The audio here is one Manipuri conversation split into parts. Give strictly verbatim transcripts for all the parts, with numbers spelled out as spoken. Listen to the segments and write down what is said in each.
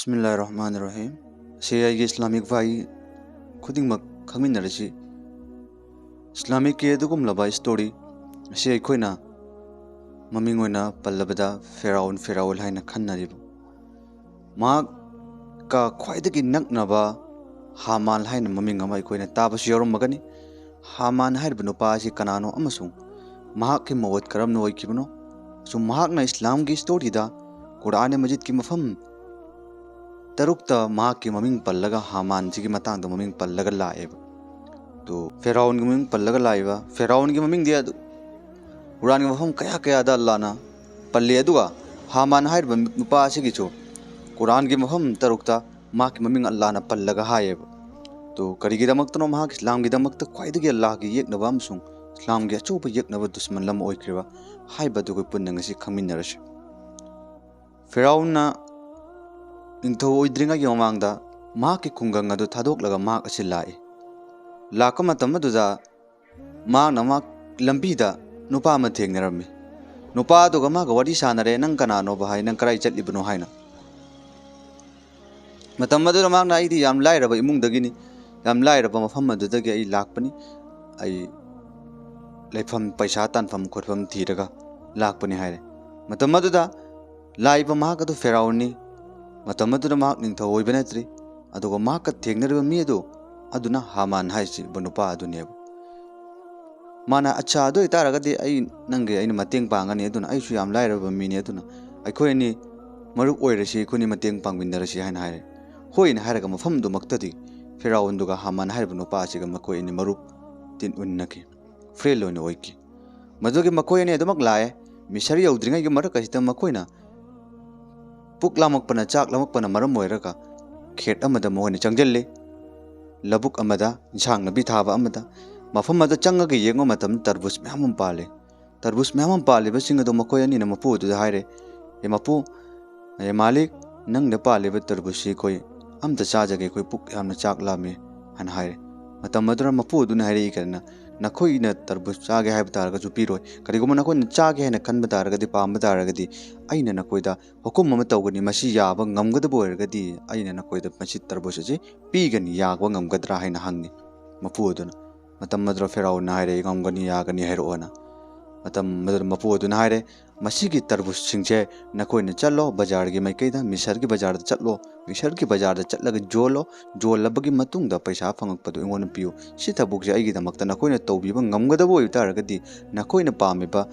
ꯕꯤꯁꯃꯤꯜꯂꯥꯍꯤꯔ ꯔꯍꯃꯥꯅꯤꯔ ꯔꯍꯤꯝ꯫ ꯁꯤ ꯑꯩꯒꯤ ꯏꯁꯂꯥꯃꯤꯛ ꯚꯥꯏ ꯈꯨꯗꯤꯡꯃꯛ ꯈꯪꯃꯤꯟꯅꯔꯁꯤ꯫ ꯏꯁꯂꯥꯃꯤꯛꯀꯤ ꯑꯗꯨꯒꯨꯝꯂꯕ ꯁ꯭ꯇꯣꯔꯤ ꯑꯁꯤ ꯑꯩꯈꯣꯏꯅ ꯃꯃꯤꯡ ꯑꯣꯏꯅ ꯄꯜꯂꯕꯗ ꯐꯦꯔꯥꯎꯟ, ꯐꯦꯔꯥꯎꯟ ꯍꯥꯏꯅ ꯈꯟꯅꯔꯤꯕ, ꯃꯍꯥꯛꯀ ꯈ꯭ꯋꯥꯏꯗꯒꯤ ꯅꯛꯅꯕ ꯍꯥꯃꯥꯟ ꯍꯥꯏꯅ ꯃꯃꯤꯡ ꯑꯃ ꯑꯩꯈꯣꯏꯅ ꯇꯥꯕꯁꯨ ꯌꯥꯎꯔꯝꯃꯒꯅꯤ꯫ ꯍꯥꯃꯥꯟ ꯍꯥꯏꯔꯤꯕ ꯅꯨꯄꯥ ꯑꯁꯤ ꯀꯅꯥꯅꯣ ꯑꯃꯁꯨꯡ ꯃꯍꯥꯛꯀꯤ ꯃꯑꯣꯠ ꯀꯔꯝꯅ ꯑꯣꯏꯈꯤꯕꯅꯣ, ꯑꯃꯁꯨꯡ ꯃꯍꯥꯛꯅ ꯏꯁꯂꯥꯝꯒꯤ ꯁ꯭ꯇꯣꯔꯤꯗ ꯀꯨꯔꯥꯟ ꯃꯖꯤꯗꯀꯤ ꯃꯐꯝ ꯇꯔꯨꯛꯇ ꯃꯍꯥꯛꯀꯤ ꯃꯃꯤꯡ ꯄꯜꯂꯒ, ꯍꯥꯃꯥꯟꯁꯤꯒꯤ ꯃꯇꯥꯡꯗ ꯃꯃꯤꯡ ꯄꯜꯂꯒ ꯂꯥꯛꯑꯦꯕ꯫ ꯑꯗꯨ ꯐꯦꯔꯥꯎꯟꯒꯤ ꯃꯃꯤꯡ ꯄꯜꯂꯒ ꯂꯥꯛꯏꯕ, ꯐꯦꯔꯥꯎꯟꯒꯤ ꯃꯃꯤꯡꯗꯤ ꯑꯗꯨ ꯀꯨꯔꯥꯟꯒꯤ ꯃꯐꯝ ꯀꯌꯥ ꯀꯌꯥꯗ ꯑꯜꯂꯥꯅ ꯄꯜꯂꯤ, ꯑꯗꯨꯒ ꯍꯥꯃꯥꯟ ꯍꯥꯏꯔꯤꯕ ꯅꯨꯄꯥ ꯑꯁꯤꯒꯤꯁꯨ ꯀꯨꯔꯥꯟꯒꯤ ꯃꯐꯝ ꯇꯔꯨꯛꯇ ꯃꯍꯥꯛꯀꯤ ꯃꯃꯤꯡ ꯑꯜꯂꯥꯅ ꯄꯜꯂꯒ ꯍꯥꯏꯌꯦꯕ꯫ ꯑꯗꯨ ꯀꯔꯤꯒꯤꯗꯃꯛꯇꯅꯣ ꯃꯍꯥꯛ ꯏꯁꯂꯥꯝꯒꯤꯗꯃꯛꯇ ꯈ꯭ꯋꯥꯏꯗꯒꯤ ꯑꯜꯂꯥꯒꯤ ꯌꯦꯛꯅꯕ ꯑꯃꯁꯨꯡ ꯏꯁꯂꯥꯝꯒꯤ ꯑꯆꯧꯕ ꯌꯦꯛꯅꯕ ꯗꯨꯁꯃꯟ ꯑꯃ ꯑꯣꯏꯈ꯭ꯔꯤꯕ ꯍꯥꯏꯕꯗꯨ ꯑꯩꯈꯣꯏ ꯄꯨꯟꯅ ꯉꯁꯤ ꯈꯪꯃꯤꯟꯅꯔꯁꯤ꯫ ꯐꯦꯔꯥꯎꯟꯅ ꯅꯤꯡꯊꯧ ꯑꯣꯏꯗ꯭ꯔꯤꯉꯩꯒꯤ ꯃꯃꯥꯡꯗ ꯃꯍꯥꯛꯀꯤ ꯈꯨꯡꯒꯪ ꯑꯗꯨ ꯊꯥꯗꯣꯛꯂꯒ ꯃꯍꯥꯛ ꯑꯁꯤ ꯂꯥꯛꯏ꯫ ꯂꯥꯛꯄ ꯃꯇꯝ ꯑꯗꯨꯗ ꯃꯍꯥꯛꯅ ꯃꯍꯥꯛ ꯂꯝꯕꯤꯗ ꯅꯨꯄꯥ ꯑꯃ ꯊꯦꯡꯅꯔꯝꯃꯤ꯫ ꯅꯨꯄꯥ ꯑꯗꯨꯒ ꯃꯥꯒ ꯋꯥꯔꯤ ꯁꯥꯟꯅꯔꯦ, "ꯅꯪ ꯀꯅꯥꯅꯣꯕ?" ꯍꯥꯏ, "ꯅꯪ ꯀꯗꯥꯏ ꯆꯠꯂꯤꯕꯅꯣ?" ꯍꯥꯏꯅ꯫ ꯃꯇꯝ ꯑꯗꯨꯗ ꯃꯍꯥꯛꯅ, "ꯑꯩꯗꯤ ꯌꯥꯝ ꯂꯥꯏꯔꯕ ꯏꯃꯨꯡꯗꯒꯤꯅꯤ, ꯌꯥꯝ ꯂꯥꯏꯔꯕ ꯃꯐꯝ ꯑꯗꯨꯗꯒꯤ ꯑꯩ ꯂꯥꯛꯄꯅꯤ, ꯑꯩ ꯂꯩꯐꯝ, ꯄꯩꯁꯥ ꯇꯥꯟꯐꯝ ꯈꯣꯠꯐꯝ ꯊꯤꯔꯒ ꯂꯥꯛꯄꯅꯤ" ꯍꯥꯏꯔꯦ꯫ ꯃꯇꯝ ꯑꯗꯨꯗ ꯂꯥꯛꯏꯕ ꯃꯍꯥꯛ ꯑꯗꯨ ꯐꯦꯔꯥꯎꯟꯅꯤ꯫ ꯃꯇꯝ ꯑꯗꯨꯗ ꯃꯍꯥꯛ ꯅꯤꯡꯊꯧ ꯑꯣꯏꯕ ꯅꯠꯇ꯭ꯔꯤ꯫ ꯑꯗꯨꯒ ꯃꯍꯥꯛꯀ ꯊꯦꯡꯅꯔꯤꯕ ꯃꯤ ꯑꯗꯨ, ꯑꯗꯨꯅ ꯍꯥꯃꯥꯟ ꯍꯥꯏꯔꯤꯕ ꯅꯨꯄꯥ ꯑꯗꯨꯅꯦꯕ꯫ ꯃꯥꯅ, "ꯑꯠꯆꯥ, ꯑꯗꯨ ꯑꯣꯏꯇꯥꯔꯒꯗꯤ ꯑꯩ ꯅꯪꯒꯤ, ꯑꯩꯅ ꯃꯇꯦꯡ ꯄꯥꯡꯒꯅꯤ, ꯑꯗꯨꯅ ꯑꯩꯁꯨ ꯌꯥꯝ ꯂꯥꯏꯔꯕ ꯃꯤꯅꯤ, ꯑꯗꯨꯅ ꯑꯩꯈꯣꯏ ꯑꯅꯤ ꯃꯔꯨꯞ ꯑꯣꯏꯔꯁꯤ, ꯑꯩꯈꯣꯏ ꯑꯅꯤ ꯃꯇꯦꯡ ꯄꯥꯡꯃꯤꯟꯅꯔꯁꯤ" ꯍꯥꯏꯅ ꯍꯥꯏꯔꯦ꯫ ꯍꯣꯏꯅ ꯍꯥꯏꯔꯒ ꯃꯐꯝꯗꯨꯃꯛꯇꯗꯤ ꯐꯦꯔꯥꯎꯟꯗꯨꯒ ꯍꯥꯃꯥꯟ ꯍꯥꯏꯔꯤꯕ ꯅꯨꯄꯥ ꯑꯁꯤꯒ ꯃꯈꯣꯏ ꯑꯅꯤ ꯃꯔꯨꯞ ꯇꯤꯟ ꯎꯟꯅꯈꯤ, ꯐ꯭ꯔꯦꯟ ꯑꯣꯏꯅ ꯑꯣꯏꯈꯤ꯫ ꯃꯗꯨꯒꯤ ꯃꯈꯣꯏ ꯑꯅꯤ ꯑꯗꯨꯃꯛ ꯂꯥꯛꯑꯦ꯫ ꯃꯤꯁꯔ ꯌꯧꯗ꯭ꯔꯤꯉꯩꯒꯤ ꯃꯔꯛ ꯑꯁꯤꯗ ꯃꯈꯣꯏꯅ ꯄꯨꯛ ꯂꯥꯝꯃꯛꯄꯅ, ꯆꯥꯛ ꯂꯥꯝꯃꯛꯄꯅ ꯃꯔꯝ ꯑꯣꯏꯔꯒ ꯈꯦꯠ ꯑꯃꯗ ꯃꯈꯣꯏꯅ ꯆꯪꯁꯤꯜꯂꯤ꯫ ꯂꯧꯕꯨꯛ ꯑꯃꯗ, ꯏꯟꯁꯥꯡ ꯅꯥꯄꯤ ꯊꯥꯕ ꯑꯃꯗ, ꯃꯐꯝ ꯑꯗꯨꯗ ꯆꯪꯉꯒ ꯌꯦꯡꯕ ꯃꯇꯝꯗ ꯇꯔꯕꯨꯖ ꯃꯌꯥꯝ ꯑꯃ ꯄꯥꯜꯂꯤ꯫ ꯇꯔꯕꯨꯖ ꯃꯌꯥꯝ ꯑꯃ ꯄꯥꯜꯂꯤꯕꯁꯤꯡ ꯑꯗꯨ ꯃꯈꯣꯏ ꯑꯅꯤꯅ ꯃꯄꯨ ꯑꯗꯨꯗ ꯍꯥꯏꯔꯦ, "ꯑꯦ ꯃꯄꯨ, ꯑꯦ ꯃꯥꯂꯤꯛ, ꯅꯪꯗ ꯄꯥꯜꯂꯤꯕ ꯇꯔꯕꯨꯖꯁꯤ ꯑꯩꯈꯣꯏ ꯑꯝꯇ ꯆꯥꯖꯒꯦ, ꯑꯩꯈꯣꯏ ꯄꯨꯛ ꯌꯥꯝꯅ ꯆꯥꯛ ꯂꯥꯝꯃꯤ" ꯍꯥꯏꯅ ꯍꯥꯏꯔꯦ꯫ ꯃꯇꯝ ꯑꯗꯨꯗ ꯃꯄꯨ ꯑꯗꯨꯅ ꯍꯥꯏꯔꯛꯏ ꯀꯔꯤꯅꯣ, ꯅꯈꯣꯏꯅ ꯇꯔꯕꯨꯖ ꯆꯥꯒꯦ ꯍꯥꯏꯕ ꯇꯥꯔꯒꯁꯨ ꯄꯤꯔꯣꯏ꯫ ꯀꯔꯤꯒꯨꯝꯕ ꯅꯈꯣꯏꯅ ꯆꯥꯒꯦ ꯍꯥꯏꯅ ꯈꯟꯕ ꯇꯥꯔꯒꯗꯤ, ꯄꯥꯝꯕ ꯇꯥꯔꯒꯗꯤ, ꯑꯩꯅ ꯅꯈꯣꯏꯗ ꯍꯨꯀꯨꯝ ꯑꯃ ꯇꯧꯒꯅꯤ, ꯃꯁꯤ ꯌꯥꯕ ꯉꯝꯒꯗꯕ ꯑꯣꯏꯔꯒꯗꯤ ꯑꯩꯅ ꯅꯈꯣꯏꯗ ꯃꯁꯤ ꯇꯔꯕꯨꯖ ꯑꯁꯤ ꯄꯤꯒꯅꯤ, ꯌꯥꯕ ꯉꯝꯒꯗ꯭ꯔꯥ ꯍꯥꯏꯅ ꯍꯪꯉꯤ ꯃꯄꯨ ꯑꯗꯨꯅ꯫ ꯃꯇꯝ ꯑꯗꯨꯗ ꯐꯦꯔꯥꯎꯟꯅ ꯍꯥꯏꯔꯦ, "ꯉꯝꯒꯅꯤ, ꯌꯥꯒꯅꯤ, ꯍꯥꯏꯔꯛꯑꯣꯅ"꯫ ꯃꯇꯝ ꯑꯗꯨꯗ ꯃꯄꯨ ꯑꯗꯨꯅ ꯍꯥꯏꯔꯦ, "ꯃꯁꯤꯒꯤ ꯇꯔꯕꯨꯖꯁꯤꯡꯁꯦ ꯅꯈꯣꯏꯅ ꯆꯠꯂꯣ, ꯕꯖꯥꯔꯒꯤ ꯃꯥꯏꯀꯩꯗ, ꯃꯤꯁꯔꯒꯤ ꯕꯖꯥꯔꯗ ꯆꯠꯂꯣ, ꯃꯤꯁꯔꯒꯤ ꯕꯖꯥꯔꯗ ꯆꯠꯂꯒ ꯌꯣꯜꯂꯣ, ꯌꯣꯜꯂꯕꯒꯤ ꯃꯇꯨꯡꯗ ꯄꯩꯁꯥ ꯐꯪꯉꯛꯄꯗꯨ ꯑꯩꯉꯣꯟꯗ ꯄꯤꯌꯨ꯫ ꯁꯤ ꯊꯕꯛꯁꯦ ꯑꯩꯒꯤꯗꯃꯛꯇ ꯅꯈꯣꯏꯅ ꯇꯧꯕꯤꯕ ꯉꯝꯒꯗꯕ ꯑꯣꯏꯕ ꯇꯥꯔꯒꯗꯤ, ꯅꯈꯣꯏꯅ ꯄꯥꯝꯃꯤꯕ,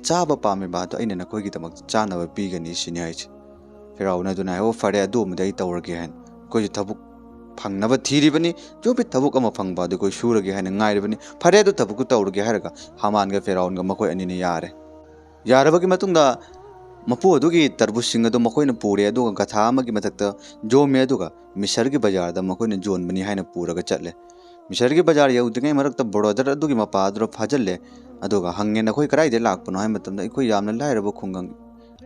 ꯆꯥꯕ ꯄꯥꯝꯃꯤꯕ ꯑꯗꯨ ꯑꯩꯅ ꯅꯈꯣꯏꯒꯤꯗꯃꯛꯇ ꯆꯥꯅꯕ ꯄꯤꯒꯅꯤ", ꯁꯤꯅꯤ ꯍꯥꯏꯁꯦ꯫ ꯐꯦꯔꯥꯎꯟ ꯑꯗꯨꯅ ꯍꯥꯏ, "ꯑꯣ, ꯐꯔꯦ, ꯑꯗꯨꯃꯗꯤ ꯑꯩ ꯇꯧꯔꯒꯦ" ꯍꯥꯏꯅ꯫ ꯑꯩꯈꯣꯏꯁꯨ ꯊꯕꯛ ꯐꯪꯅꯕ ꯊꯤꯔꯤꯕꯅꯤ, ꯖꯣꯕꯤ ꯊꯕꯛ ꯑꯃ ꯐꯪꯕ ꯑꯗꯨ ꯑꯩꯈꯣꯏ ꯁꯨꯔꯒꯦ ꯍꯥꯏꯅ ꯉꯥꯏꯔꯤꯕꯅꯤ꯫ "ꯐꯔꯦ, ꯑꯗꯨ ꯊꯕꯛꯇꯨ ꯇꯧꯔꯒꯦ" ꯍꯥꯏꯔꯒ ꯍꯥꯃꯥꯟꯒ ꯐꯦꯔꯥꯎꯟꯒ ꯃꯈꯣꯏ ꯑꯅꯤꯅ ꯌꯥꯔꯦ꯫ ꯌꯥꯔꯕꯒꯤ ꯃꯇꯨꯡꯗ ꯃꯄꯨ ꯑꯗꯨꯒꯤ ꯇꯔꯕꯨꯖꯁꯤꯡ ꯑꯗꯨ ꯃꯈꯣꯏꯅ ꯄꯨꯔꯦ, ꯑꯗꯨꯒ ꯒꯊꯥ ꯑꯃꯒꯤ ꯃꯊꯛꯇ ꯌꯣꯝꯃꯦ, ꯑꯗꯨꯒ ꯃꯤꯁꯔꯒꯤ ꯕꯖꯥꯔꯗ ꯃꯈꯣꯏꯅ ꯌꯣꯟꯕꯅꯤ ꯍꯥꯏꯅ ꯄꯨꯔꯒ ꯆꯠꯂꯦ꯫ ꯃꯤꯁꯔꯒꯤ ꯕꯖꯥꯔ ꯌꯧꯗ꯭ꯔꯤꯉꯩ ꯃꯔꯛꯇ ꯕ꯭ꯔꯣꯗꯔ ꯑꯗꯨꯒꯤ ꯃꯄꯥ ꯑꯗꯨꯗ ꯐꯥꯖꯤꯜꯂꯦ, ꯑꯗꯨꯒ ꯍꯪꯉꯦ, "ꯅꯈꯣꯏ ꯀꯗꯥꯏꯗꯒꯤ ꯂꯥꯛꯄꯅꯣ?" ꯍꯥꯏꯕ ꯃꯇꯝꯗ, "ꯑꯩꯈꯣꯏ ꯌꯥꯝꯅ ꯂꯥꯏꯔꯕ ꯈꯨꯡꯒꯪ,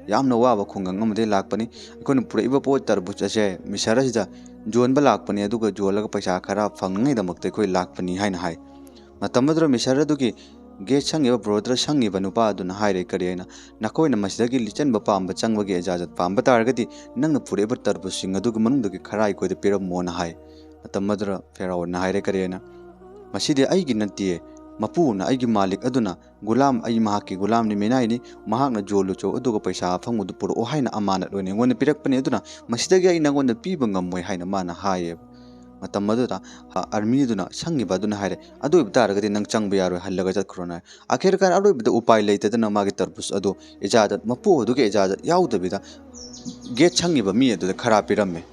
ꯌꯥꯝꯅ ꯋꯥꯕ ꯈꯨꯡꯒꯪ ꯑꯃꯗꯒꯤ ꯂꯥꯛꯄꯅꯤ꯫ ꯑꯩꯈꯣꯏꯅ ꯄꯨꯔꯛꯏꯕ ꯄꯣꯠ ꯇꯔꯕꯨꯖ ꯑꯁꯦ ꯃꯤꯁꯔ ꯑꯁꯤꯗ ꯌꯣꯟꯕ ꯂꯥꯛꯄꯅꯤ, ꯑꯗꯨꯒ ꯌꯣꯜꯂꯒ ꯄꯩꯁꯥ ꯈꯔ ꯐꯪꯅꯉꯥꯏꯗꯃꯛꯇ ꯑꯩꯈꯣꯏ ꯂꯥꯛꯄꯅꯤ" ꯍꯥꯏꯅ ꯍꯥꯏ꯫ ꯃꯇꯝ ꯑꯗꯨꯗ ꯃꯤꯁꯔ ꯑꯗꯨꯒꯤ ꯒꯦꯠ ꯁꯪꯉꯤꯕ, ꯕ꯭ꯔꯣꯗꯔ ꯁꯪꯉꯤꯕ ꯅꯨꯄꯥ ꯑꯗꯨꯅ ꯍꯥꯏꯔꯦ, ꯀꯔꯤ ꯍꯥꯏꯅ, "ꯅꯈꯣꯏꯅ ꯃꯁꯤꯗꯒꯤ ꯂꯤꯆꯟꯕ ꯄꯥꯝꯕ, ꯆꯪꯕꯒꯤ ꯏꯖꯥꯖꯠ ꯄꯥꯝꯕ ꯇꯥꯔꯒꯗꯤ, ꯅꯪꯅ ꯄꯨꯔꯛꯏꯕ ꯇꯔꯕꯨꯖꯁꯤꯡ ꯑꯗꯨꯒꯤ ꯃꯅꯨꯡꯗꯒꯤ ꯈꯔ ꯑꯩꯈꯣꯏꯗ ꯄꯤꯔꯝꯃꯣꯅ" ꯍꯥꯏ꯫ ꯃꯇꯝ ꯑꯗꯨꯗ ꯐꯦꯔꯥꯎꯟꯅ ꯍꯥꯏꯔꯦ, ꯀꯔꯤ ꯍꯥꯏꯅ, "ꯃꯁꯤꯗꯤ ꯑꯩꯒꯤ ꯅꯠꯇꯦ, ꯃꯄꯨꯅ, ꯑꯩꯒꯤ ꯃꯥꯂꯤꯛ ꯑꯗꯨꯅ, ꯒꯨꯂꯥꯝ, ꯑꯩ ꯃꯍꯥꯛꯀꯤ ꯒꯨꯂꯥꯝꯅꯤ, ꯃꯤꯅꯥꯏꯅꯤ, ꯃꯍꯥꯛꯅ ꯌꯣꯜꯂꯨꯆꯣ, ꯑꯗꯨꯒ ꯄꯩꯁꯥ ꯑꯐꯪꯕꯗꯨ ꯄꯨꯔꯛꯑꯣ ꯍꯥꯏꯅ ꯑꯃꯥꯅꯠ ꯑꯣꯏꯅ ꯑꯩꯉꯣꯟꯗ ꯄꯤꯔꯛꯄꯅꯤ, ꯑꯗꯨꯅ ꯃꯁꯤꯗꯒꯤ ꯑꯩ ꯅꯪꯉꯣꯟꯗ ꯄꯤꯕ ꯉꯝꯃꯣꯏ" ꯍꯥꯏꯅ ꯃꯥꯅ ꯍꯥꯏꯌꯦꯕ꯫ ꯃꯇꯝ ꯑꯗꯨꯗ, ꯑ, ꯑꯥꯔꯃꯤ ꯑꯗꯨꯅ, ꯁꯪꯉꯤꯕ ꯑꯗꯨꯅ ꯍꯥꯏꯔꯦ, "ꯑꯗꯨ ꯑꯣꯏꯕ ꯇꯥꯔꯒꯗꯤ ꯅꯪ ꯆꯪꯕ ꯌꯥꯔꯣꯏ, ꯍꯜꯂꯒ ꯆꯠꯈ꯭ꯔꯣꯅ" ꯍꯥꯏ꯫ ꯑꯈꯦꯔꯀꯥꯔ ꯑꯔꯣꯏꯕꯗ ꯎꯄꯥꯏ ꯂꯩꯇꯗꯅ ꯃꯥꯒꯤ ꯇꯔꯕꯨꯖ ꯑꯗꯨ ꯏꯖꯥꯖꯠ, ꯃꯄꯨ ꯑꯗꯨꯒꯤ ꯏꯖꯥꯖꯠ ꯌꯥꯎꯗꯕꯤꯗ ꯒꯦꯠ ꯁꯪꯉꯤꯕ ꯃꯤ ꯑꯗꯨꯗ ꯈꯔ ꯄꯤꯔꯝꯃꯦ꯫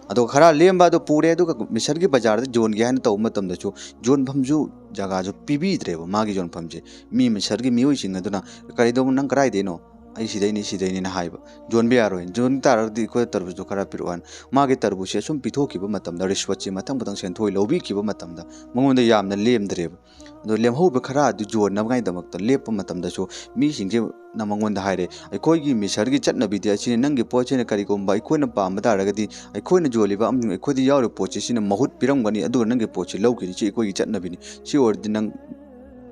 ꯑꯗꯨꯒ ꯈꯔ ꯂꯦꯝꯕ ꯑꯗꯨ ꯄꯨꯔꯦ, ꯑꯗꯨꯒ ꯃꯤꯁꯔꯒꯤ ꯕꯖꯥꯔꯗ ꯌꯣꯟꯒꯦ ꯍꯥꯏꯅ ꯇꯧꯕ ꯃꯇꯝꯗꯁꯨ ꯌꯣꯟꯐꯝꯁꯨ ꯖꯒꯥꯁꯨ ꯄꯤꯕꯤꯗ꯭ꯔꯦꯕ ꯃꯥꯒꯤ ꯌꯣꯟꯐꯝꯁꯦ꯫ ꯃꯤ ꯃꯤꯁꯔꯒꯤ ꯃꯤꯑꯣꯏꯁꯤꯡ ꯑꯗꯨꯅ, "ꯀꯔꯤꯗꯧꯕ, ꯅꯪ ꯀꯗꯥꯏꯗꯩꯅꯣ?" "ꯑꯩ ꯁꯤꯗꯩꯅꯤ, ꯁꯤꯗꯩꯅꯤꯅ" ꯍꯥꯏꯕ꯫ "ꯌꯣꯟꯕ ꯌꯥꯔꯣꯏ, ꯌꯣꯟ ꯇꯥꯔꯒꯗꯤ ꯑꯩꯈꯣꯏꯗ ꯇꯔꯕꯨꯖꯗꯣ ꯈꯔ ꯄꯤꯔꯛꯑꯣ" ꯍꯥꯏꯅ꯫ ꯃꯥꯒꯤ ꯇꯔꯕꯨꯖꯁꯦ ꯑꯁꯨꯝ ꯄꯤꯊꯣꯛꯈꯤꯕ ꯃꯇꯝꯗ, ꯔꯤꯁꯋꯠꯁꯦ ꯃꯊꯪ ꯃꯊꯪ ꯁꯦꯟꯊꯣꯛ ꯂꯧꯕꯤꯈꯤꯕ ꯃꯇꯝꯗ ꯃꯉꯣꯟꯗ ꯌꯥꯝꯅ ꯂꯦꯝꯗ꯭ꯔꯦꯕ꯫ ꯑꯗꯣ ꯂꯦꯝꯍꯧꯕ ꯈꯔ ꯑꯗꯨ ꯌꯣꯟꯅꯕꯉꯥꯏꯗꯃꯛꯇ ꯂꯦꯞꯄ ꯃꯇꯝꯗꯁꯨ ꯃꯤꯁꯤꯡꯁꯤꯅ ꯃꯉꯣꯟꯗ ꯍꯥꯏꯔꯦ, "ꯑꯩꯈꯣꯏꯒꯤ ꯃꯤꯁꯔꯒꯤ ꯆꯠꯅꯕꯤꯗꯤ ꯑꯁꯤꯅꯤ, ꯅꯪꯒꯤ ꯄꯣꯠꯁꯤꯅ ꯀꯔꯤꯒꯨꯝꯕ ꯑꯩꯈꯣꯏꯅ ꯄꯥꯝꯕ ꯇꯥꯔꯒꯗꯤ ꯑꯩꯈꯣꯏꯅ ꯌꯣꯜꯂꯤꯕ ꯑꯃꯁꯨꯡ ꯑꯩꯈꯣꯏꯗ ꯌꯥꯎꯔꯤꯕ ꯄꯣꯠꯁꯤ ꯁꯤꯅ ꯃꯍꯨꯠ ꯄꯤꯔꯝꯒꯅꯤ, ꯑꯗꯨꯒ ꯅꯪꯒꯤ ꯄꯣꯠꯁꯤ ꯂꯧꯈꯤꯅꯤ, ꯁꯤ ꯑꯩꯈꯣꯏꯒꯤ ꯆꯠꯅꯕꯤꯅꯤ, ꯁꯤ ꯑꯣꯏꯔꯗꯤ ꯅꯪ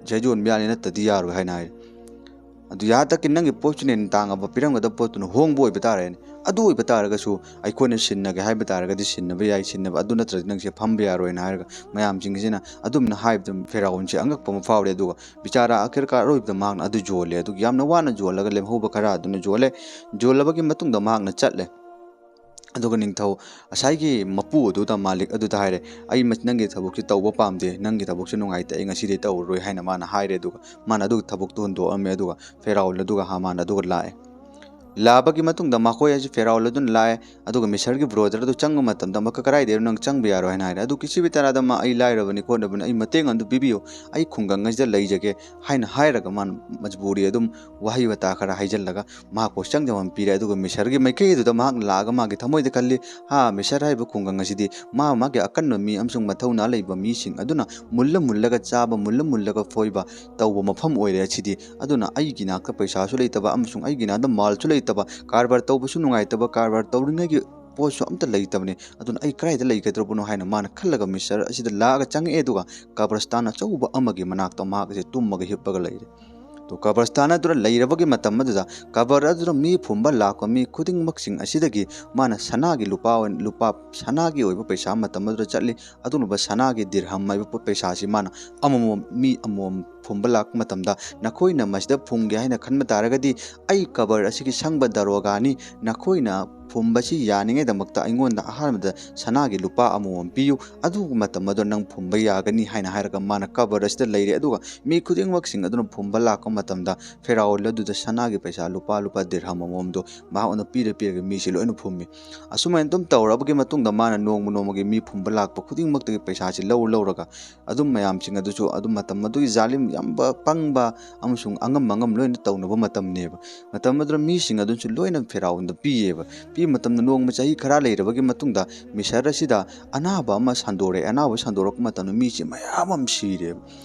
ꯁꯤꯗ ꯌꯣꯟꯕ ꯌꯥꯅꯤ, ꯅꯠꯇ꯭ꯔꯗꯤ ꯌꯥꯔꯣꯏ" ꯍꯥꯏꯅ ꯍꯥꯏꯔꯦ꯫ "ꯑꯗꯨ ꯌꯥꯇꯛꯀꯤ ꯅꯪꯒꯤ ꯄꯣꯠꯁꯤꯅ ꯍꯦꯟꯅ ꯇꯥꯡꯉꯕ, ꯄꯤꯔꯝꯒꯗꯕ ꯄꯣꯠꯇꯨꯅ ꯍꯣꯡꯕ ꯑꯣꯏꯕ ꯇꯥꯔꯦꯅꯦ, ꯑꯗꯨ ꯑꯣꯏꯕ ꯇꯥꯔꯒꯁꯨ ꯑꯩꯈꯣꯏꯅ ꯁꯤꯟꯅꯒꯦ ꯍꯥꯏꯕ ꯇꯥꯔꯒꯗꯤ ꯁꯤꯟꯅꯕ ꯌꯥꯏ, ꯁꯤꯟꯅꯕ ꯑꯗꯨ ꯅꯠꯇ꯭ꯔꯗꯤ ꯅꯪꯁꯦ ꯐꯝꯕ ꯌꯥꯔꯣꯏꯅ" ꯍꯥꯏꯔꯒ ꯃꯌꯥꯝꯁꯤꯡꯁꯤꯅ ꯑꯗꯨꯝꯅ ꯍꯥꯏꯕꯗ ꯐꯦꯔꯥꯎꯟꯁꯦ ꯑꯉꯛꯄ ꯑꯃ ꯐꯥꯎꯔꯦ꯫ ꯑꯗꯨꯒ ꯕꯤꯆꯥꯔꯥ ꯑꯈꯤꯔꯀꯥꯔ ꯑꯔꯣꯏꯕꯗ ꯃꯍꯥꯛꯅ ꯑꯗꯨ ꯌꯣꯜꯂꯦ꯫ ꯑꯗꯨꯒ ꯌꯥꯝꯅ ꯋꯥꯅ ꯌꯣꯜꯂꯒ ꯂꯦꯝꯍꯧꯕ ꯈꯔ ꯑꯗꯨꯅ ꯌꯣꯜꯂꯦ꯫ ꯌꯣꯜꯂꯕꯒꯤ ꯃꯇꯨꯡꯗ ꯃꯍꯥꯛꯅ ꯆꯠꯂꯦ꯫ ꯑꯗꯨꯒ ꯅꯤꯡꯊꯧ ꯉꯁꯥꯏꯒꯤ ꯃꯄꯨ ꯑꯗꯨꯗ, ꯃꯥꯂꯤꯛ ꯑꯗꯨꯗ ꯍꯥꯏꯔꯦ, "ꯑꯩ ꯃꯁꯤ ꯅꯪꯒꯤ ꯊꯕꯛꯁꯤ ꯇꯧꯕ ꯄꯥꯝꯗꯦ, ꯅꯪꯒꯤ ꯊꯕꯛꯁꯤ ꯅꯨꯡꯉꯥꯏꯇꯦ, ꯑꯩ ꯉꯁꯤꯗꯤ ꯇꯧꯔꯔꯣꯏ" ꯍꯥꯏꯅ ꯃꯥꯅ ꯍꯥꯏꯔꯦ꯫ ꯑꯗꯨꯒ ꯃꯥꯅ ꯑꯗꯨꯒꯤ ꯊꯕꯛꯇꯨ ꯍꯨꯟꯗꯣꯛꯑꯝꯃꯦ꯫ ꯑꯗꯨꯒ ꯐꯦꯔꯥꯎꯟ ꯑꯗꯨꯒ ꯍꯥꯃꯥꯟ ꯑꯗꯨꯒ ꯂꯥꯛꯑꯦ꯫ ꯂꯥꯛꯑꯕꯒꯤ ꯃꯇꯨꯡꯗ ꯃꯈꯣꯏ ꯑꯁꯤ ꯐꯦꯔꯥꯎꯟ ꯑꯗꯨꯅ ꯂꯥꯛꯑꯦ꯫ ꯑꯗꯨꯒ ꯃꯤꯁꯔꯒꯤ ꯕ꯭ꯔꯣꯗꯔ ꯑꯗꯨ ꯆꯪꯕ ꯃꯇꯝꯗ, "ꯑꯃꯨꯛꯀ ꯀꯗꯥꯏꯗꯩꯅꯣ, ꯅꯪ ꯆꯪꯕ ꯌꯥꯔꯣꯏ" ꯍꯥꯏꯅ ꯍꯥꯏꯔꯦ꯫ "ꯑꯗꯨ ꯀꯤꯁꯤ ꯕꯤꯇꯥꯔꯥꯗ ꯃꯥ ꯑꯩ ꯂꯥꯏꯔꯕꯅꯤ ꯈꯣꯠꯅꯕꯅꯤ, ꯑꯩ ꯃꯇꯦꯡ ꯑꯗꯨ ꯄꯤꯕꯤꯌꯨ, ꯑꯩ ꯈꯨꯡꯒꯪ ꯑꯁꯤꯗ ꯂꯩꯖꯒꯦ" ꯍꯥꯏꯅ ꯍꯥꯏꯔꯒ ꯃꯥꯅ ꯃꯖꯕꯨꯔꯤ ꯑꯗꯨꯝ ꯋꯥꯍꯩ ꯋꯥꯇꯥ ꯈꯔ ꯍꯥꯏꯖꯤꯜꯂꯒ ꯃꯍꯥꯛꯄꯨ ꯆꯪꯖꯐꯝ ꯄꯤꯔꯦ꯫ ꯑꯗꯨꯒ ꯃꯤꯁꯔꯒꯤ ꯃꯥꯏꯀꯩ ꯑꯗꯨꯗ ꯃꯍꯥꯛꯅ ꯂꯥꯛꯑꯒ ꯃꯥꯒꯤ ꯊꯃꯣꯏꯗ ꯈꯜꯂꯤ, "ꯍꯥ, ꯃꯤꯁꯔ ꯍꯥꯏꯕ ꯈꯨꯡꯒꯪ ꯑꯁꯤꯗꯤ ꯃꯥ ꯃꯥꯒꯤ ꯑꯀꯟꯕ ꯃꯤ ꯑꯃꯁꯨꯡ ꯃꯊꯧꯅꯥ ꯂꯩꯕ ꯃꯤꯁꯤꯡ ꯑꯗꯨꯅ ꯃꯨꯜꯂ ꯃꯨꯜꯂꯒ ꯆꯥꯕ, ꯃꯨꯜꯂ ꯃꯨꯜꯂꯒ ꯐꯣꯏꯕ ꯇꯧꯕ ꯃꯐꯝ ꯑꯣꯏꯔꯦ꯫ ꯑꯁꯤꯗꯤ ꯑꯗꯨꯅ ꯑꯩꯒꯤ ꯅꯥꯛꯇ ꯄꯩꯁꯥꯁꯨ ꯂꯩꯇꯕ ꯑꯃꯁꯨꯡ ꯑꯩꯒꯤ ꯅꯥꯛꯇ ꯃꯥꯜꯁꯨ ꯂꯩꯇꯕ, ꯀꯔꯕꯥꯔ ꯇꯧꯕꯁꯨ ꯅꯨꯡꯉꯥꯏꯇꯕ, ꯀꯔꯕꯥꯔ ꯇꯧꯔꯤꯉꯩꯒꯤ ꯄꯣꯠꯁꯨ ꯑꯝꯇ ꯂꯩꯇꯕꯅꯤ꯫ ꯑꯗꯨꯅ ꯑꯩ ꯀꯗꯥꯏꯗ ꯂꯩꯒꯗ꯭ꯔꯕꯅꯣ?" ꯍꯥꯏꯅ ꯃꯥꯅ ꯈꯜꯂꯒ ꯃꯤꯁꯔ ꯑꯁꯤꯗ ꯂꯥꯛꯑꯒ ꯆꯪꯉꯛꯑꯦ꯫ ꯑꯗꯨꯒ ꯀꯕꯔꯁꯇꯥꯟ ꯑꯆꯧꯕ ꯑꯃꯒꯤ ꯃꯅꯥꯛꯇ ꯃꯍꯥꯛ ꯑꯁꯤ ꯇꯨꯝꯃꯒ ꯍꯤꯞꯄꯒ ꯂꯩꯔꯦ꯫ ꯑꯗꯨ ꯀꯕꯔꯁꯇꯥꯟ ꯑꯗꯨꯗ ꯂꯩꯔꯕꯒꯤ ꯃꯇꯝ ꯑꯗꯨꯗ ꯀꯕꯔ ꯑꯗꯨꯗ ꯃꯤ ꯐꯨꯝꯕ ꯂꯥꯛꯄ ꯃꯤ ꯈꯨꯗꯤꯡꯃꯛꯁꯤꯡ ꯑꯁꯤꯗꯒꯤ ꯃꯥꯅ ꯁꯅꯥꯒꯤ ꯂꯨꯄꯥ ꯑꯣꯏꯅ, ꯂꯨꯄꯥ ꯁꯅꯥꯒꯤ ꯑꯣꯏꯕ ꯄꯩꯁꯥ ꯃꯇꯝ ꯑꯗꯨꯗ ꯆꯠꯂꯤ꯫ ꯑꯗꯨꯒꯨꯝꯕ ꯁꯅꯥꯒꯤ ꯗꯤꯔꯍꯝ ꯍꯥꯏꯕ ꯄꯣꯠ ꯄꯩꯁꯥꯁꯤ ꯃꯥꯅ ꯑꯃꯃꯝ, ꯃꯤ ꯑꯃꯃꯝ ꯐꯨꯝꯕ ꯂꯥꯛꯄ ꯃꯇꯝꯗ, "ꯅꯈꯣꯏꯅ ꯃꯁꯤꯗ ꯐꯨꯝꯒꯦ ꯍꯥꯏꯅ ꯈꯟꯕ ꯇꯥꯔꯒꯗꯤ ꯑꯩ ꯀꯕꯔ ꯑꯁꯤꯒꯤ ꯁꯪꯕ ꯗꯔꯣꯒꯥꯅꯤ, ꯅꯈꯣꯏꯅ ꯐꯨꯝꯕꯁꯤ ꯌꯥꯅꯤꯡꯉꯥꯏꯗꯃꯛꯇ ꯑꯩꯉꯣꯟꯗ ꯑꯍꯥꯟꯕꯗ ꯁꯅꯥꯒꯤ ꯂꯨꯄꯥ ꯑꯃꯃꯝ ꯄꯤꯌꯨ, ꯑꯗꯨ ꯃꯇꯝ ꯑꯗꯨꯗ ꯅꯪ ꯐꯨꯝꯕ ꯌꯥꯒꯅꯤ" ꯍꯥꯏꯅ ꯍꯥꯏꯔꯒ ꯃꯥꯅ ꯀꯕꯔ ꯑꯁꯤꯗ ꯂꯩꯔꯦ꯫ ꯑꯗꯨꯒ ꯃꯤ ꯈꯨꯗꯤꯡꯃꯛꯁꯤꯡ ꯑꯗꯨꯅ ꯐꯨꯝꯕ ꯂꯥꯛꯄ ꯃꯇꯝꯗ ꯐꯦꯔꯥꯎꯟ ꯑꯗꯨꯗ ꯁꯅꯥꯒꯤ ꯄꯩꯁꯥ ꯂꯨꯄꯥ ꯂꯨꯄꯥ ꯗꯤꯔꯍꯝ ꯑꯃꯃꯝꯗꯣ ꯃꯍꯥꯛꯅ ꯄꯤꯔ ꯄꯤꯔꯒ ꯃꯤꯁꯤ ꯂꯣꯏꯅ ꯐꯨꯝꯃꯤ꯫ ꯑꯁꯨꯃꯥꯏꯅ ꯑꯗꯨꯝ ꯇꯧꯔꯕꯒꯤ ꯃꯇꯨꯡꯗ ꯃꯥꯅ ꯅꯣꯡꯃ ꯅꯣꯡꯃꯒꯤ ꯃꯤ ꯐꯨꯝꯕ ꯂꯥꯛꯄ ꯈꯨꯗꯤꯡꯃꯛꯇꯒꯤ ꯄꯩꯁꯥꯁꯤ ꯂꯧꯔ ꯂꯧꯔꯒ ꯑꯗꯨꯝ ꯃꯌꯥꯝꯁꯤꯡ ꯑꯗꯨꯁꯨ ꯑꯗꯨꯝ ꯃꯇꯝ ꯑꯗꯨꯒꯤ ꯖꯥꯂꯤꯝ ꯌꯥꯝꯕ ꯄꯪꯕ ꯑꯃꯁꯨꯡ ꯑꯉꯝ ꯑꯉꯝ ꯂꯣꯏꯅ ꯇꯧꯅꯕ ꯃꯇꯝꯅꯦꯕ꯫ ꯃꯇꯝ ꯑꯗꯨꯗ ꯃꯤꯁꯤꯡ ꯑꯗꯨꯁꯨ ꯂꯣꯏꯅ ꯐꯦꯔꯥꯎꯟꯗ ꯄꯤꯌꯦꯕ꯫ ꯄꯤꯕ ꯃꯇꯝꯗ ꯅꯣꯡꯃ ꯆꯍꯤ ꯈꯔ ꯂꯩꯔꯕꯒꯤ ꯃꯇꯨꯡꯗ ꯃꯤꯁꯔ ꯑꯁꯤꯗ ꯑꯅꯥꯕ ꯑꯃ ꯁꯟꯗꯣꯔꯛꯑꯦ꯫ ꯑꯅꯥꯕ ꯁꯟꯗꯣꯔꯛꯄ ꯃꯇꯝꯗ ꯃꯤꯁꯤ ꯃꯌꯥꯝ ꯑꯃ ꯁꯤꯔꯦꯕ꯫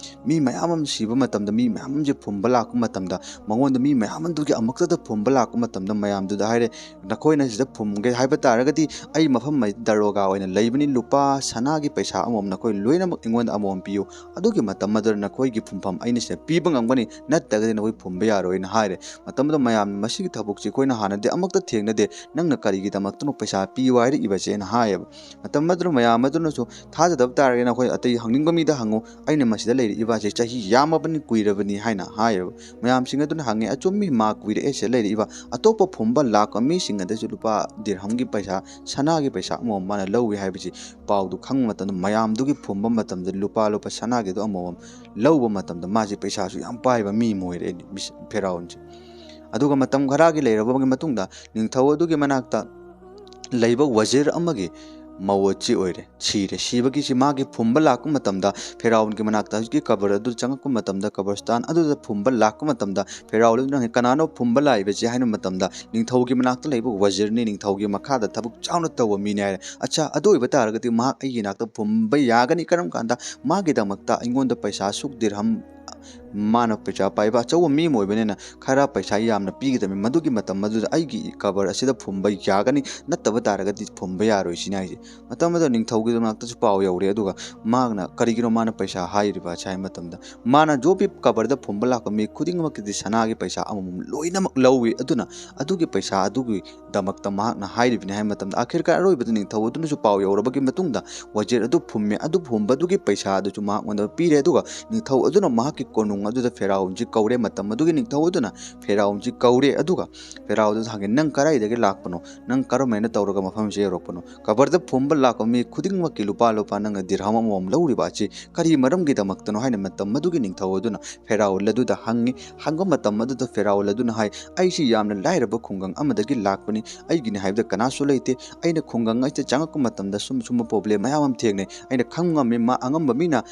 ꯃꯤ ꯃꯌꯥꯝ ꯑꯃ ꯁꯤꯕ ꯃꯇꯝꯗ ꯃꯤ ꯃꯌꯥꯝ ꯑꯃꯁꯦ ꯐꯨꯝꯕ ꯂꯥꯛꯄ ꯃꯇꯝꯗ ꯃꯉꯣꯟꯗ ꯃꯤ ꯃꯌꯥꯝ ꯑꯗꯨꯒꯤ ꯑꯃꯨꯛꯇꯗ ꯐꯨꯝꯕ ꯂꯥꯛꯄ ꯃꯇꯝꯗ ꯃꯌꯥꯝꯗꯨꯗ ꯍꯥꯏꯔꯦ, "ꯅꯈꯣꯏꯅ ꯁꯤꯗ ꯐꯨꯝꯒꯦ ꯍꯥꯏꯕ ꯇꯥꯔꯒꯗꯤ ꯑꯩ ꯃꯐꯝ ꯑꯁꯤꯗ ꯗꯔꯣꯒꯥ ꯑꯣꯏꯅ ꯂꯩꯕꯅꯤ, ꯂꯨꯄꯥ ꯁꯅꯥꯒꯤ ꯄꯩꯁꯥ ꯑꯃꯃꯝ ꯅꯈꯣꯏ ꯂꯣꯏꯅꯃꯛ ꯑꯩꯉꯣꯟꯗ ꯑꯃꯃꯝ ꯄꯤꯌꯨ꯫ ꯑꯗꯨꯒꯤ ꯃꯇꯝ ꯑꯗꯨꯗ ꯅꯈꯣꯏꯒꯤ ꯐꯨꯝꯐꯝ ꯑꯩꯅ ꯁꯤꯗ ꯄꯤꯕ ꯉꯝꯒꯅꯤ, ꯅꯠꯇ꯭ꯔꯒꯗꯤ ꯅꯈꯣꯏ ꯐꯨꯝꯕ ꯌꯥꯔꯣꯏꯅ" ꯍꯥꯏꯔꯦ꯫ ꯃꯇꯝ ꯑꯗꯨꯗ ꯃꯌꯥꯝꯅ, "ꯃꯁꯤꯒꯤ ꯊꯕꯛꯁꯤ ꯑꯩꯈꯣꯏꯅ ꯍꯥꯟꯅꯗꯤ ꯑꯃꯨꯛꯇ ꯊꯦꯡꯅꯗꯦ, ꯅꯪꯅ ꯀꯔꯤꯒꯤꯗꯃꯛꯇꯅꯣ ꯄꯩꯁꯥ ꯄꯤꯌꯨ ꯍꯥꯏꯔꯛꯏꯕꯁꯦꯅ" ꯍꯥꯏꯌꯦꯕ꯫ ꯃꯇꯝ ꯑꯗꯨꯗ ꯃꯌꯥꯝ ꯑꯗꯨꯅꯁꯨ, "ꯊꯥꯖꯗꯕ ꯇꯥꯔꯒꯗꯤ ꯅꯈꯣꯏ ꯑꯇꯩ ꯍꯪꯅꯤꯡꯕ ꯃꯤꯗ ꯍꯪꯉꯨ, ꯑꯩꯅ ꯃꯁꯤꯗ ꯂꯩꯔꯛꯏꯕ ꯑꯁꯤ ꯆꯍꯤ ꯌꯥꯝꯃꯕꯅꯤ, ꯀꯨꯏꯔꯕꯅꯤ" ꯍꯥꯏꯅ ꯍꯥꯏꯌꯦꯕ꯫ ꯃꯌꯥꯝꯁꯤꯡ ꯑꯗꯨꯅ ꯍꯪꯉꯦ, "ꯑꯆꯨꯝꯃꯤ, ꯃꯥ ꯀꯨꯏꯔꯛꯑꯦ ꯁꯤꯗ ꯂꯩꯔꯛꯏꯕ, ꯑꯇꯣꯞꯄ ꯐꯨꯝꯕ ꯂꯥꯛꯄ ꯃꯤꯁꯤꯡ ꯑꯗꯨꯁꯨ ꯂꯨꯄꯥ ꯗꯤꯔꯍꯝꯒꯤ ꯄꯩꯁꯥ, ꯁꯅꯥꯒꯤ ꯄꯩꯁꯥ ꯑꯃꯃꯝ ꯃꯥꯅ ꯂꯧꯏ ꯍꯥꯏꯕꯁꯤ ꯄꯥꯎꯗꯨ ꯈꯪꯕ ꯃꯇꯝꯗ ꯃꯌꯥꯝꯗꯨꯒꯤ ꯐꯨꯝꯕ ꯃꯇꯝꯗ ꯂꯨꯄꯥ ꯂꯨꯄꯥ ꯁꯅꯥꯒꯤꯗꯣ ꯑꯃꯃꯝ ꯂꯧꯕ ꯃꯇꯝꯗ ꯃꯥꯁꯤ ꯄꯩꯁꯥꯁꯨ ꯌꯥꯝ ꯄꯥꯏꯕ ꯃꯤ ꯑꯃ ꯑꯣꯏꯔꯛꯑꯦ ꯃꯤꯁ-, ꯐꯦꯔꯥꯎꯟꯁꯦ꯫ ꯑꯗꯨꯒ ꯃꯇꯝ ꯈꯔꯒꯤ ꯂꯩꯔꯕ ꯃꯇꯨꯡꯗ ꯅꯤꯡꯊꯧ ꯑꯗꯨꯒꯤ ꯃꯅꯥꯛꯇ ꯂꯩꯕ ꯋꯖꯤꯔ ꯑꯃꯒꯤ ꯃꯧ ꯑꯁꯤ ꯑꯣꯏꯔꯦ, ꯁꯤꯔꯦ꯫ ꯁꯤꯕꯒꯤꯁꯤ ꯃꯥꯒꯤ ꯐꯨꯝꯕ ꯂꯥꯛꯄ ꯃꯇꯝꯗ ꯐꯦꯔꯥꯎꯟꯒꯤ ꯃꯅꯥꯛꯇ ꯍꯧꯖꯤꯛꯀꯤ ꯀꯕꯔ ꯑꯗꯨ ꯆꯪꯉꯛꯄ ꯃꯇꯝꯗ ꯀꯕꯔꯁꯇꯥꯟ ꯑꯗꯨꯗ ꯐꯨꯝꯕ ꯂꯥꯛꯄ ꯃꯇꯝꯗ ꯐꯦꯔꯥꯎꯟ ꯑꯗꯨꯅ ꯍꯪꯉꯤ, "ꯀꯅꯥꯅꯣ ꯐꯨꯝꯕ ꯂꯥꯛꯏꯕꯁꯦ?" ꯍꯥꯏꯅ ꯃꯇꯝꯗ ꯅꯤꯡꯊꯧꯒꯤ ꯃꯅꯥꯛꯇ ꯂꯩꯕ ꯋꯖꯤꯔꯅꯤ, ꯅꯤꯡꯊꯧꯒꯤ ꯃꯈꯥꯗ ꯊꯕꯛ ꯆꯥꯎꯅ ꯇꯧꯕ ꯃꯤꯅꯤ ꯍꯥꯏꯔꯦ꯫ "ꯑꯠꯆꯥ, ꯑꯗꯨ ꯑꯣꯏꯕ ꯇꯥꯔꯒꯗꯤ ꯃꯍꯥꯛ ꯑꯩꯒꯤ ꯅꯥꯛꯇ ꯐꯨꯝꯕ ꯌꯥꯒꯅꯤ꯫ ꯀꯔꯝ ꯀꯥꯟꯗ? ꯃꯥꯒꯤꯗꯃꯛꯇ ꯑꯩꯉꯣꯟꯗ ꯄꯩꯁꯥ ꯁꯨꯛ ꯗꯤꯔꯍꯝ, ꯃꯥꯅ ꯄꯩꯁꯥ ꯄꯥꯏꯕ ꯑꯆꯧꯕ ꯃꯤ ꯑꯃ ꯑꯣꯏꯕꯅꯤꯅ ꯈꯔ ꯄꯩꯁꯥ ꯌꯥꯝꯅ ꯄꯤꯒꯗꯕꯅꯤ꯫ ꯃꯗꯨꯒꯤ ꯃꯇꯝ ꯑꯗꯨꯗ ꯑꯩꯒꯤ ꯀꯕꯔ ꯑꯁꯤꯗ ꯐꯨꯝꯕ ꯌꯥꯒꯅꯤ, ꯅꯠꯇꯕ ꯇꯥꯔꯒꯗꯤ ꯐꯨꯝꯕ ꯌꯥꯔꯣꯏ" ꯁꯤꯅꯤ ꯍꯥꯏꯁꯦ꯫ ꯃꯇꯝ ꯑꯗꯨꯗ ꯅꯤꯡꯊꯧꯒꯤ ꯃꯅꯥꯛꯇꯁꯨ ꯄꯥꯎ ꯌꯧꯔꯦ꯫ ꯑꯗꯨꯒ ꯃꯥꯅ ꯀꯔꯤꯒꯤꯅꯣ ꯃꯥꯅ ꯄꯩꯁꯥ ꯍꯥꯏꯔꯤꯕ ꯑꯁꯤ ꯍꯥꯏꯕ ꯃꯇꯝꯗ, ꯃꯥꯅ ꯖꯣꯕꯤ ꯀꯕꯔꯗ ꯐꯨꯝꯕ ꯂꯥꯛꯄ ꯃꯤ ꯈꯨꯗꯤꯡꯃꯛꯀꯤꯗꯤ ꯁꯅꯥꯒꯤ ꯄꯩꯁꯥ ꯑꯃꯃꯝ ꯂꯣꯏꯅꯃꯛ ꯂꯧꯏ꯫ ꯑꯗꯨꯅ ꯑꯗꯨꯒꯤ ꯄꯩꯁꯥ ꯑꯗꯨꯒꯤ ꯗꯃꯛꯇ ꯃꯍꯥꯛꯅ ꯍꯥꯏꯔꯤꯕꯅꯤ ꯍꯥꯏꯕ ꯃꯇꯝꯗ, ꯑꯈꯤꯔꯀꯥꯔ ꯑꯔꯣꯏꯕꯗ ꯅꯤꯡꯊꯧ ꯑꯗꯨꯅꯁꯨ ꯄꯥꯎ ꯌꯧꯔꯕꯒꯤ ꯃꯇꯨꯡꯗ ꯋꯖꯤꯔ ꯑꯗꯨ ꯐꯨꯝꯃꯦ꯫ ꯑꯗꯨ ꯐꯨꯝꯕꯗꯨꯒꯤ ꯄꯩꯁꯥ ꯑꯗꯨꯁꯨ ꯃꯍꯥꯛꯉꯣꯟꯗ ꯄꯤꯔꯦ꯫ ꯑꯗꯨꯒ ꯅꯤꯡꯊꯧ ꯑꯗꯨꯅ ꯃꯍꯥꯛ ꯀꯤ ꯀꯣꯅꯨꯡ ꯑꯗꯨꯗ ꯐꯦꯔꯥꯎꯟꯁꯤ ꯀꯧꯔꯦ꯫ ꯃꯇꯝ ꯑꯗꯨꯒꯤ ꯅꯤꯡꯊꯧ ꯑꯗꯨꯅ ꯐꯦꯔꯥꯎꯟꯁꯤ ꯀꯧꯔꯦ꯫ ꯑꯗꯨꯒ ꯐꯦꯔꯥꯎꯟꯗꯨꯗ ꯍꯪꯉꯦ, "ꯅꯪ ꯀꯗꯥꯏꯗꯒꯤ ꯂꯥꯛꯄꯅꯣ? ꯅꯪ ꯀꯔꯝꯍꯥꯏꯅ ꯇꯧꯔꯒ ꯃꯐꯝꯁꯤ ꯌꯧꯔꯛꯄꯅꯣ?" ꯀꯕꯔꯗ ꯐꯨꯝꯕ ꯂꯥꯛꯄ ꯃꯤ ꯈꯨꯗꯤꯡꯃꯛꯀꯤ ꯂꯨꯄꯥ ꯂꯨꯄꯥ ꯅꯪꯅ ꯗꯤꯔꯍꯝ ꯑꯃꯃꯝ ꯂꯧꯔꯤꯕ ꯑꯁꯤ ꯀꯔꯤ ꯃꯔꯝꯒꯤꯗꯃꯛꯇꯅꯣ ꯍꯥꯏꯅ ꯃꯇꯝ ꯑꯗꯨꯒꯤ ꯅꯤꯡꯊꯧ ꯑꯗꯨꯅ ꯐꯦꯔꯥꯎꯟ ꯑꯗꯨꯗ ꯍꯪꯉꯤ꯫ ꯍꯪꯕ ꯃꯇꯝ ꯑꯗꯨꯗ ꯐꯦꯔꯥꯎꯟ ꯑꯗꯨꯅ ꯍꯥꯏ, "ꯑꯩꯁꯤ ꯌꯥꯝꯅ ꯂꯥꯏꯔꯕ ꯈꯨꯡꯒꯪ ꯑꯃꯗꯒꯤ ꯂꯥꯛꯄꯅꯤ꯫ ꯑꯩꯒꯤꯅꯤ ꯍꯥꯏꯕꯗ ꯀꯅꯥꯁꯨ ꯂꯩꯇꯦ꯫ ꯑꯩꯅ ꯈꯨꯡꯒꯪ ꯑꯁꯤꯗ ꯆꯪꯉꯛꯄ ꯃꯇꯝꯗ ꯁꯨꯝ ꯁꯨꯝꯕ ꯄ꯭ꯔꯣꯕ꯭ꯂꯦꯝ ꯃꯌꯥꯝ ꯑꯃ ꯊꯦꯡꯅꯩ꯫ ꯑꯩꯅ ꯈꯪ ꯉꯝꯃꯤ, ꯃꯥ ꯑꯉꯝꯕ ꯃꯤꯅ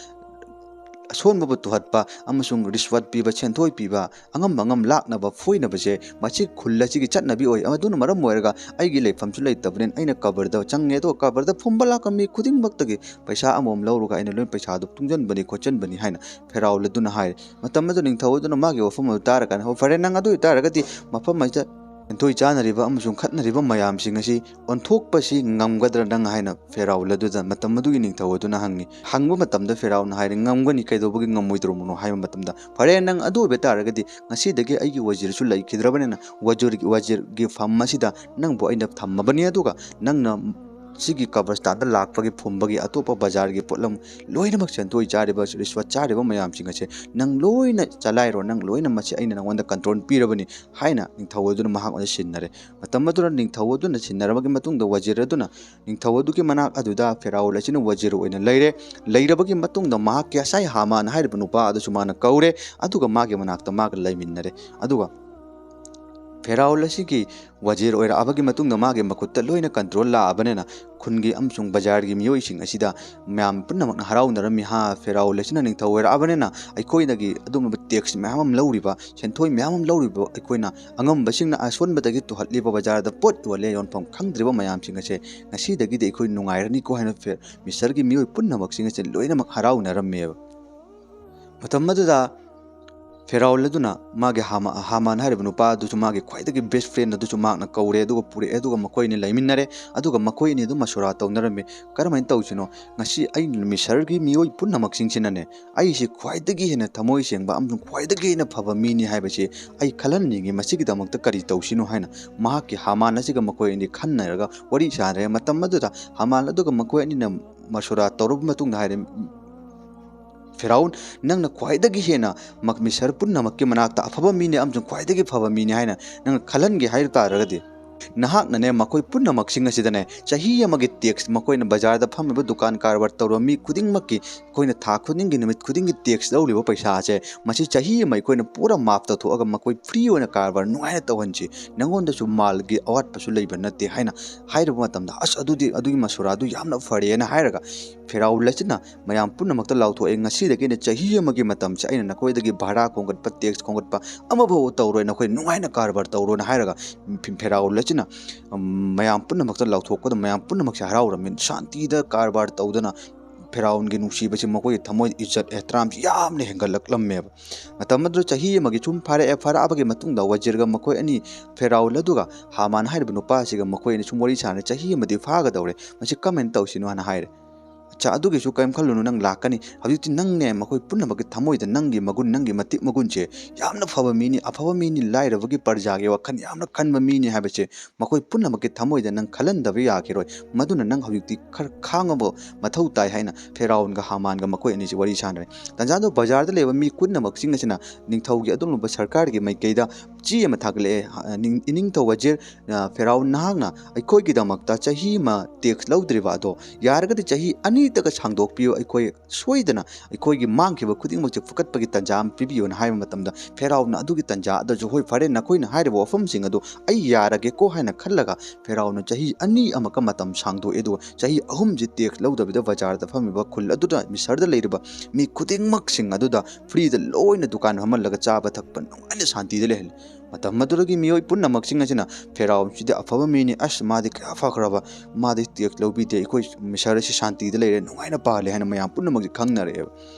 ꯑꯁꯣꯟꯕꯕꯨ ꯇꯨꯍꯠꯄ ꯑꯃꯁꯨꯡ ꯔꯤꯁꯋꯠ ꯄꯤꯕ, ꯁꯦꯟꯊꯣꯏ ꯄꯤꯕ, ꯑꯉꯝꯕ ꯑꯉꯝ ꯂꯥꯛꯅꯕ ꯐꯣꯏꯅꯕꯁꯦ ꯃꯁꯤ ꯈꯨꯜ ꯑꯁꯤꯒꯤ ꯆꯠꯅꯕꯤ ꯑꯣꯏ꯫ ꯑꯗꯨꯅ ꯃꯔꯝ ꯑꯣꯏꯔꯒ ꯑꯩꯒꯤ ꯂꯩꯐꯝꯁꯨ ꯂꯩꯇꯕꯅꯤꯅ ꯑꯩꯅ ꯀꯕꯔꯗ ꯆꯪꯉꯦ꯫ ꯑꯗꯨꯒ ꯀꯕꯔꯗ ꯐꯨꯝꯕ ꯂꯥꯛꯄ ꯃꯤ ꯈꯨꯗꯤꯡꯃꯛꯇꯒꯤ ꯄꯩꯁꯥ ꯑꯃꯃꯝ ꯂꯧꯔꯒ ꯑꯩꯅ ꯂꯣꯏ ꯄꯩꯁꯥꯗꯨ ꯇꯨꯡꯁꯤꯟꯕꯅꯤ ꯈꯣꯠꯆꯟꯕꯅꯤ" ꯍꯥꯏꯅ ꯐꯦꯔꯥꯎꯟ ꯑꯗꯨꯅ ꯍꯥꯏꯔꯦ꯫ ꯃꯇꯝ ꯑꯗꯨ ꯅꯤꯡꯊꯧ ꯑꯗꯨꯅ ꯃꯥꯒꯤ ꯋꯥꯐꯝ ꯑꯗꯨ ꯇꯥꯔꯀꯥꯟꯗ, "ꯍꯣꯏ, ꯐꯔꯦ, ꯅꯪ ꯑꯗꯨ ꯑꯣꯏꯇꯥꯔꯒꯗꯤ ꯃꯐꯝ ꯑꯁꯤꯗ ꯁꯦꯟꯊꯣꯏ ꯆꯥꯅꯔꯤꯕ ꯑꯃꯁꯨꯡ ꯈꯠꯅꯔꯤꯕ ꯃꯌꯥꯝꯁꯤꯡ ꯑꯁꯤ ꯑꯣꯟꯊꯣꯛꯄꯁꯤ ꯉꯝꯒꯗ꯭ꯔꯥ ꯅꯪ?" ꯍꯥꯏꯅ ꯐꯦꯔꯥꯎꯟ ꯑꯗꯨꯗ ꯃꯇꯝ ꯑꯗꯨꯒꯤ ꯅꯤꯡꯊꯧ ꯑꯗꯨꯅ ꯍꯪꯉꯤ꯫ ꯍꯪꯕ ꯃꯇꯝꯗ ꯐꯦꯔꯥꯎꯟꯅ ꯍꯥꯏꯔꯦ, "ꯉꯝꯒꯅꯤ, ꯀꯩꯗꯧꯕꯒꯤ ꯉꯝꯃꯣꯏꯗꯧꯔꯤꯕꯅꯣ?" ꯍꯥꯏꯕ ꯃꯇꯝꯗ, "ꯐꯔꯦ, ꯅꯪ ꯑꯗꯨ ꯑꯣꯏꯕ ꯇꯥꯔꯒꯗꯤ ꯉꯁꯤꯗꯒꯤ ꯑꯩꯒꯤ ꯋꯥꯖꯤꯔꯁꯨ ꯂꯩꯈꯤꯗ꯭ꯔꯕꯅꯤꯅ ꯋꯥꯖꯤꯔꯒꯤ, ꯋꯥꯖꯤꯔꯒꯤ ꯐꯝ ꯑꯁꯤꯗ ꯅꯪꯕꯨ ꯑꯩꯅ ꯊꯝꯃꯕꯅꯤ꯫ ꯑꯗꯨꯒ ꯅꯪꯅ ꯁꯤꯒꯤ ꯀꯕꯔꯁꯇꯥꯟꯗ ꯂꯥꯛꯄꯒꯤ ꯐꯨꯝꯕꯒꯤ ꯑꯇꯣꯞꯄ ꯕꯖꯥꯔꯒꯤ ꯄꯣꯠꯂꯝ ꯂꯣꯏꯅꯃꯛ, ꯁꯦꯟꯊꯣꯏ ꯆꯥꯔꯤꯕ, ꯔꯤꯁꯋꯠ ꯆꯥꯔꯤꯕ ꯃꯌꯥꯝꯁꯤꯡ ꯑꯁꯦ ꯅꯪ ꯂꯣꯏꯅ ꯆꯂꯥꯏꯔꯣ, ꯅꯪ ꯂꯣꯏꯅ ꯃꯁꯤ ꯑꯩꯅ ꯅꯪꯉꯣꯟꯗ ꯀꯟꯇ꯭ꯔꯣꯜ ꯄꯤꯔꯕꯅꯤ" ꯍꯥꯏꯅ ꯅꯤꯡꯊꯧ ꯑꯗꯨꯅ ꯃꯍꯥꯛ ꯑꯗꯨ ꯁꯤꯟꯅꯔꯦ꯫ ꯃꯇꯝ ꯑꯗꯨꯗ ꯅꯤꯡꯊꯧ ꯑꯗꯨꯅ ꯁꯤꯟꯅꯔꯕꯒꯤ ꯃꯇꯨꯡꯗ ꯋꯥꯖꯤꯔ ꯑꯗꯨꯅ ꯅꯤꯡꯊꯧ ꯑꯗꯨꯒꯤ ꯃꯅꯥꯛ ꯑꯗꯨꯗ ꯐꯦꯔꯥꯎꯟ ꯑꯁꯤꯅ ꯋꯥꯖꯤꯔ ꯑꯣꯏꯅ ꯂꯩꯔꯦ꯫ ꯂꯩꯔꯕꯒꯤ ꯃꯇꯨꯡꯗ ꯃꯍꯥꯛꯀꯤ ꯉꯁꯥꯏ ꯍꯥꯃꯥꯟ ꯍꯥꯏꯔꯤꯕ ꯅꯨꯄꯥ ꯑꯗꯨꯁꯨ ꯃꯥꯅ ꯀꯧꯔꯦ, ꯑꯗꯨꯒ ꯃꯥꯒꯤ ꯃꯅꯥꯛꯇ ꯃꯥꯒ ꯂꯩꯃꯤꯟꯅꯔꯦ꯫ ꯑꯗꯨꯒ ꯐꯦꯔꯥꯎꯟ ꯑꯁꯤꯒꯤ ꯋꯥꯖꯤꯔ ꯑꯣꯏꯔꯛꯑꯕꯒꯤ ꯃꯇꯨꯡꯗ ꯃꯥꯒꯤ ꯃꯈꯨꯠꯇ ꯂꯣꯏꯅ ꯀꯟꯇ꯭ꯔꯣꯜ ꯂꯥꯛꯑꯕꯅꯤꯅ ꯈꯨꯟꯒꯤ ꯑꯃꯁꯨꯡ ꯕꯖꯥꯔꯒꯤ ꯃꯤꯑꯣꯏꯁꯤꯡ ꯑꯁꯤꯗ ꯃꯌꯥꯝ ꯄꯨꯝꯅꯃꯛꯅ ꯍꯔꯥꯎꯅꯔꯝꯃꯤ꯫ "ꯍꯥ, ꯐꯦꯔꯥꯎꯟ ꯑꯁꯤꯅ ꯅꯤꯡꯊꯧ ꯑꯣꯏꯔꯛꯑꯕꯅꯤꯅ ꯑꯩꯈꯣꯏꯗꯒꯤ ꯑꯗꯨꯒꯨꯝꯂꯕ ꯇꯦꯛꯁ ꯃꯌꯥꯝ ꯑꯃ ꯂꯧꯔꯤꯕ, ꯁꯦꯟꯊꯣꯏ ꯃꯌꯥꯝ ꯑꯃ ꯂꯧꯔꯤꯕ ꯑꯩꯈꯣꯏꯅ ꯑꯉꯝꯕꯁꯤꯡꯅ ꯑꯁꯣꯟꯕꯗꯒꯤ ꯇꯨꯍꯠꯂꯤꯕ, ꯕꯖꯥꯔꯗ ꯄꯣꯠ ꯌꯣꯜꯂꯦ, ꯌꯣꯟꯐꯝ ꯈꯪꯗ꯭ꯔꯤꯕ ꯃꯌꯥꯝꯁꯤꯡ ꯑꯁꯦ ꯉꯁꯤꯗꯒꯤꯗꯤ ꯑꯩꯈꯣꯏ ꯅꯨꯡꯉꯥꯏꯔꯅꯤꯀꯣ" ꯍꯥꯏꯅ ꯐꯦ-, ꯃꯤꯁꯔꯒꯤ ꯃꯤꯑꯣꯏ ꯄꯨꯝꯅꯃꯛꯁꯤꯡ ꯑꯁꯦ ꯂꯣꯏꯅꯃꯛ ꯍꯔꯥꯎꯅꯔꯝꯃꯦꯕ꯫ ꯃꯇꯝ ꯑꯗꯨꯗ ꯐꯦꯔꯥꯎꯟ ꯑꯗꯨꯅ ꯃꯥꯒꯤ ꯍꯥꯃꯥ-, ꯍꯥꯃꯥꯟ ꯍꯥꯏꯔꯤꯕ ꯅꯨꯄꯥ ꯑꯗꯨꯁꯨ, ꯃꯥꯒꯤ ꯈ꯭ꯋꯥꯏꯗꯒꯤ ꯕꯦꯁ ꯐ꯭ꯔꯦꯟ ꯑꯗꯨꯁꯨ ꯃꯍꯥꯛꯅ ꯀꯧꯔꯦ, ꯑꯗꯨꯒ ꯄꯨꯔꯛꯑꯦ, ꯑꯗꯨꯒ ꯃꯈꯣꯏ ꯑꯅꯤ ꯂꯩꯃꯤꯟꯅꯔꯦ꯫ ꯑꯗꯨꯒ ꯃꯈꯣꯏ ꯑꯅꯤ ꯑꯗꯨ ꯃꯁꯣꯔꯥ ꯇꯧꯅꯔꯝꯃꯤ꯫ "ꯀꯔꯝꯍꯥꯏꯅ ꯇꯧꯁꯤꯅꯣ? ꯉꯁꯤ ꯑꯩ ꯃꯤꯁꯔꯒꯤ ꯃꯤꯑꯣꯏ ꯄꯨꯝꯅꯃꯛꯁꯤꯡꯁꯤꯅꯅꯦ, ꯑꯩꯁꯤ ꯈ꯭ꯋꯥꯏꯗꯒꯤ ꯍꯦꯟꯅ ꯊꯃꯣꯏ ꯁꯦꯡꯕ ꯑꯃꯁꯨꯡ ꯈ꯭ꯋꯥꯏꯗꯒꯤ ꯍꯦꯟꯅ ꯐꯕ ꯃꯤꯅꯤ ꯍꯥꯏꯕꯁꯤ ꯑꯩ ꯈꯜꯍꯟꯅꯤꯡꯉꯤ꯫ ꯃꯁꯤꯒꯤꯗꯃꯛꯇ ꯀꯔꯤ ꯇꯧꯁꯤꯅꯣ?" ꯍꯥꯏꯅ ꯃꯍꯥꯛꯀꯤ ꯍꯥꯃꯥꯟ ꯑꯁꯤꯒ ꯃꯈꯣꯏ ꯑꯅꯤ ꯈꯟꯅꯔꯒ ꯋꯥꯔꯤ ꯁꯥꯅꯔꯦ꯫ ꯃꯇꯝ ꯑꯗꯨꯗ ꯍꯥꯃꯥꯟ ꯑꯗꯨꯒ ꯃꯈꯣꯏ ꯑꯅꯤꯅ ꯃꯁꯣꯔꯥ ꯇꯧꯔꯕ ꯃꯇꯨꯡꯗ ꯍꯥꯏꯔꯦ, ꯐꯦꯔꯥꯎꯟ, ꯅꯪꯅ ꯈ꯭ꯋꯥꯏꯗꯒꯤ ꯍꯦꯟꯅ ꯃꯤꯁꯔ ꯄꯨꯝꯅꯃꯛꯀꯤ ꯃꯅꯥꯛꯇ ꯑꯐꯕ ꯃꯤꯅꯤ ꯑꯃꯁꯨꯡ ꯈ꯭ꯋꯥꯏꯗꯒꯤ ꯐꯕ ꯃꯤꯅꯤ ꯍꯥꯏꯅ ꯅꯪꯅ ꯈꯜꯍꯟꯒꯦ ꯍꯥꯏꯕ ꯇꯥꯔꯒꯗꯤ, ꯅꯍꯥꯛꯅꯅꯦ ꯃꯈꯣꯏ ꯄꯨꯝꯅꯃꯛꯁꯤꯡ ꯑꯁꯤꯗꯅꯦ ꯆꯍꯤ ꯑꯃꯒꯤ ꯇꯦꯛꯁ, ꯃꯈꯣꯏꯅ ꯕꯖꯥꯔꯗ ꯐꯝꯃꯤꯕ ꯗꯨꯀꯥꯟ ꯀꯔꯕꯥꯔ ꯇꯧꯔꯕ ꯃꯤ ꯈꯨꯗꯤꯡꯃꯛꯀꯤ ꯑꯩꯈꯣꯏꯅ ꯊꯥ ꯈꯨꯗꯤꯡꯒꯤ, ꯅꯨꯃꯤꯠ ꯈꯨꯗꯤꯡꯒꯤ ꯇꯦꯛꯁ ꯂꯧꯔꯤꯕ ꯄꯩꯁꯥ ꯑꯁꯦ, ꯃꯁꯤ ꯆꯍꯤ ꯑꯃ ꯑꯩꯈꯣꯏꯅ ꯄꯨꯔꯥ ꯃꯥꯞ ꯇꯧꯊꯣꯛꯑꯒ ꯃꯈꯣꯏ ꯐ꯭ꯔꯤ ꯑꯣꯏꯅ ꯀꯔꯕꯥꯔ ꯅꯨꯡꯉꯥꯏꯅ ꯇꯧꯍꯟꯁꯤ, ꯅꯉꯣꯟꯗꯁꯨ ꯃꯥꯜꯒꯤ ꯑꯋꯥꯠꯄꯁꯨ ꯂꯩꯕ ꯅꯠꯇꯦ ꯍꯥꯏꯅ ꯍꯥꯏꯔꯨꯕ ꯃꯇꯝꯗ, ꯑꯁ, ꯑꯗꯨꯗꯤ, ꯑꯗꯨꯒꯤ ꯃꯁꯨꯔꯥꯗꯨ ꯌꯥꯝꯅ ꯐꯔꯦꯅ ꯍꯥꯏꯔꯒ ꯐꯦꯔꯥꯎꯟ ꯑꯁꯤꯅ ꯃꯌꯥꯝ ꯄꯨꯝꯅꯃꯛꯇ ꯂꯥꯎꯊꯣꯛꯑꯦ, "ꯉꯁꯤꯗꯒꯤꯅ ꯆꯍꯤ ꯑꯃꯒꯤ ꯃꯇꯝꯁꯦ ꯑꯩꯅ ꯅꯈꯣꯏꯗꯒꯤ ꯚꯥꯔꯥ ꯈꯣꯝꯒꯠꯄ, ꯇꯦꯛꯁ ꯈꯣꯝꯒꯠꯄ ꯑꯃꯐꯥꯎ ꯇꯧꯔꯣꯏ, ꯅꯈꯣꯏ ꯅꯨꯡꯉꯥꯏꯅ ꯀꯔꯕꯥꯔ ꯇꯧꯔꯣꯅ" ꯍꯥꯏꯔꯒ ꯐꯦꯔꯥꯎꯟ ꯑꯁꯤꯅ, ꯎꯝ, ꯃꯌꯥꯝ ꯄꯨꯝꯅꯃꯛꯇ ꯂꯥꯎꯊꯣꯛꯄꯗ ꯃꯌꯥꯝ ꯄꯨꯝꯅꯃꯛꯁꯦ ꯍꯔꯥꯎꯔꯝꯃꯤ꯫ ꯁꯥꯟꯇꯤꯗ ꯀꯔꯕꯥꯔ ꯇꯧꯗꯅ ꯐꯦꯔꯥꯎꯟꯒꯤ ꯅꯨꯡꯁꯤꯕꯁꯤ ꯃꯈꯣꯏꯒꯤ ꯊꯃꯣꯏ, ꯏꯖꯠ ꯑꯦꯍꯇꯔꯥꯝꯁꯤ ꯌꯥꯝꯅ ꯍꯦꯟꯒꯠꯂꯛꯂꯝꯃꯦꯕ꯫ ꯃꯇꯝ ꯑꯗꯨꯗ ꯆꯍꯤ ꯑꯃꯒꯤ ꯁꯨꯝ ꯐꯥꯔꯛꯑꯦ, ꯐꯥꯔꯛꯑꯕꯒꯤ ꯃꯇꯨꯡꯗ ꯋꯥꯖꯤꯔꯒ ꯃꯈꯣꯏ ꯑꯅꯤ, ꯐꯦꯔꯥꯎꯟ ꯑꯗꯨꯒ ꯍꯥꯃꯥꯟ ꯍꯥꯏꯔꯤꯕ ꯅꯨꯄꯥꯁꯤꯒ ꯃꯈꯣꯏ ꯑꯅꯤ ꯁꯨꯝ ꯋꯥꯔꯤ ꯁꯥꯟꯅꯔꯦ, "ꯆꯍꯤ ꯑꯃꯗꯤ ꯐꯥꯒꯗꯧꯔꯦ, ꯃꯁꯤ ꯀꯃꯦꯟ ꯇꯧꯁꯤꯅꯣ" ꯍꯥꯏꯅ ꯍꯥꯏꯔꯦ꯫ "ꯑꯠꯆꯥ, ꯑꯗꯨꯒꯤꯁꯨ ꯀꯔꯤꯝ ꯈꯜꯂꯨꯅꯨ, ꯅꯪ ꯂꯥꯛꯀꯅꯤ꯫ ꯍꯧꯖꯤꯛꯇꯤ ꯅꯪꯅꯦ ꯃꯈꯣꯏ ꯄꯨꯝꯅꯃꯛꯀꯤ ꯊꯃꯣꯏꯗ ꯅꯪꯒꯤ ꯃꯒꯨꯟ, ꯅꯪꯒꯤ ꯃꯇꯤꯛ ꯃꯒꯨꯟꯁꯦ, ꯌꯥꯝꯅ ꯐꯕ ꯃꯤꯅꯤ, ꯑꯐꯕ ꯃꯤꯅꯤ, ꯂꯥꯏꯔꯕꯒꯤ ꯄ꯭ꯔꯖꯥꯒꯤ ꯋꯥꯈꯜ ꯌꯥꯝꯅ ꯈꯟꯕ ꯃꯤꯅꯤ ꯍꯥꯏꯕꯁꯦ ꯃꯈꯣꯏ ꯄꯨꯝꯅꯃꯛꯀꯤ ꯊꯃꯣꯏꯗ ꯅꯪ ꯈꯜꯍꯟꯗꯕ ꯌꯥꯈꯤꯔꯣꯏ꯫ ꯃꯗꯨꯅ ꯅꯪ ꯍꯧꯖꯤꯛꯇꯤ ꯈꯔ ꯈꯥꯡꯉꯕ ꯃꯊꯧ ꯇꯥꯏ" ꯍꯥꯏꯅ ꯐꯦꯔꯥꯎꯟꯒ ꯍꯥꯃꯥꯟꯒ ꯃꯈꯣꯏ ꯑꯅꯤꯁꯤ ꯋꯥꯔꯤ ꯁꯥꯟꯅꯔꯦ꯫ ꯇꯟꯖꯥꯗꯣ ꯕꯖꯥꯔꯗ ꯂꯩꯕ ꯃꯤ ꯄꯨꯝꯅꯃꯛꯁꯤꯡ ꯑꯁꯤꯅ ꯅꯤꯡꯊꯧꯒꯤ ꯑꯗꯨꯒꯨꯝꯂꯕ ꯁꯔꯀꯥꯔꯒꯤ ꯃꯥꯏꯀꯩꯗ ꯆꯦ ꯑꯃ ꯊꯥꯒꯠꯂꯛꯑꯦ, "ꯅꯤꯡ-, ꯏꯅꯤꯡꯊꯧ ꯋꯥꯖꯤꯔ, ꯑ, ꯐꯦꯔꯥꯎꯟ, ꯅꯍꯥꯛꯅ ꯑꯩꯈꯣꯏꯒꯤꯗꯃꯛꯇ ꯆꯍꯤ ꯑꯃ ꯇꯦꯛꯁ ꯂꯧꯗ꯭ꯔꯤꯕ ꯑꯗꯣ ꯌꯥꯔꯒꯗꯤ ꯆꯍꯤ ꯑꯅꯤꯇꯒ ꯁꯥꯡꯗꯣꯛꯄꯤꯌꯨ, ꯑꯩꯈꯣꯏ ꯁꯣꯏꯗꯅ ꯑꯩꯈꯣꯏꯒꯤ ꯃꯥꯡꯈꯤꯕ ꯈꯨꯗꯤꯡꯃꯛꯁꯦ ꯐꯨꯀꯠꯄꯒꯤ ꯇꯟꯖꯥ ꯑꯃ ꯄꯤꯕꯤꯌꯨꯅ" ꯍꯥꯏꯕ ꯃꯇꯝꯗ, ꯐꯦꯔꯥꯎꯟꯅ ꯑꯗꯨꯒꯤ ꯇꯟꯖꯥ ꯑꯗꯨꯁꯨ, "ꯍꯣꯏ, ꯐꯔꯦ, ꯅꯈꯣꯏꯅ ꯍꯥꯏꯔꯤꯕ ꯋꯥꯐꯝꯁꯤꯡ ꯑꯗꯨ ꯑꯩ ꯌꯥꯔꯒꯦꯀꯣ" ꯍꯥꯏꯅ ꯈꯜꯂꯒ ꯐꯦꯔꯥꯎꯟꯅ ꯆꯍꯤ ꯑꯅꯤ ꯑꯃꯨꯛꯀ ꯃꯇꯝ ꯁꯥꯡꯗꯣꯛꯑꯦ꯫ ꯑꯗꯨꯒ ꯆꯍꯤ ꯑꯍꯨꯝꯁꯤ ꯇꯦꯛꯁ ꯂꯧꯗꯕꯤꯗ ꯕꯖꯥꯔꯗ ꯐꯝꯃꯤꯕ ꯈꯨꯜ ꯑꯗꯨꯗ, ꯃꯤꯁꯔꯗ ꯂꯩꯔꯤꯕ ꯃꯤ ꯈꯨꯗꯤꯡꯃꯛꯁꯤꯡ ꯑꯗꯨꯗ ꯐ꯭ꯔꯤꯗ ꯂꯣꯏꯅ ꯗꯨꯀꯥꯟ ꯐꯝꯍꯜꯂꯒ ꯆꯥꯕ ꯊꯛꯄ ꯅꯨꯡꯉꯥꯏꯅ ꯁꯥꯟꯇꯤꯗ ꯂꯩꯍꯜꯂꯤ꯫ ꯃꯇꯝ ꯑꯗꯨꯗꯒꯤ ꯃꯤꯑꯣꯏ ꯄꯨꯝꯅꯃꯛꯁꯤꯡ ꯑꯁꯤꯅ, "ꯐꯦꯔꯥꯎꯟꯁꯤꯗꯤ ꯑꯐꯕ ꯃꯤꯅꯤ, ꯑꯁ, ꯃꯥꯗꯤ ꯀꯌꯥ ꯐꯈ꯭ꯔꯕ, ꯃꯥꯗꯤ ꯇꯦꯛꯁ ꯂꯧꯕꯤꯗꯦ, ꯑꯩꯈꯣꯏ ꯃꯤꯁꯔ ꯑꯁꯤ ꯁꯥꯟꯇꯤꯗ ꯂꯩꯔꯦ, ꯅꯨꯡꯉꯥꯏꯅ ꯄꯥꯜꯂꯦ" ꯍꯥꯏꯅ ꯃꯌꯥꯝ ꯄꯨꯝꯅꯃꯛꯁꯤ ꯈꯪꯅꯔꯛꯑꯦꯕ꯫